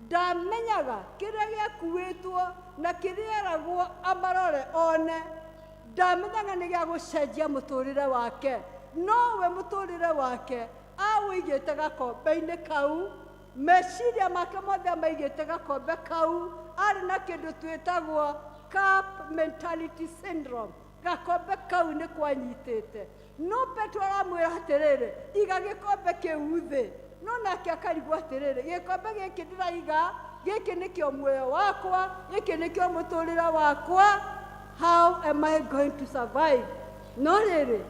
Speaker 1: Ndamenyaga kĩrĩa gĩakuĩtwo na kĩrĩa eragwo amarore one, ndamenyaga nĩ gĩa gũcenjia mũtũrĩre wake. Nowe mũtũrĩre wake awũigĩte gakombe-inĩ kau, meciria make mothe amaigĩte gakombe kau. Arĩ na kĩndũ twĩtagwo cup mentality syndrome. Gakombe kau nĩ kwanyitĩte. No Petro aramwĩra atĩrĩrĩ, iga gĩkombe kĩu thĩ. No nake akarigwo atĩrĩrĩ, gĩkombe gĩkĩ ndĩraiga, gĩkĩ nĩkĩo muoyo wakwa, gĩkĩ nĩkĩo mũtũrĩre wakwa. How Am I going to survive? No rĩrĩ,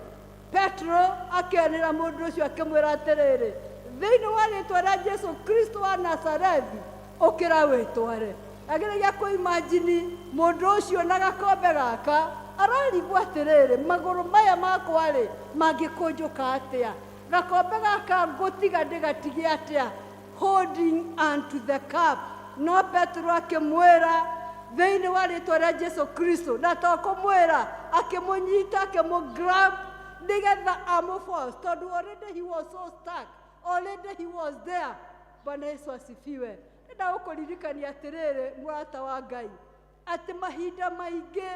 Speaker 1: Petro akĩanĩra mũndũ ũcio akĩmwĩra atĩrĩrĩ, thĩinĩ wa rĩtwa rĩa Jesu Kristo wa Nazarethi, ũkĩra wĩtware. Ageragia kũimagine mũndũ ũcio na gakombe gaka, ararigwo atĩrĩrĩ, magũrũ maya makwa-rĩ, mangĩkũnjũka atĩa? Gakombe gaka ngũtiga ndĩgatige atĩa? Holding unto the cup. No Petro akĩmwĩra thĩinĩ wa rĩtwa rĩa Jesu Kristo, na to kũmwĩra, akĩmũnyita, akĩmũ-grab nĩgetha amũ-force, tondũ already he was so stuck, already he was there. Bwana Yesu asifiwe. Ndĩrenda gũkũririkania atĩrĩrĩ, mũrata wa Ngai, atĩ mahinda maingĩ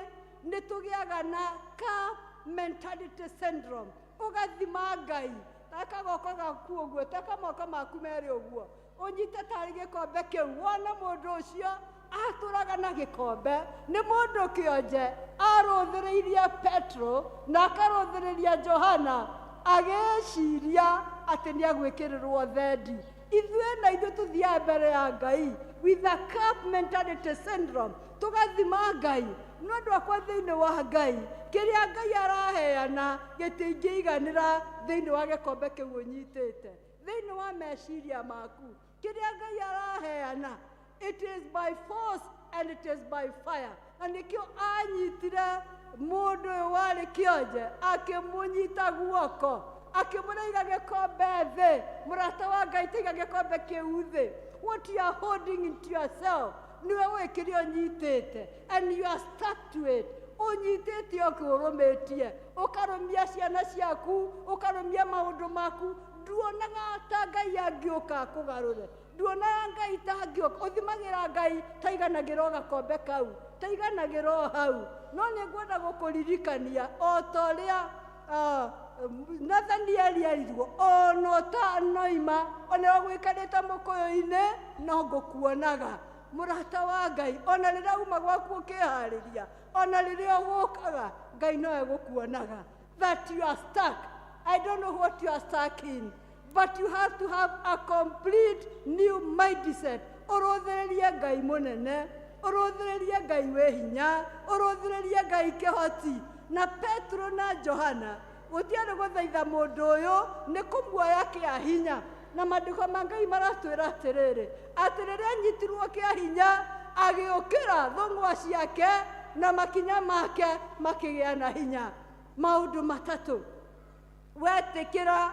Speaker 1: nĩ tũgĩaga na cup mentality syndrome. Ũgathima Ngai taka goko gaku ũguo, taka moko maku merĩ ũguo, ũnyite tarĩ gĩkombe kĩu, wone mũndũ ũcio atũraga na gĩkombe nĩ mũndũ kĩonje arũthĩrĩirie Petro na akarũthĩrĩria Johana, agĩciria atĩ nĩ agwĩkĩrĩrwo thendi. Ithuĩ na ithuĩ tũthiaga mbere ya Ngai with a cup mentality syndrome, tũgathima Ngai nĩ ũndũ wakwa thĩinĩ wa Ngai, kĩrĩa Ngai araheana gĩtingĩiganĩra thĩinĩ wa gĩkombe kĩu ũnyitĩte, thĩinĩ wa meciria maku. Kĩrĩa Ngai araheana, it is by force and it is by fire. Na nĩkĩo anyitire mũndũ ũyũ warĩ kĩonje, akĩmũnyita guoko, akĩmũraiga gĩkombe thĩ. Mũrata wa Ngai, tiga gĩkombe kĩu thĩ. What you are holding into yourself, nĩwe ũĩ kĩrĩa ũnyitĩte, and you are stuck to it. Ũnyitĩte ũkĩũrũmĩtie, ũkarũmia ciana ciaku, ũkarũmia maũndũ maku, nduonaga ta Ngai angĩũka akũgarũre, nduonaga Ngai ta angĩũka. Ũthimagĩra Ngai taiganagĩra o gakombe kau, taiganagĩra o hau. No nĩ ngwenda gũkũririkania o ta ũrĩa Nathanieli erirwo, ona ũtanoima, ona ũgũikarĩte mũkũyũ-inĩ, no ngũkuonaga. Mũrata wa Ngai, ona rĩrĩa uma gwaku ũkĩharĩria, ona rĩrĩa ũgũkaga, Ngai no egũkuonaga. That you are stuck. I don't know what you are stuck in, but you have to have a complete new mindset. Ũrũthĩrĩrie Ngai mũnene, ũrũthĩrĩrie Ngai wĩ hinya, ũrũthĩrĩrie Ngai kĩhoti. Na Petro na Johana gũtiarĩ gũthaitha mũndũ ũyũ, nĩ kũmuoya kĩa hinya. Na maandĩko ma Ngai maratwĩra atĩrĩrĩ, atĩ rĩrĩa anyitirwo kĩa hinya, agĩũkĩra thũng'wa ciake na makinya make makĩgĩa na hinya. Maũndũ matatũ wetĩkĩra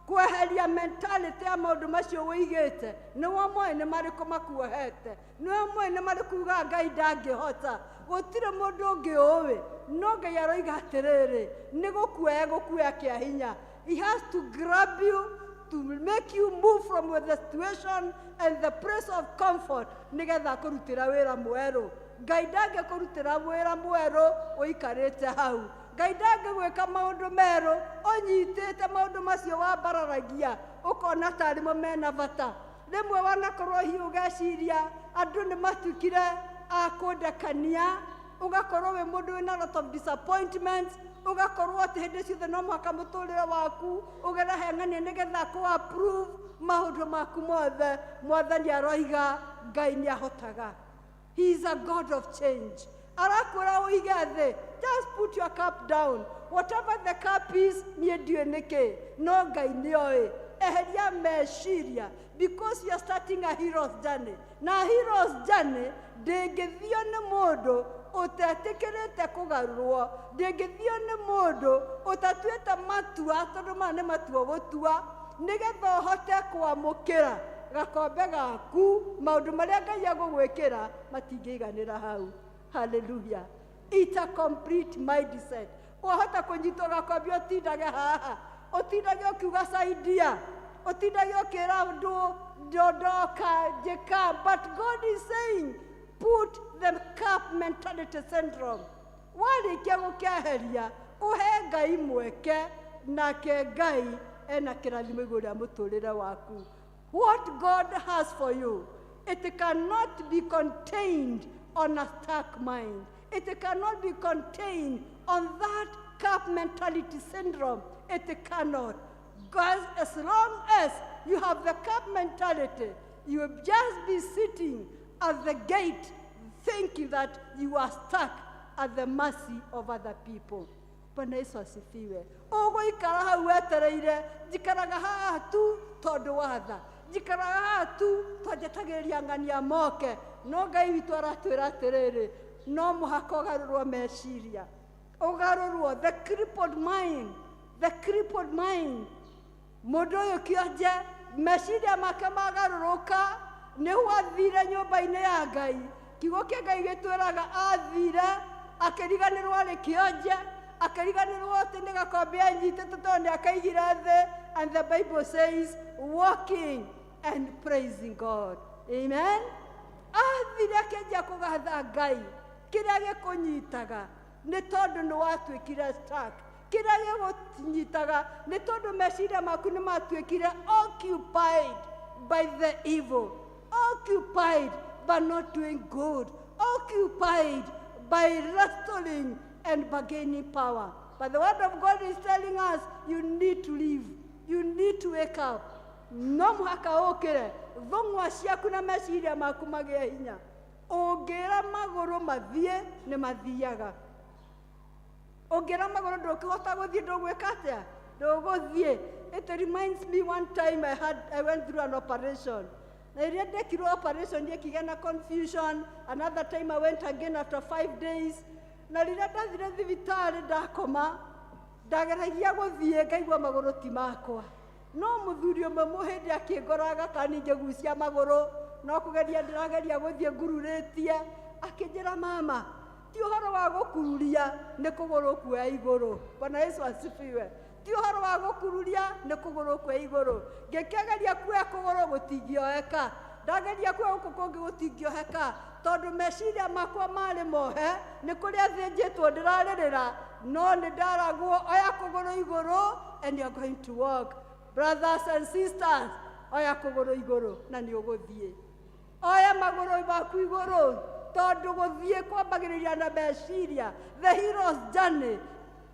Speaker 1: kweheria mentality ya maũndũ macio ũigĩte, nĩwe moĩ nĩ marĩkũ makuohete, nĩwe moĩ nĩ marĩkũ ugaga Ngai ndangĩhota. Gũtirĩ mũndũ ũngĩ ũĩ, no Ngai aroiga atĩrĩrĩ, nĩ gũkuoya gũkuoya kĩa hinya. He has to grab you to make you move from the situation and the place of comfort, nĩgetha akũrutĩra wĩra mwerũ. Ngai ndangĩkũrutĩra wĩra mwerũ ũikarĩte hau. Ngai ndangĩgwĩka maũndũ merũ ũnyitĩte maũndũ macio wambararagia, ũkona tarĩ mo mena bata. Rĩmwe wanakorwo hihi ũgeciria andũ nĩ matuĩkire a kũndekania, ũgakorwo wĩ mũndũ wĩna lot of disappointments, ũgakorwo atĩ hĩndĩ ciothe no mũhaka mũtũrĩre waku ũgere heng'ania nĩgetha kũ approve maũndũ maku mothe. Mwathani aroiga Ngai nĩ ahotaga. He is a God of change. Arakwĩra ũige thĩ, just put your cup down. Whatever the cup is, niĩ ndiũĩ nĩkĩ, no Ngai nĩoĩ. Eheria meciria, because you are starting a hero's journey. Na hero's journey ndĩngĩthio nĩ mũndũ ũtetĩkĩrĩte kũgarũrwo, ndĩngĩthio nĩ mũndũ ũtatuĩte matua, tondũ maya nĩ matua gũtua, nĩgetha ũhote kwamũkĩra gakombe gaku. Maũndũ marĩa Ngai egũgwĩkĩra matingĩiganĩra hau. Hallelujah. It's a complete mindset. Wahota kũnyitwo gakombe ũtindage haha, ũtindage ũkiuga saidia, ũtindage ũkĩra andũ ndondoka njĩka, but God is saying put the cup mentality syndrome. Warĩkia gũkĩeheria, ũhe Ngai mweke, nake Ngai ena kĩrathimo igũrũ rĩa mũtũrĩre waku. What God has for you, it cannot be contained on a stuck mind. It cannot be contained on that cup mentality syndrome. It cannot. Because as long as you have the cup mentality, you will just be sitting at the gate thinking that you are stuck. at the mercy of other people. Bwana Yesu asifiwe. Ũgũikara hau wetereire, njikaraga haha tu tondũ wa tha, njikaraga haha tu tondũ njetagĩrĩria ng'ania moke. No Ngai witũ aratwĩra atĩrĩrĩ, no mũhaka ũgarũrwo meciria, ũgarũrwo the crippled mind, the crippled mind. Mũndũ ũyũ kĩonje meciria make magarũrũka nĩguo athire nyũmba-inĩ ya Ngai. Kiugo kĩa Ngai gĩtwĩraga athire akĩriganĩrwo arĩ kĩonje, akĩriganĩrwo atĩ nĩ gakombe anyitĩte tondũ nĩ akaigire thĩ. And the Bible says walking and praising God. Amen. Athire akĩanjia kũgatha Ngai. Kĩrĩa gĩkũnyitaga nĩ tondũ nĩ watuĩkire stuck. Kĩrĩa gĩgũnyitaga nĩ tondũ meciria maku nĩ matuĩkire occupied by the evil, occupied by not doing good, occupied by wrestling and bargaining power. But the word of God is telling us you need to live, you need to wake up. No mũhaka ũkĩre thũng'wa ciaku na meciria maku magĩe hinya. Ũngĩra magũrũ mathiĩ nĩ mathiaga, ũngĩra magũrũ ndũngĩhota gũthiĩ ndũgwĩka atĩa, ndũgũthiĩ. It reminds me one time I went through an operation. Na rĩrĩa ndekirwo operation ĩkĩgĩa na confusion. Another time I went again after 5 days. Na rĩrĩa ndathire thibitarĩ ndakoma, ndageragia gũthiĩ ngaigua magũrũ ti makwa. No mũthuri ũmwe mũhĩndĩ akĩngoraga kana ingĩgucia magũrũ, no kũgeria ndĩrageria gũthiĩ ngururĩtie, akĩnjĩra mama, ti ũhoro wa gũkururia nĩ kũgũrũ kuoya igũrũ. Bwana Yesu asifiwe. Ti ũhoro wa gũkururia nĩ kũgũrũ kuoya igũrũ. Ngĩkĩgeria kuoya kũgũrũ gũtingĩoeka, ndageria kuoya gũkũ kũngĩ gũtingĩoheka, tondũ meciria makwa marĩ mohe nĩ kũrĩa thĩnjĩtwo ndĩrarĩrĩra, no nĩ ndaragwo oya kũgũrũ igũrũ and you are going to walk. Brothers and sisters, oya kũgũrũ igũrũ na nĩ ũgũthiĩ. Oya magũrũ maku igũrũ, tondũ gũthiĩ kwambagĩrĩria na meciria. The hero's journey.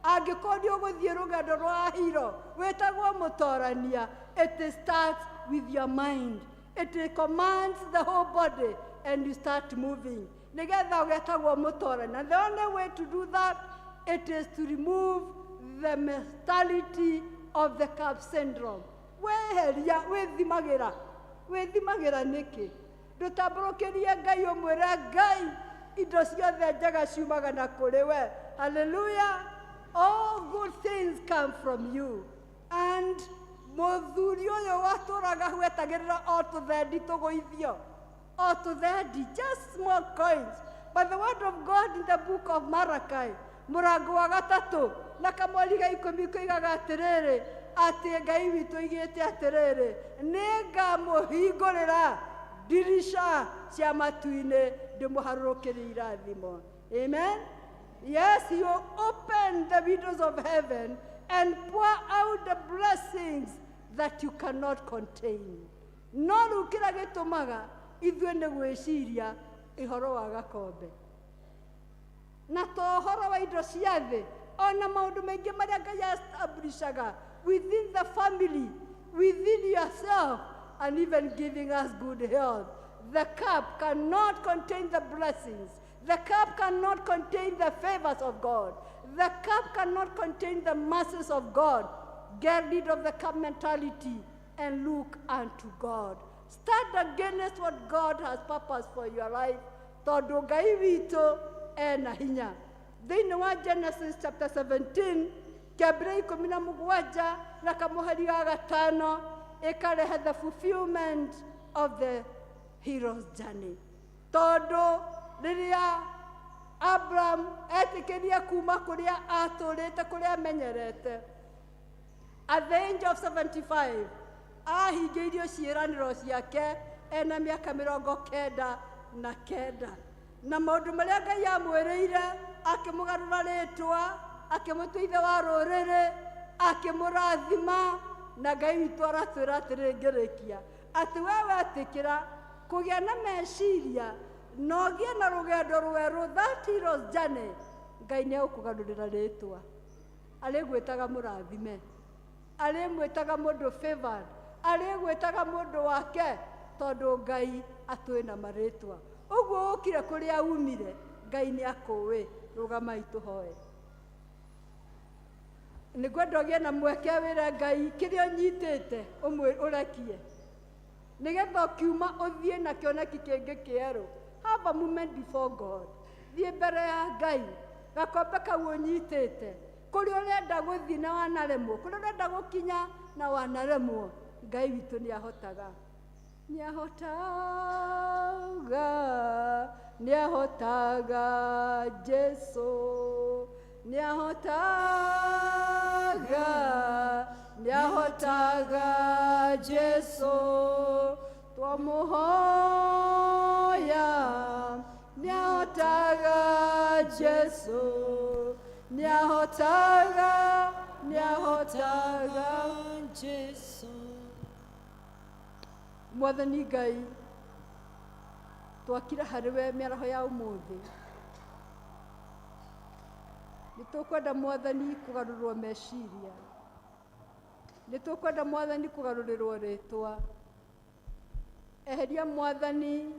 Speaker 1: Angĩkorwo nĩ ũgũthiĩ rũgendo rwa hero wĩtagwo mũtorania, it starts with your mind. It commands the whole body and you start moving. Nĩgetha ũgetagwo mũtorania. And the only way to do that, it is to remove the mentality of the cup syndrome. Weheria, wĩthimagĩra. Wĩthimagĩra nĩkĩ? Ndũtambũrũkĩrie Ngai ũmwĩre Ngai indo ciothe njega ciumaga na kũrĩ we. Hallelujah. All good things come from you. And mũthuri ũyũ watũraga wetagĩrĩra o tũthendi tũgũithio, o tũthendi, just small coins. But the word of God in the book of Malachi, mũrango wa gatatũ na kamweri ga ikũmi koigaga atĩrĩrĩ, atĩ Ngai witũ oigĩte atĩrĩrĩ, nĩngamũhingũrĩra ndirisha cia matu-inĩ ndĩmũharũrũkĩrie irathimo. Amen. Yes, you open the windows of heaven and pour out the blessings that you cannot contain. No rĩu kĩrĩa gĩtũmaga ithuĩ nĩ gwĩciria ũhoro wa gakombe na to ũhoro wa indo cia thĩ, ona maũndũ maingĩ marĩa Ngai establishaga within the family, within yourself, and even giving us good health. The cup cannot contain the blessings. The cup cannot contain the favors of God. The cup cannot contain the mercies of God. Get rid of the cup mentality and look unto God. Stand against what God has purposed for your life. Tondũ Ngai witũ ena hinya. Thĩinĩ wa Genesis chapter 17, kĩambĩrĩria 17 na kamũhari ga gatano, ĩkarehe the fulfillment of the hero's journey. Tondũ rĩrĩa Abraham etĩkĩrie kuma kũrĩa atũrĩte, kũrĩa amenyerete, at the age of 75 ahingĩirio ciĩranĩro ciake ena mĩaka 99, na maũndũ marĩa Ngai amwĩrĩire, akĩmũgarũra rĩtwa, akĩmũtua ithe wa rũrĩrĩ, akĩmũrathima. Na Ngai witũ aratwĩra atĩrĩ, ngĩrĩkia, atĩ we wetĩkĩra kũgĩa na meciria na ũgĩe na rũgendo rwerũ, that hero's journey, Ngai nĩ egũkũgarũrĩra rĩtwa, arĩgwĩtaga mũrathime, arĩmwĩtaga mũndũ favored, arĩgwĩtaga mũndũ wake, tondũ Ngai atũĩ na marĩtwa. Ũguo ũkire kũrĩa umire, Ngai nĩ akũĩ. Rũgamai tũhoe. Nĩ ngwenda ũgĩe na mweke wĩre Ngai kĩrĩa ũnyitĩte ũrekie, nĩgetha ũkiuma ũthiĩ na kĩoneki kĩngĩ kĩerũ. Have a moment before God. Thiĩ mbere ya Ngai, gakombe kau ũnyitĩte, kũrĩa ũrenda gũthiĩ na wanaremwo, kũrĩa ũrenda gũkinya na wanaremwo, Ngai witũ nĩ ahotaga. Nĩ ahotaga, nĩ ahotaga Jesu, nĩ ahotaga, nĩ ahotaga Jesu, twamũhoya, nĩ ahotaga Jesu, nĩ ahotaga, nĩ ahotaga
Speaker 2: Jesu.
Speaker 1: Mwathani Ngai, twakira harĩ we mĩaraho ya ũmũthĩ. Nĩ tũkwenda Mwathani kũgarũrwo meciria, nĩ tũkwenda Mwathani kũgarũrĩrwo rĩtwa. Eheria Mwathani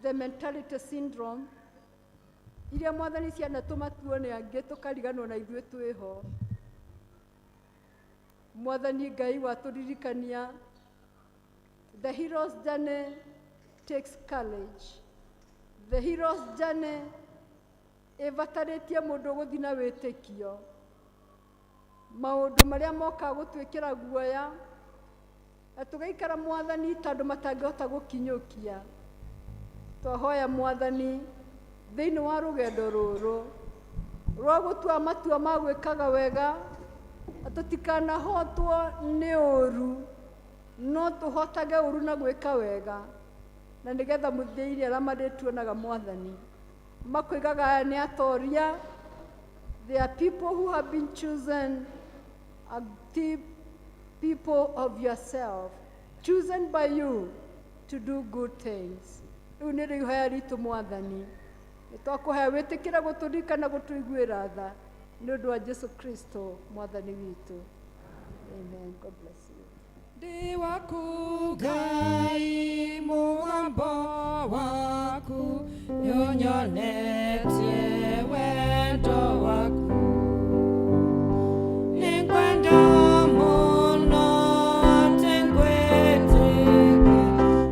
Speaker 1: the mentality syndrome iria Mwathani cianatũma tuone angĩ tũkariganwo na ithuĩ twĩho. Mwathani Ngai, watũririkania the hero's journey takes courage. The hero's journey ĩbatarĩtie mũndũ gũthiĩ na wĩtĩkio. Maũndũ marĩa mokaga gũtwĩkĩra guoya na tũgaikara Mwathani tondũ matangĩhota gũkinyũkia. Twahoya Mwathani thĩinĩ wa rũgendo rũrũ rwa gũtua matua ma gwĩkaga wega, na tũtikanahotwo nĩ ũru, no tũhotage ũru na gwĩka wega, na nĩgetha mũthia-inĩ arĩa marĩtuonaga Mwathani makoigaga aya nĩ atoria. They are people who have been chosen, a deep people of yourself, chosen by you to do good things. Rĩu nĩ rĩo ihoya ritũ Mwathani, nĩ twakũhoya wĩtĩkĩre gũtũririkana, gũtũiguĩra tha, nĩ ũndũ wa Jesu Kristo Mwathani witũ. Amen. God bless you.
Speaker 2: Ndĩ waku Ngai, mũgambo waku nĩũnyonetie wendo waku. Nĩngwenda mũno atĩ ngwĩtĩke,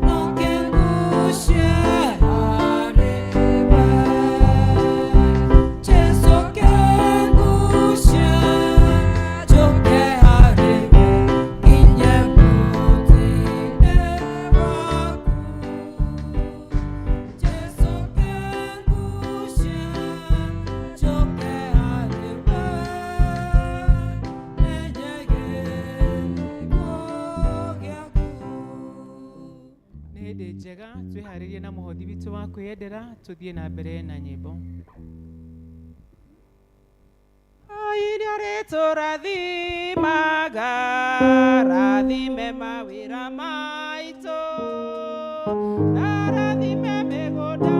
Speaker 2: no kĩngucie harĩ we. Jesũ, kĩngucie njũke harĩ we, nginye mũtĩ-inĩ waku. Jesũ, kĩngucie njũke harĩ we, menye gĩkuũ gĩaku.
Speaker 3: Nĩ hĩndĩ njega twĩharĩrie na mũhothi witũ wa kwĩyendera, tũthiĩ na mbere na nyĩmbo. Iria rĩtũrathimaga, rathime mawĩra maitũ, na rathime mĩgũnda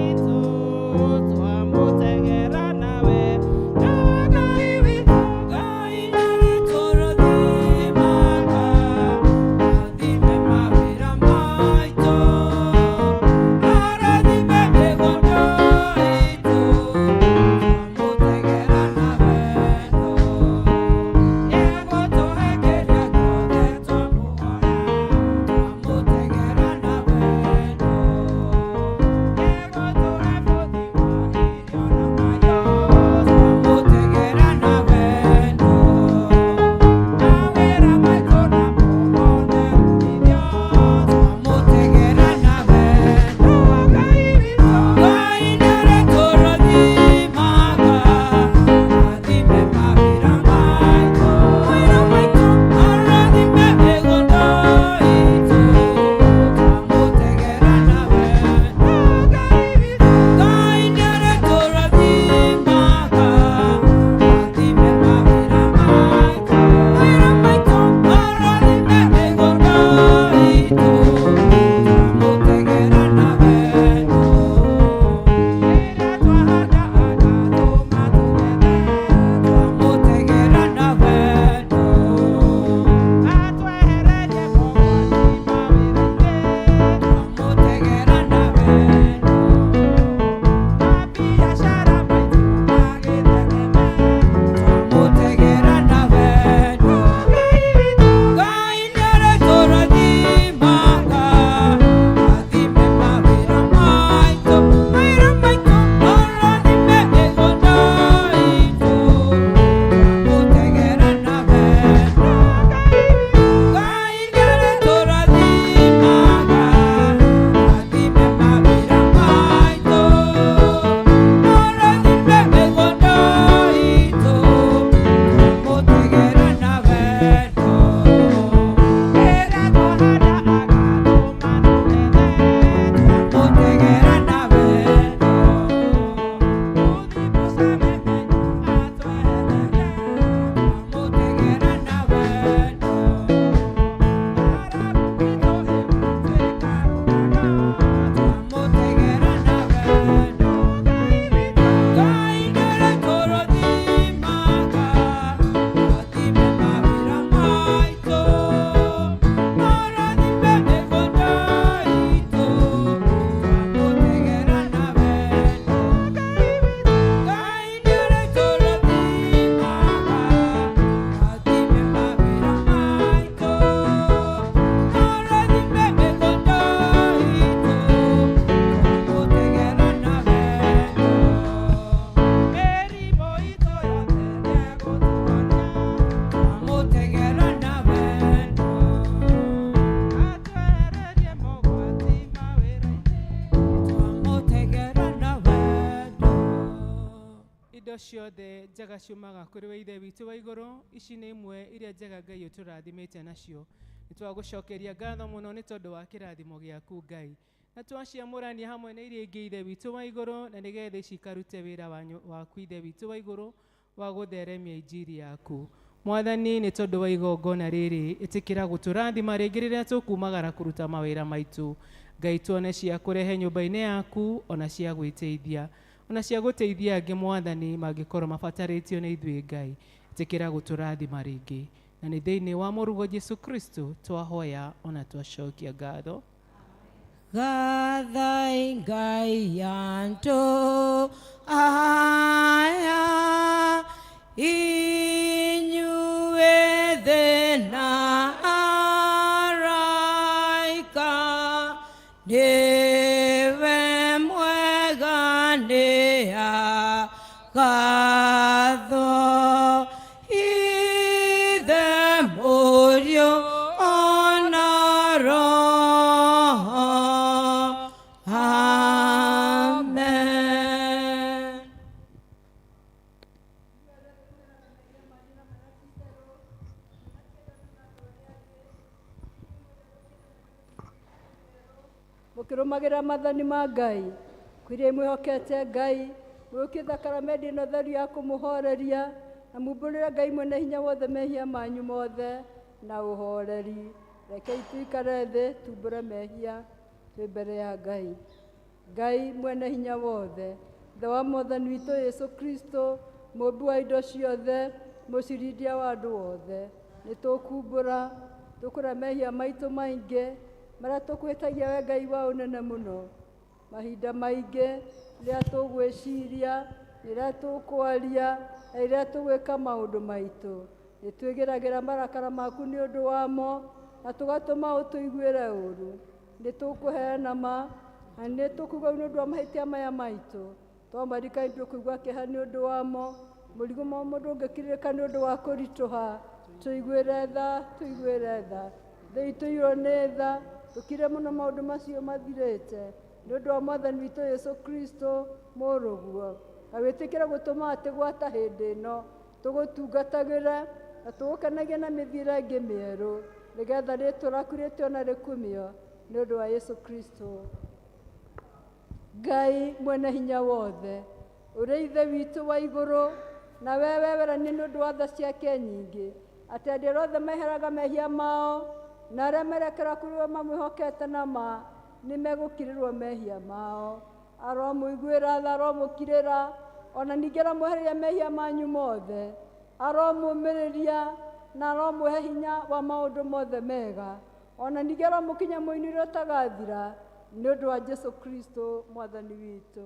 Speaker 3: itũ, twamũtegera nawe na Ngai witũ.
Speaker 2: Ngai nĩarĩtũrathimaga, rathime mawĩra maitũ, arathime mĩgũnda itũ, twamũtegera na wendo, nĩegũtũhe kĩrĩa gĩothe twamũhoya.
Speaker 3: Indo ciothe njega ciumaga kũrĩ we Ithe witũ wa igũrũ. Ici nĩ imwe iria njega Ngai ũtũrathimĩte nacio. Nĩ twagũcokeria ngatho mũno nĩ tondũ wa kĩrathimo gĩaku Ngai. Na twaciamũrania hamwe na iria ingĩ Ithe witũ wa igũrũ, na nĩgetha ici ikarute wĩra waku Ithe witũ wa igũrũ wa gũtheremia injiri yaku. Mwathani, nĩ tondũ wa igongona rĩrĩ, ĩtĩkĩra gũtũrathima rĩngĩ rĩrĩa tũkumagara kũruta mawĩra maitũ. Ngai, tuone cia kũrehe nyũmba-inĩ yaku, ona cia gwĩteithia, ona cia gũteithia angĩ Mwathani mangĩkorwo mabatarĩtio nĩ ithuĩ Ngai. Ĩtĩkĩra gũtũrathima rĩngĩ. Na nĩ thĩinĩ wa mũrugo Jesu Kristo twahoya ona twacokia ngatho.
Speaker 2: Gathai Ngai andũ aya, inyuĩ thĩ na araika, nĩwe mwega nĩagathwo. Ithe, Mũriũ, ona Roho. Amen.
Speaker 1: Mũkĩrũmagĩrĩra maathani ma Ngai, kwĩrĩa mwĩhokete Ngai, mwĩũkie thakaramendi ĩno theru ya kũmũhoreria, na mumbũrĩre Ngai mwene hinya wothe mehia manyu mothe na ũhoreri. Rekei tũikare thĩ tumbũre mehia twĩ mbere ya Ngai. Ngai mwene hinya wothe, Ithe wa Mwathani witũ Yesu Kristo, mũmbi wa indo ciothe, mũcirindia wa andũ othe, nĩ tũkumbũra tũkũra mehia maitũ maingĩ marĩa tũkwĩtagia we Ngai wa ũnene mũno. Mahinda maingĩ rĩrĩa tũgwĩciria, rĩrĩa tũkwaria, na rĩrĩa tũgwĩka maũndũ maitũ, nĩ twĩgĩragĩra marakara maku nĩ ũndũ wamo, na tũgatũma ũtũiguĩre ũru. Nĩ tũkũheana ma, na nĩ tũkũigua nĩ ũndũ wa mahĩtia maya maitũ. Twamarika nĩ tũkũigua kĩeha nĩ ũndũ wamo, mũrigo ma mũndũ ũngĩkirĩrĩka nĩ ũndũ wa kũritũha. Tũiguĩre tha, tũiguĩre tha. Thĩ itũirwo nĩ tha, tũkire mũno maũndũ macio mathirĩte nĩ ũndũ wa Mwathani witũ Yesu Kristo mũrũguo. Na wĩtĩkĩre gũtũma atĩ gwata hĩndĩ ĩno tũgũtungatagĩre na tũgũkenagie na mĩthiĩre ĩngĩ mĩerũ, nĩgetha rĩtwa rĩaku rĩtĩo na rĩkumio nĩ ũndũ wa Yesu Kristo. Ngai mwene hinya wothe, ũrĩa Ithe witũ wa igũrũ, na we weweranie nĩ ũndũ wa tha ciake nyingĩ, atĩ andũ arĩa othe meheraga mehia mao na arĩa merekera kũrĩ we mamwĩhokete na ma, nĩ megũkirĩrwo mehia mao. Aromũiguĩra tha, aromũkirĩra, ona ningĩ aromwehereria mehia manyu mothe, aromũmĩrĩria na aromũhe hinya wa maũndũ mothe mega, ona ningĩ aromũkinya mũinĩre ũtagathira nĩ ũndũ wa Jesu Kristo Mwathani witũ.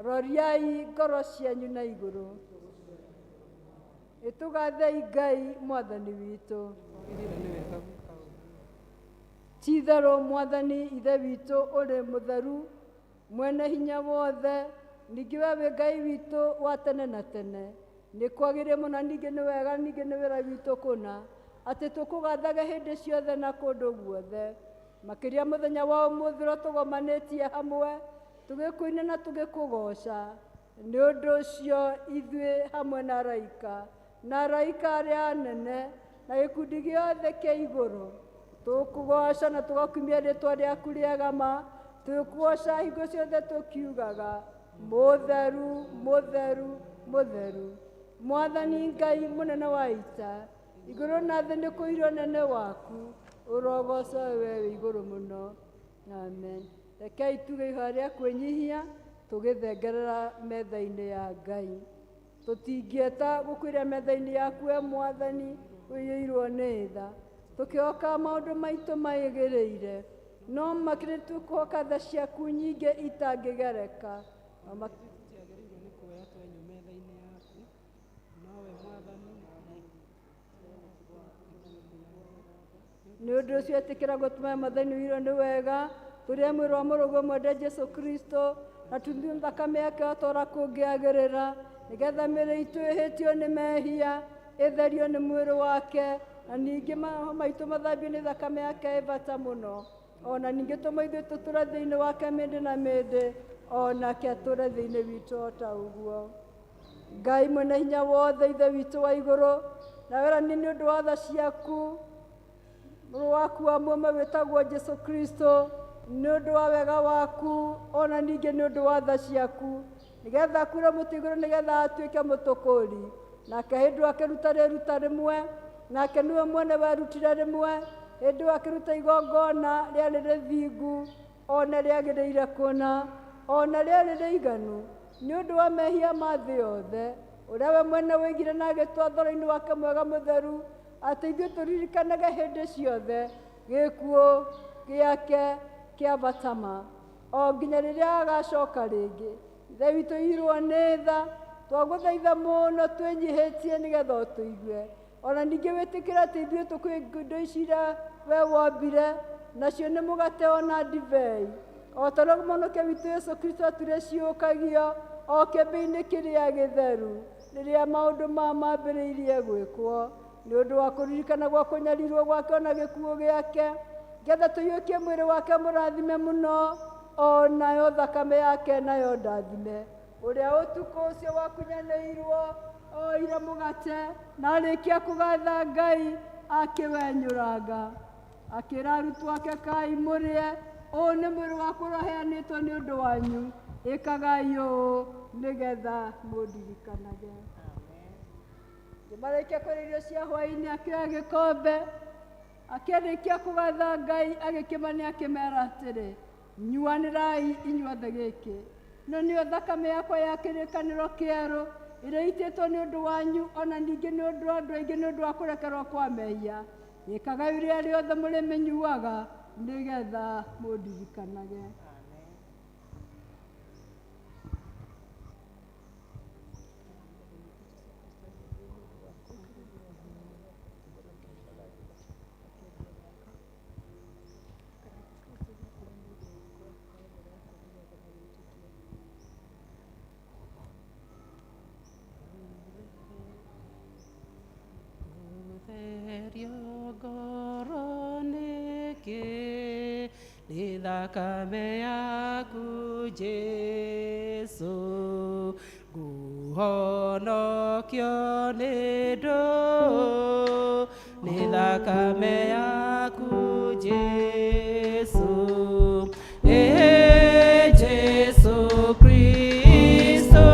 Speaker 1: Roriai ngoro cianyu na igũrũ. Ĩtũgathei Ngai Mwathani witũ. Ti itherũ Mwathani Ithe witũ ũrĩ mũtheru, mwene hinya wothe, ningĩ we wĩ Ngai witũ wa tene na tene. Nĩ kwagĩrĩire mũno, ningĩ nĩ wega, ningĩ nĩ wĩra witũ kũna, atĩ tũkũgathage hĩndĩ ciothe na kũndũ guothe. Makĩria mũthenya wa ũmũthĩ ũrĩa tũgomanĩtie hamwe, tũgĩkũina na tũgĩkũgoca. Nĩ ũndũ ũcio ithuĩ hamwe na araika, na araika arĩa anene, na gĩkundi gĩothe kĩa igũrũ, tũkũgoca na tũgakumia rĩtwa rĩaku rĩega ma, tũkũgoca hingo ciothe tũkiugaga, mũtheru, mũtheru, mũtheru. Mwathani Ngai mũnene wa ita, igũrũ na thĩ nĩ kũirwo nene waku, ũrogocwo we wĩ igũrũ mũno. Amen. Rekei tuge ihoya rĩa kwĩnyihia tũgĩthengerera metha-inĩ ya Ngai. Tũtingĩeta gũkwĩra metha-inĩ yaku we Mwathani ũiyũirwo nĩ tha, tũkĩhoka maũndũ maitũ magĩrĩire, no makĩria tũkũhoka tha ciaku nyingĩ itangĩgereka. No
Speaker 3: Tũtiagĩrĩirwo nĩ kuoya twenyũ metha-inĩ yaku, nowe Mwathani.
Speaker 1: Nĩ ũndũ ũcio ĩtĩkĩra gũtũma Mwathani ũiyũirwo nĩ wega, tũrĩe mwĩrĩ wa mũrũguo mwende Jesu Kristo, na tũnyue thakame yake o ta ũrĩa kũngĩagĩrĩra, nĩgetha mĩĩrĩ itũ ĩhĩtio nĩ mehia, ĩtherio nĩ mwĩrĩ wake, na ningĩ maroho maitũ mathambio nĩ thakame yake ĩ bata mũno. Ona ningĩ tũme ithuĩ tũtũre thĩinĩ wake mĩndĩ na mĩndĩ, onake atũre thĩinĩ witũ o ta ũguo. Ngai mwene hinya wothe, Ithe witũ wa igũrũ, na werani nĩ ũndũ wa tha ciaku, mũrũ waku wa mũmwe wĩtagwo Jesu Kristo, nĩ ũndũ wa wega waku, ona ningĩ nĩ ũndũ wa tha ciaku, nĩgetha akure mũtĩ igũrũ, nĩgetha atuĩke mũtũkũri. Nake hĩndĩ ĩyo akĩruta rĩruta rĩmwe, nake nĩwe mwene werutire rĩmwe, hĩndĩ ĩyo akĩruta igongona rĩarĩ rĩthingu, ona rĩagĩrĩire kũna, ona rĩarĩ rĩiganu, nĩ ũndũ wa mehia ma thĩ yothe, ũrĩa we mwene woigire na agĩtwa thoro-inĩ wake mwega mũtheru, atĩ ithuĩ tũririkanage hĩndĩ ciothe gĩkuũ gĩake kĩa batama, o nginya rĩrĩa agacoka rĩngĩ. Ithe witũ irwo nĩ tha, twagũthaitha mũno twĩnyihĩtie nĩgetha ũtũigue. Ona ningĩ wĩtĩkĩre atĩ ithuĩ tũkue indo ici iria we wombire, nacio nĩ mũgate ona ndibei, o ta ũrĩa mũhonokia witũ Yesu Kristo ature ciũkagio o kĩambĩ-inĩ kĩrĩa gĩtheru, rĩrĩa maũndũ maya mambĩrĩirie gwĩkwo, nĩ ũndũ wa kũririkana gwa kũnyarirwo gwake ona gĩkuũ gĩake, nĩgetha tũiyũkie mwĩrĩ wake mũrathime mũno, o nayo thakame yake nayo ndathime. Ũrĩa ũtukũ ũcio wakunyanĩirwo oire mũgate, na arĩkia kũgatha Ngai akĩwenyũranga, akĩra arutwo ake, kai mũrĩe, ũũ nĩ mwĩrĩ wakwa ũrĩa ũheanĩtwo nĩ ũndũ wanyu, ĩkagai ũũ nĩgetha mũndirikanage. Ngĩmarĩkia kũrĩa irio cia hwaĩ-inĩ, akĩoya gĩkombe, akĩrĩkia kũgatha Ngai, agĩkĩmane akĩmera atĩrĩ, nyuanĩrai inyuothe gĩkĩ, no nĩyo thakame yakwa ya kĩrĩkanĩro kĩerũ, ĩrĩa ĩitĩtwo nĩ ũndũ wanyu, ona ningĩ nĩ ũndũ wa andũ aingĩ, nĩ ũndũ wa kũrekerwo kwa mehia. Ĩkagai rĩrĩa rĩothe mũrĩmĩnyuaga, nĩgetha mũndirikanage.
Speaker 2: Gũtherio ngoro nĩkĩ nĩ thakame yaku Jesũ, ngũhonokio nĩ ndũ nĩ thakame yaku Jesũ. Ĩ Jesũ Kristo,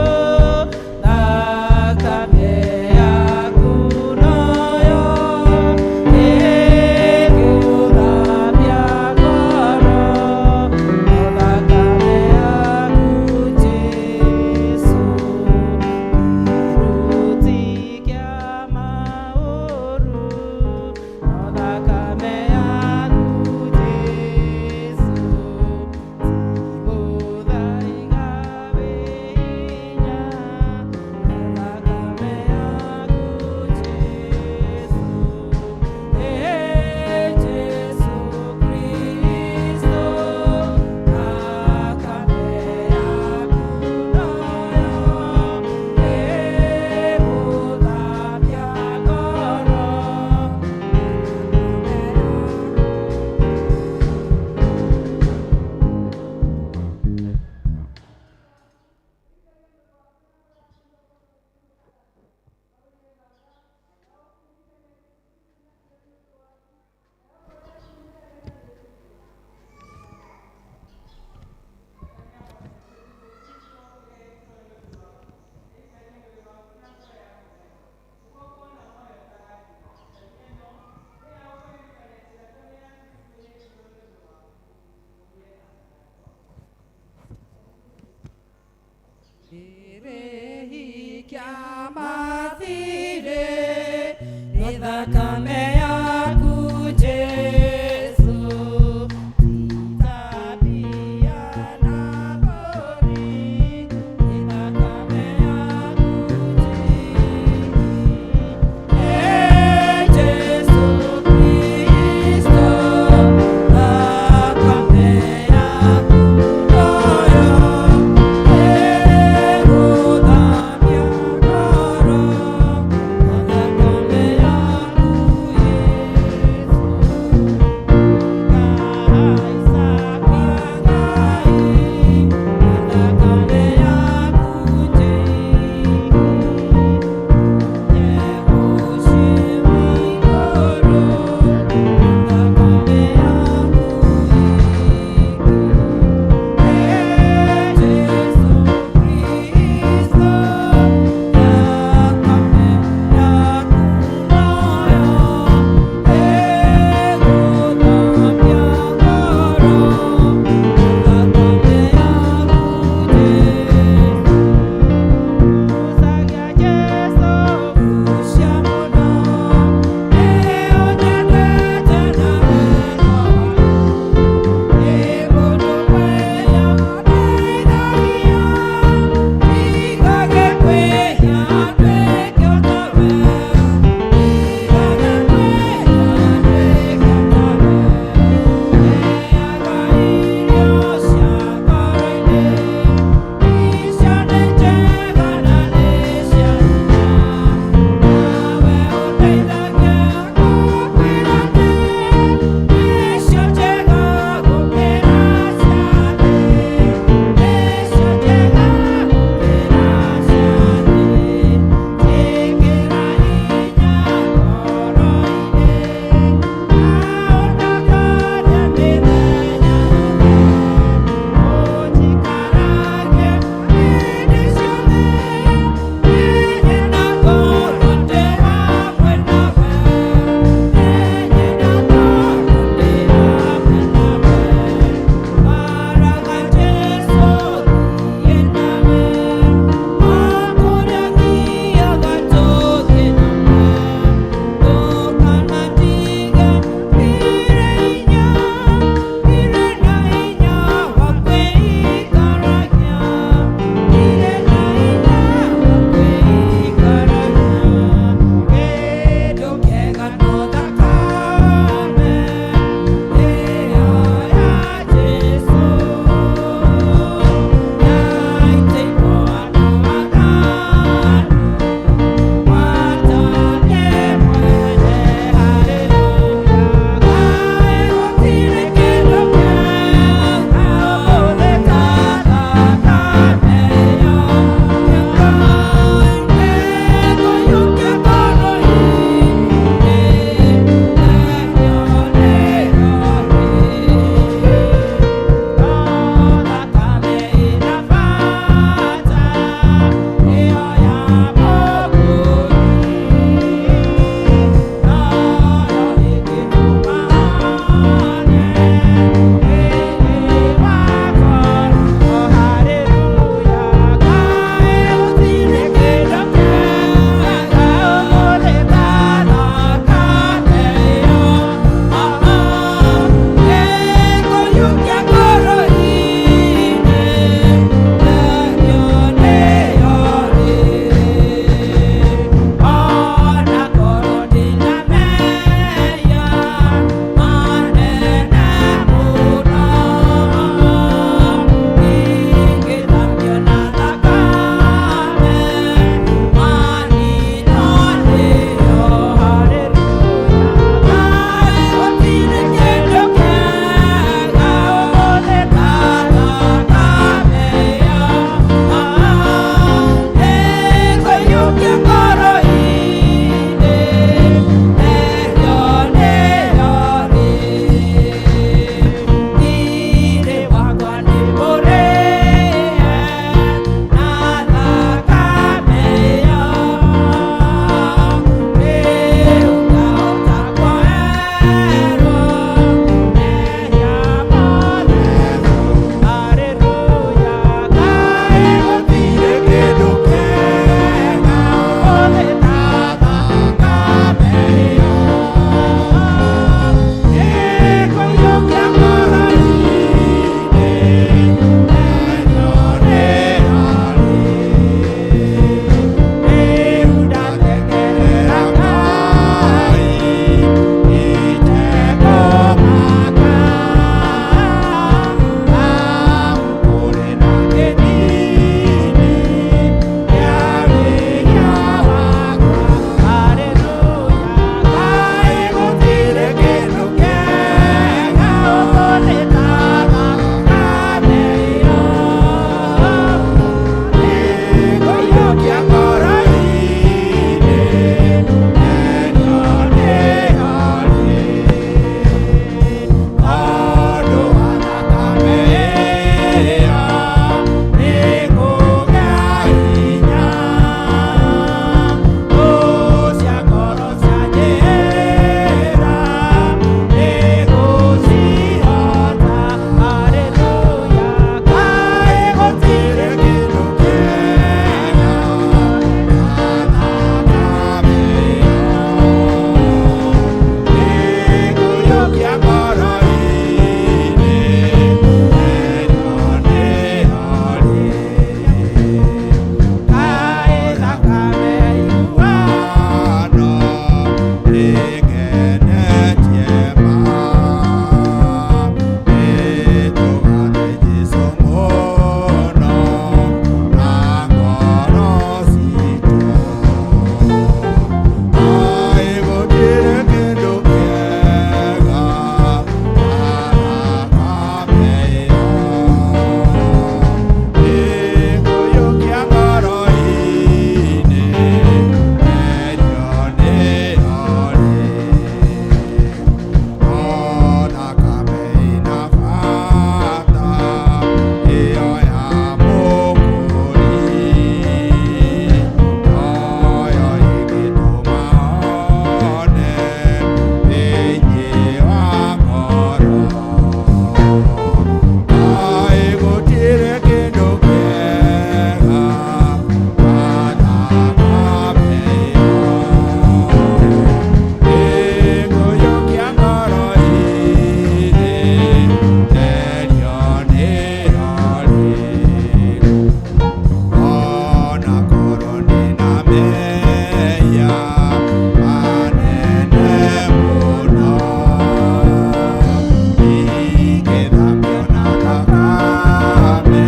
Speaker 2: thakame yaku noyo ĩgũthambia ngoro, no thakame yaku Jesũ, kĩruti kĩa maũru, no thakame yaku Jesũ, timũthaiga wĩ hinya, no thakame yaku Jesũ. Ĩ Jesũ Kristo, thakame yaku noyo ĩgũthambia ngoro. Kĩrĩhi kĩa mathirĩ nĩ thakame yaku Jesũ, ti ta mbia na mbũri, nĩ thakame yaku Jesũ. Ĩ Jesũ Kristo, thakame yaku noyo ĩgũthambia ngoro, no thakame yaku.
Speaker 8: Mehia manene mũno ingĩthambio na thakame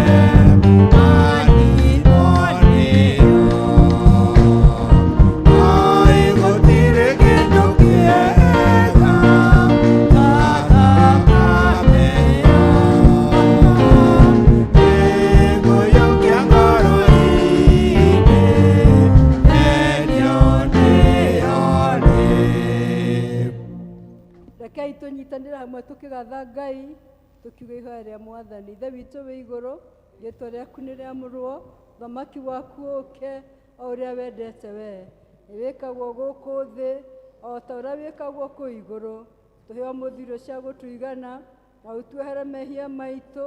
Speaker 8: maninwo nĩyo. Ai gũtirĩ kĩndũ kĩega ta thakame ĩyo ĩngũyũkia ngoro-inĩ endio nĩyo rĩ.
Speaker 1: Rekei tũnyitanĩre hamwe tũkĩgatha Ngai tũkiuga ihoya rĩa Mwathani. Ithe witũ wĩ igũrũ, rĩtwa rĩaku nĩ rĩamũrwo, thamaki waku ũke o ũrĩa wendete we. Nĩ wĩkagwo gũkũ thĩ o ta ũrĩa wĩkagwo kũu igũrũ. Tũhe ũmũthĩ irio cia gũtũigana na ũtuohere mehia maitũ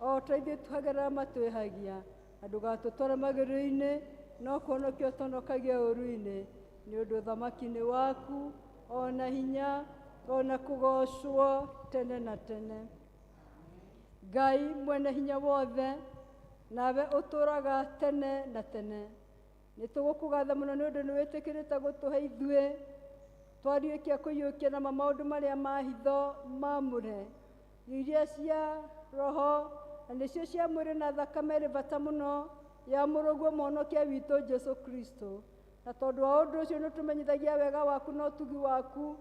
Speaker 1: o ta ithuĩ tuohagĩra arĩa matwĩhagia. Na ndũgatũtware magerio-inĩ, no kũhonokia ũtũhonokagie ũũru-inĩ. Nĩ ũndũ ũthamaki nĩ waku, ona hinya, ona kũgocwo tene na tene. Ngai mwene hinya wothe, nawe ũtũũraga tene na tene. Nĩ tũgũkũgatha mũno nĩ ũndũ nĩ wĩtĩkĩrĩte gũtũhe ithuĩ twariũkia kũiyũkia nama maũndũ marĩa ma hitho mamũre, iria cia roho na nĩcio cia mwĩrĩ na thakame ĩrĩ bata mũno ya mũrũguo mũhonokia witũ Jesu Kristo. Na tondũ wa ũndũ ũcio nĩ ũtũmenyithagia wega waku na ũtugi waku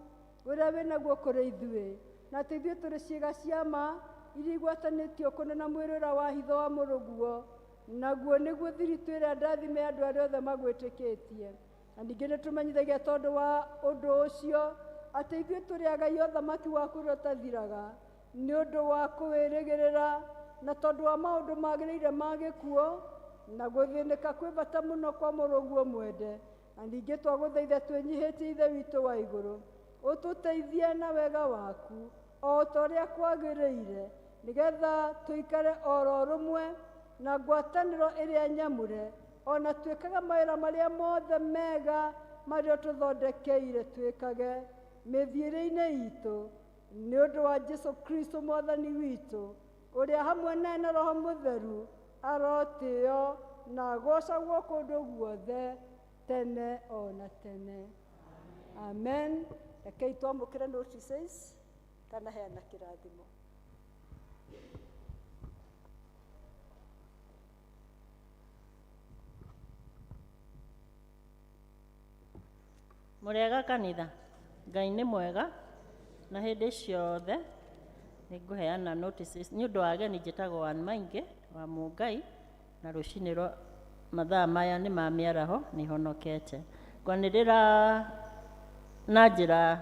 Speaker 1: ũrĩa wĩnaguo kũrĩ ithuĩ, na atĩ ithuĩ tũrĩ ciĩga cia ma iria igwatanĩtio kũna na mwĩrĩ ũrĩa wa hitho wa mũrũguo, naguo nĩguo thiritũ ĩrĩa ndathime andũ arĩa othe magwĩtĩkĩtie. Na ningĩ nĩ tũmenyithagia tondũ wa ũndũ ũcio atĩ ithuĩ tũrĩ agai ũthamaki waku ũrĩa ũtathiraga, nĩ ũndũ wa kũwĩrĩgĩrĩra na tondũ wa maũndũ magĩrĩire ma gĩkuũ na gũthĩnĩka kwĩ bata mũno kwa mũrũguo mwende. Na ningĩ twagũthaitha twĩnyihĩtie Ithe witũ wa igũrũ, ũtũteithie na wega waku o ta ũrĩa kwagĩrĩire, nĩgetha tũikare oro rũmwe na ngwatanĩro ĩrĩa nyamũre, ona twĩkage mawĩra marĩa mothe mega marĩa ũtũthondekeire twĩkage mĩthiĩre-inĩ itũ, nĩ ũndũ wa Jesu Kristo Mwathani witũ, ũrĩa hamwe naye na Roho Mũtheru arotĩo na agocagwo kũndũ guothe tene ona tene. Amen. Rekei twamũkĩre notices kana heana kĩrathimo.
Speaker 9: Mũrĩega kanitha, Ngai nĩ mwega na hĩndĩ ciothe. Nĩ ngũheana notices nĩ ũndũ wa ageni. Njĩtagwo Ann Maingi wa Mũngai, na rũcinĩ rwa mathaa maya nĩ ma mĩaraho nĩ honokete. Ngwanĩrĩra na njĩra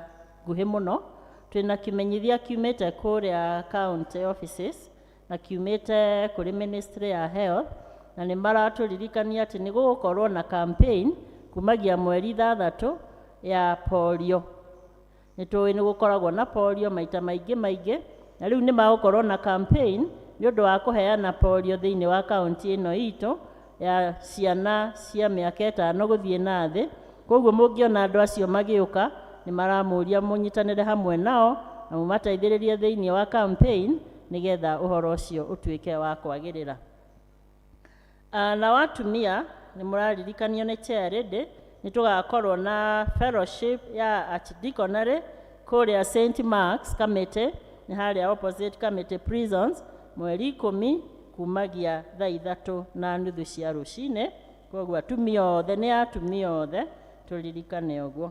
Speaker 9: nguhĩ mũno, twĩna kĩmenyithia kiumĩte kũrĩa county offices na kiumĩte kũrĩ ministry ya health, na nĩ maratũririkania atĩ nĩ gũgũkorwo na campaign kumagia mweri 6 ya polio. Nĩ tũĩ nĩ gũkoragwo na polio maita maingĩ maingĩ, na rĩu nĩ magũkorwo na campaign nĩ ũndũ wa kũheana polio thĩinĩ wa kaunti ĩno itũ ya ciana cia mĩaka 5 gũthiĩ na thĩ. Koguo mũngĩona andũ acio magĩũka, nĩ maramũria mũnyitanĩre hamwe nao na mũmateithĩrĩrie thĩinĩ wa campaign nĩgetha ũhoro ũcio ũtuĩke wa kwagĩrĩra. Na watumia nĩ mũraririkanio nĩ chair lady nĩ tũgakorwo na fellowship ya archdeaconry kũrĩa St Mark's Kamĩtĩ, nĩ harĩa opposite Kamĩtĩ Prisons, mweri 10 kumagia thaa 3:30 cia rũcinĩ. Koguo atumia othe, nĩ atumia othe tũririkane ũguo.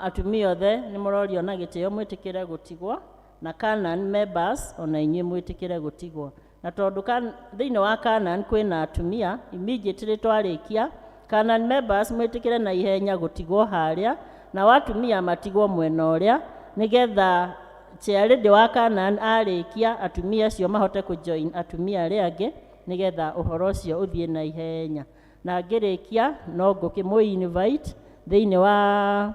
Speaker 9: Atumia othe nĩ mũrorio na gĩtĩo mwĩtĩkĩre gũtigwo, na Canaan members ona inyuĩ mwĩtĩkĩre gũtigwo, na tondũ thĩinĩ wa Canaan kwĩna atumia, immediately twarĩkia, Canaan members mwĩtĩkĩre na ihenya gũtigwo harĩa, na watumia matigwo mwena ũrĩa, nĩgetha chair lady wa Canaan arĩkia, atumia acio mahote kũjoin atumia arĩa angĩ, nĩgetha ũhoro ũcio ũthiĩ na ihenya. Na ngĩrĩkia no ngũkĩmũ invite thĩinĩ wa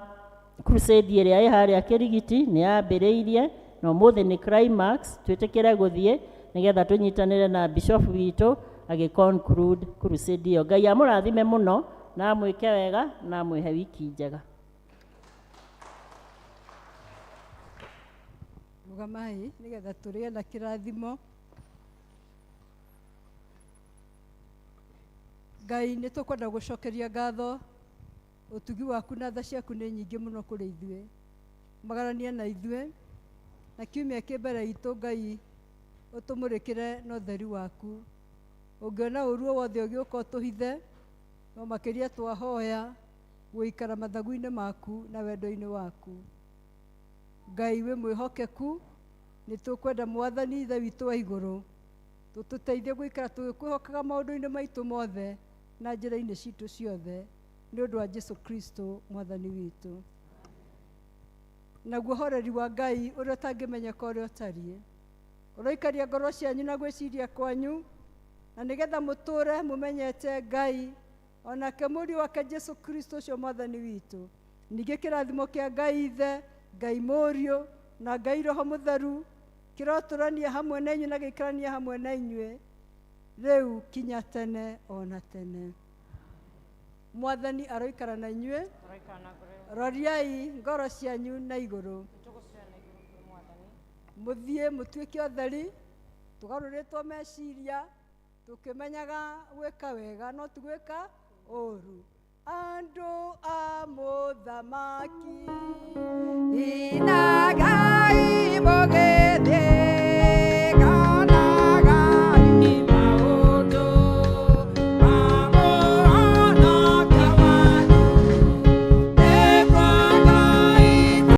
Speaker 9: crusade ĩrĩa ĩ harĩa Kĩrigiti. Nĩ yambĩrĩirie na ũmũthĩ nĩ climax. Twĩtĩkĩre gũthiĩ nĩgetha tũnyitanĩre na bishop witũ agĩ conclude crusade ĩyo. Ngai amũrathime mũno na amwĩke wega na amwĩhe wiki njega.
Speaker 1: Rũgamai nĩgetha tũrĩe na kĩrathimo. Ngai nĩ tũkwenda gũcokeria ngatho ũtugi waku na tha ciaku nĩ nyingĩ mũno kũrĩ ithuĩ magarania na ithuĩ na kiumia kĩ mbere itũ Ngai ũtũmũrĩkĩre na ũtheri waku ũngĩona ũru o wothe ũgĩũka ũtũhithe no makĩria twahoya gũikara mathagu-inĩ maku na wendo-inĩ waku. Ngai wĩ mwĩhokeku nĩ tũkwenda mwathani ithe witũ wa igũrũ tũtũteithie gũikara tũgĩkwĩhokaga maũndũ-inĩ maitũ mothe na njĩra-inĩ citũ ciothe nĩ ũndũ wa Jesu Kristo mwathani witũ. Naguo horeri wa Ngai ũrĩa ũtangĩmenyeka ũrĩa ũtariĩ ũroikaria ngoro cianyu na gwĩciria kwanyu na nĩgetha mũtũre mũmenyete Ngai onake mũriũ wake Jesu Kristo ũcio mwathani witũ. Ningĩ kĩrathimo kĩa Ngai Ithe, Ngai Mũriũ na Ngai Roho Mũtheru kĩrotũrania hamwe na inyuĩ na gĩikarania hamwe na inyuĩ rĩu kinya tene ona tene. Mwathani aroikara na inyuĩ. Roriai ngoro cianyu na igũrũ mũthiĩ mũtuĩke ũtheri tũgarũrĩtwo meciria tũkĩmenyaga gwĩka wega no ti gwĩka ũru. Andũ a mũthamaki
Speaker 8: Inagai mũgĩthiĩ.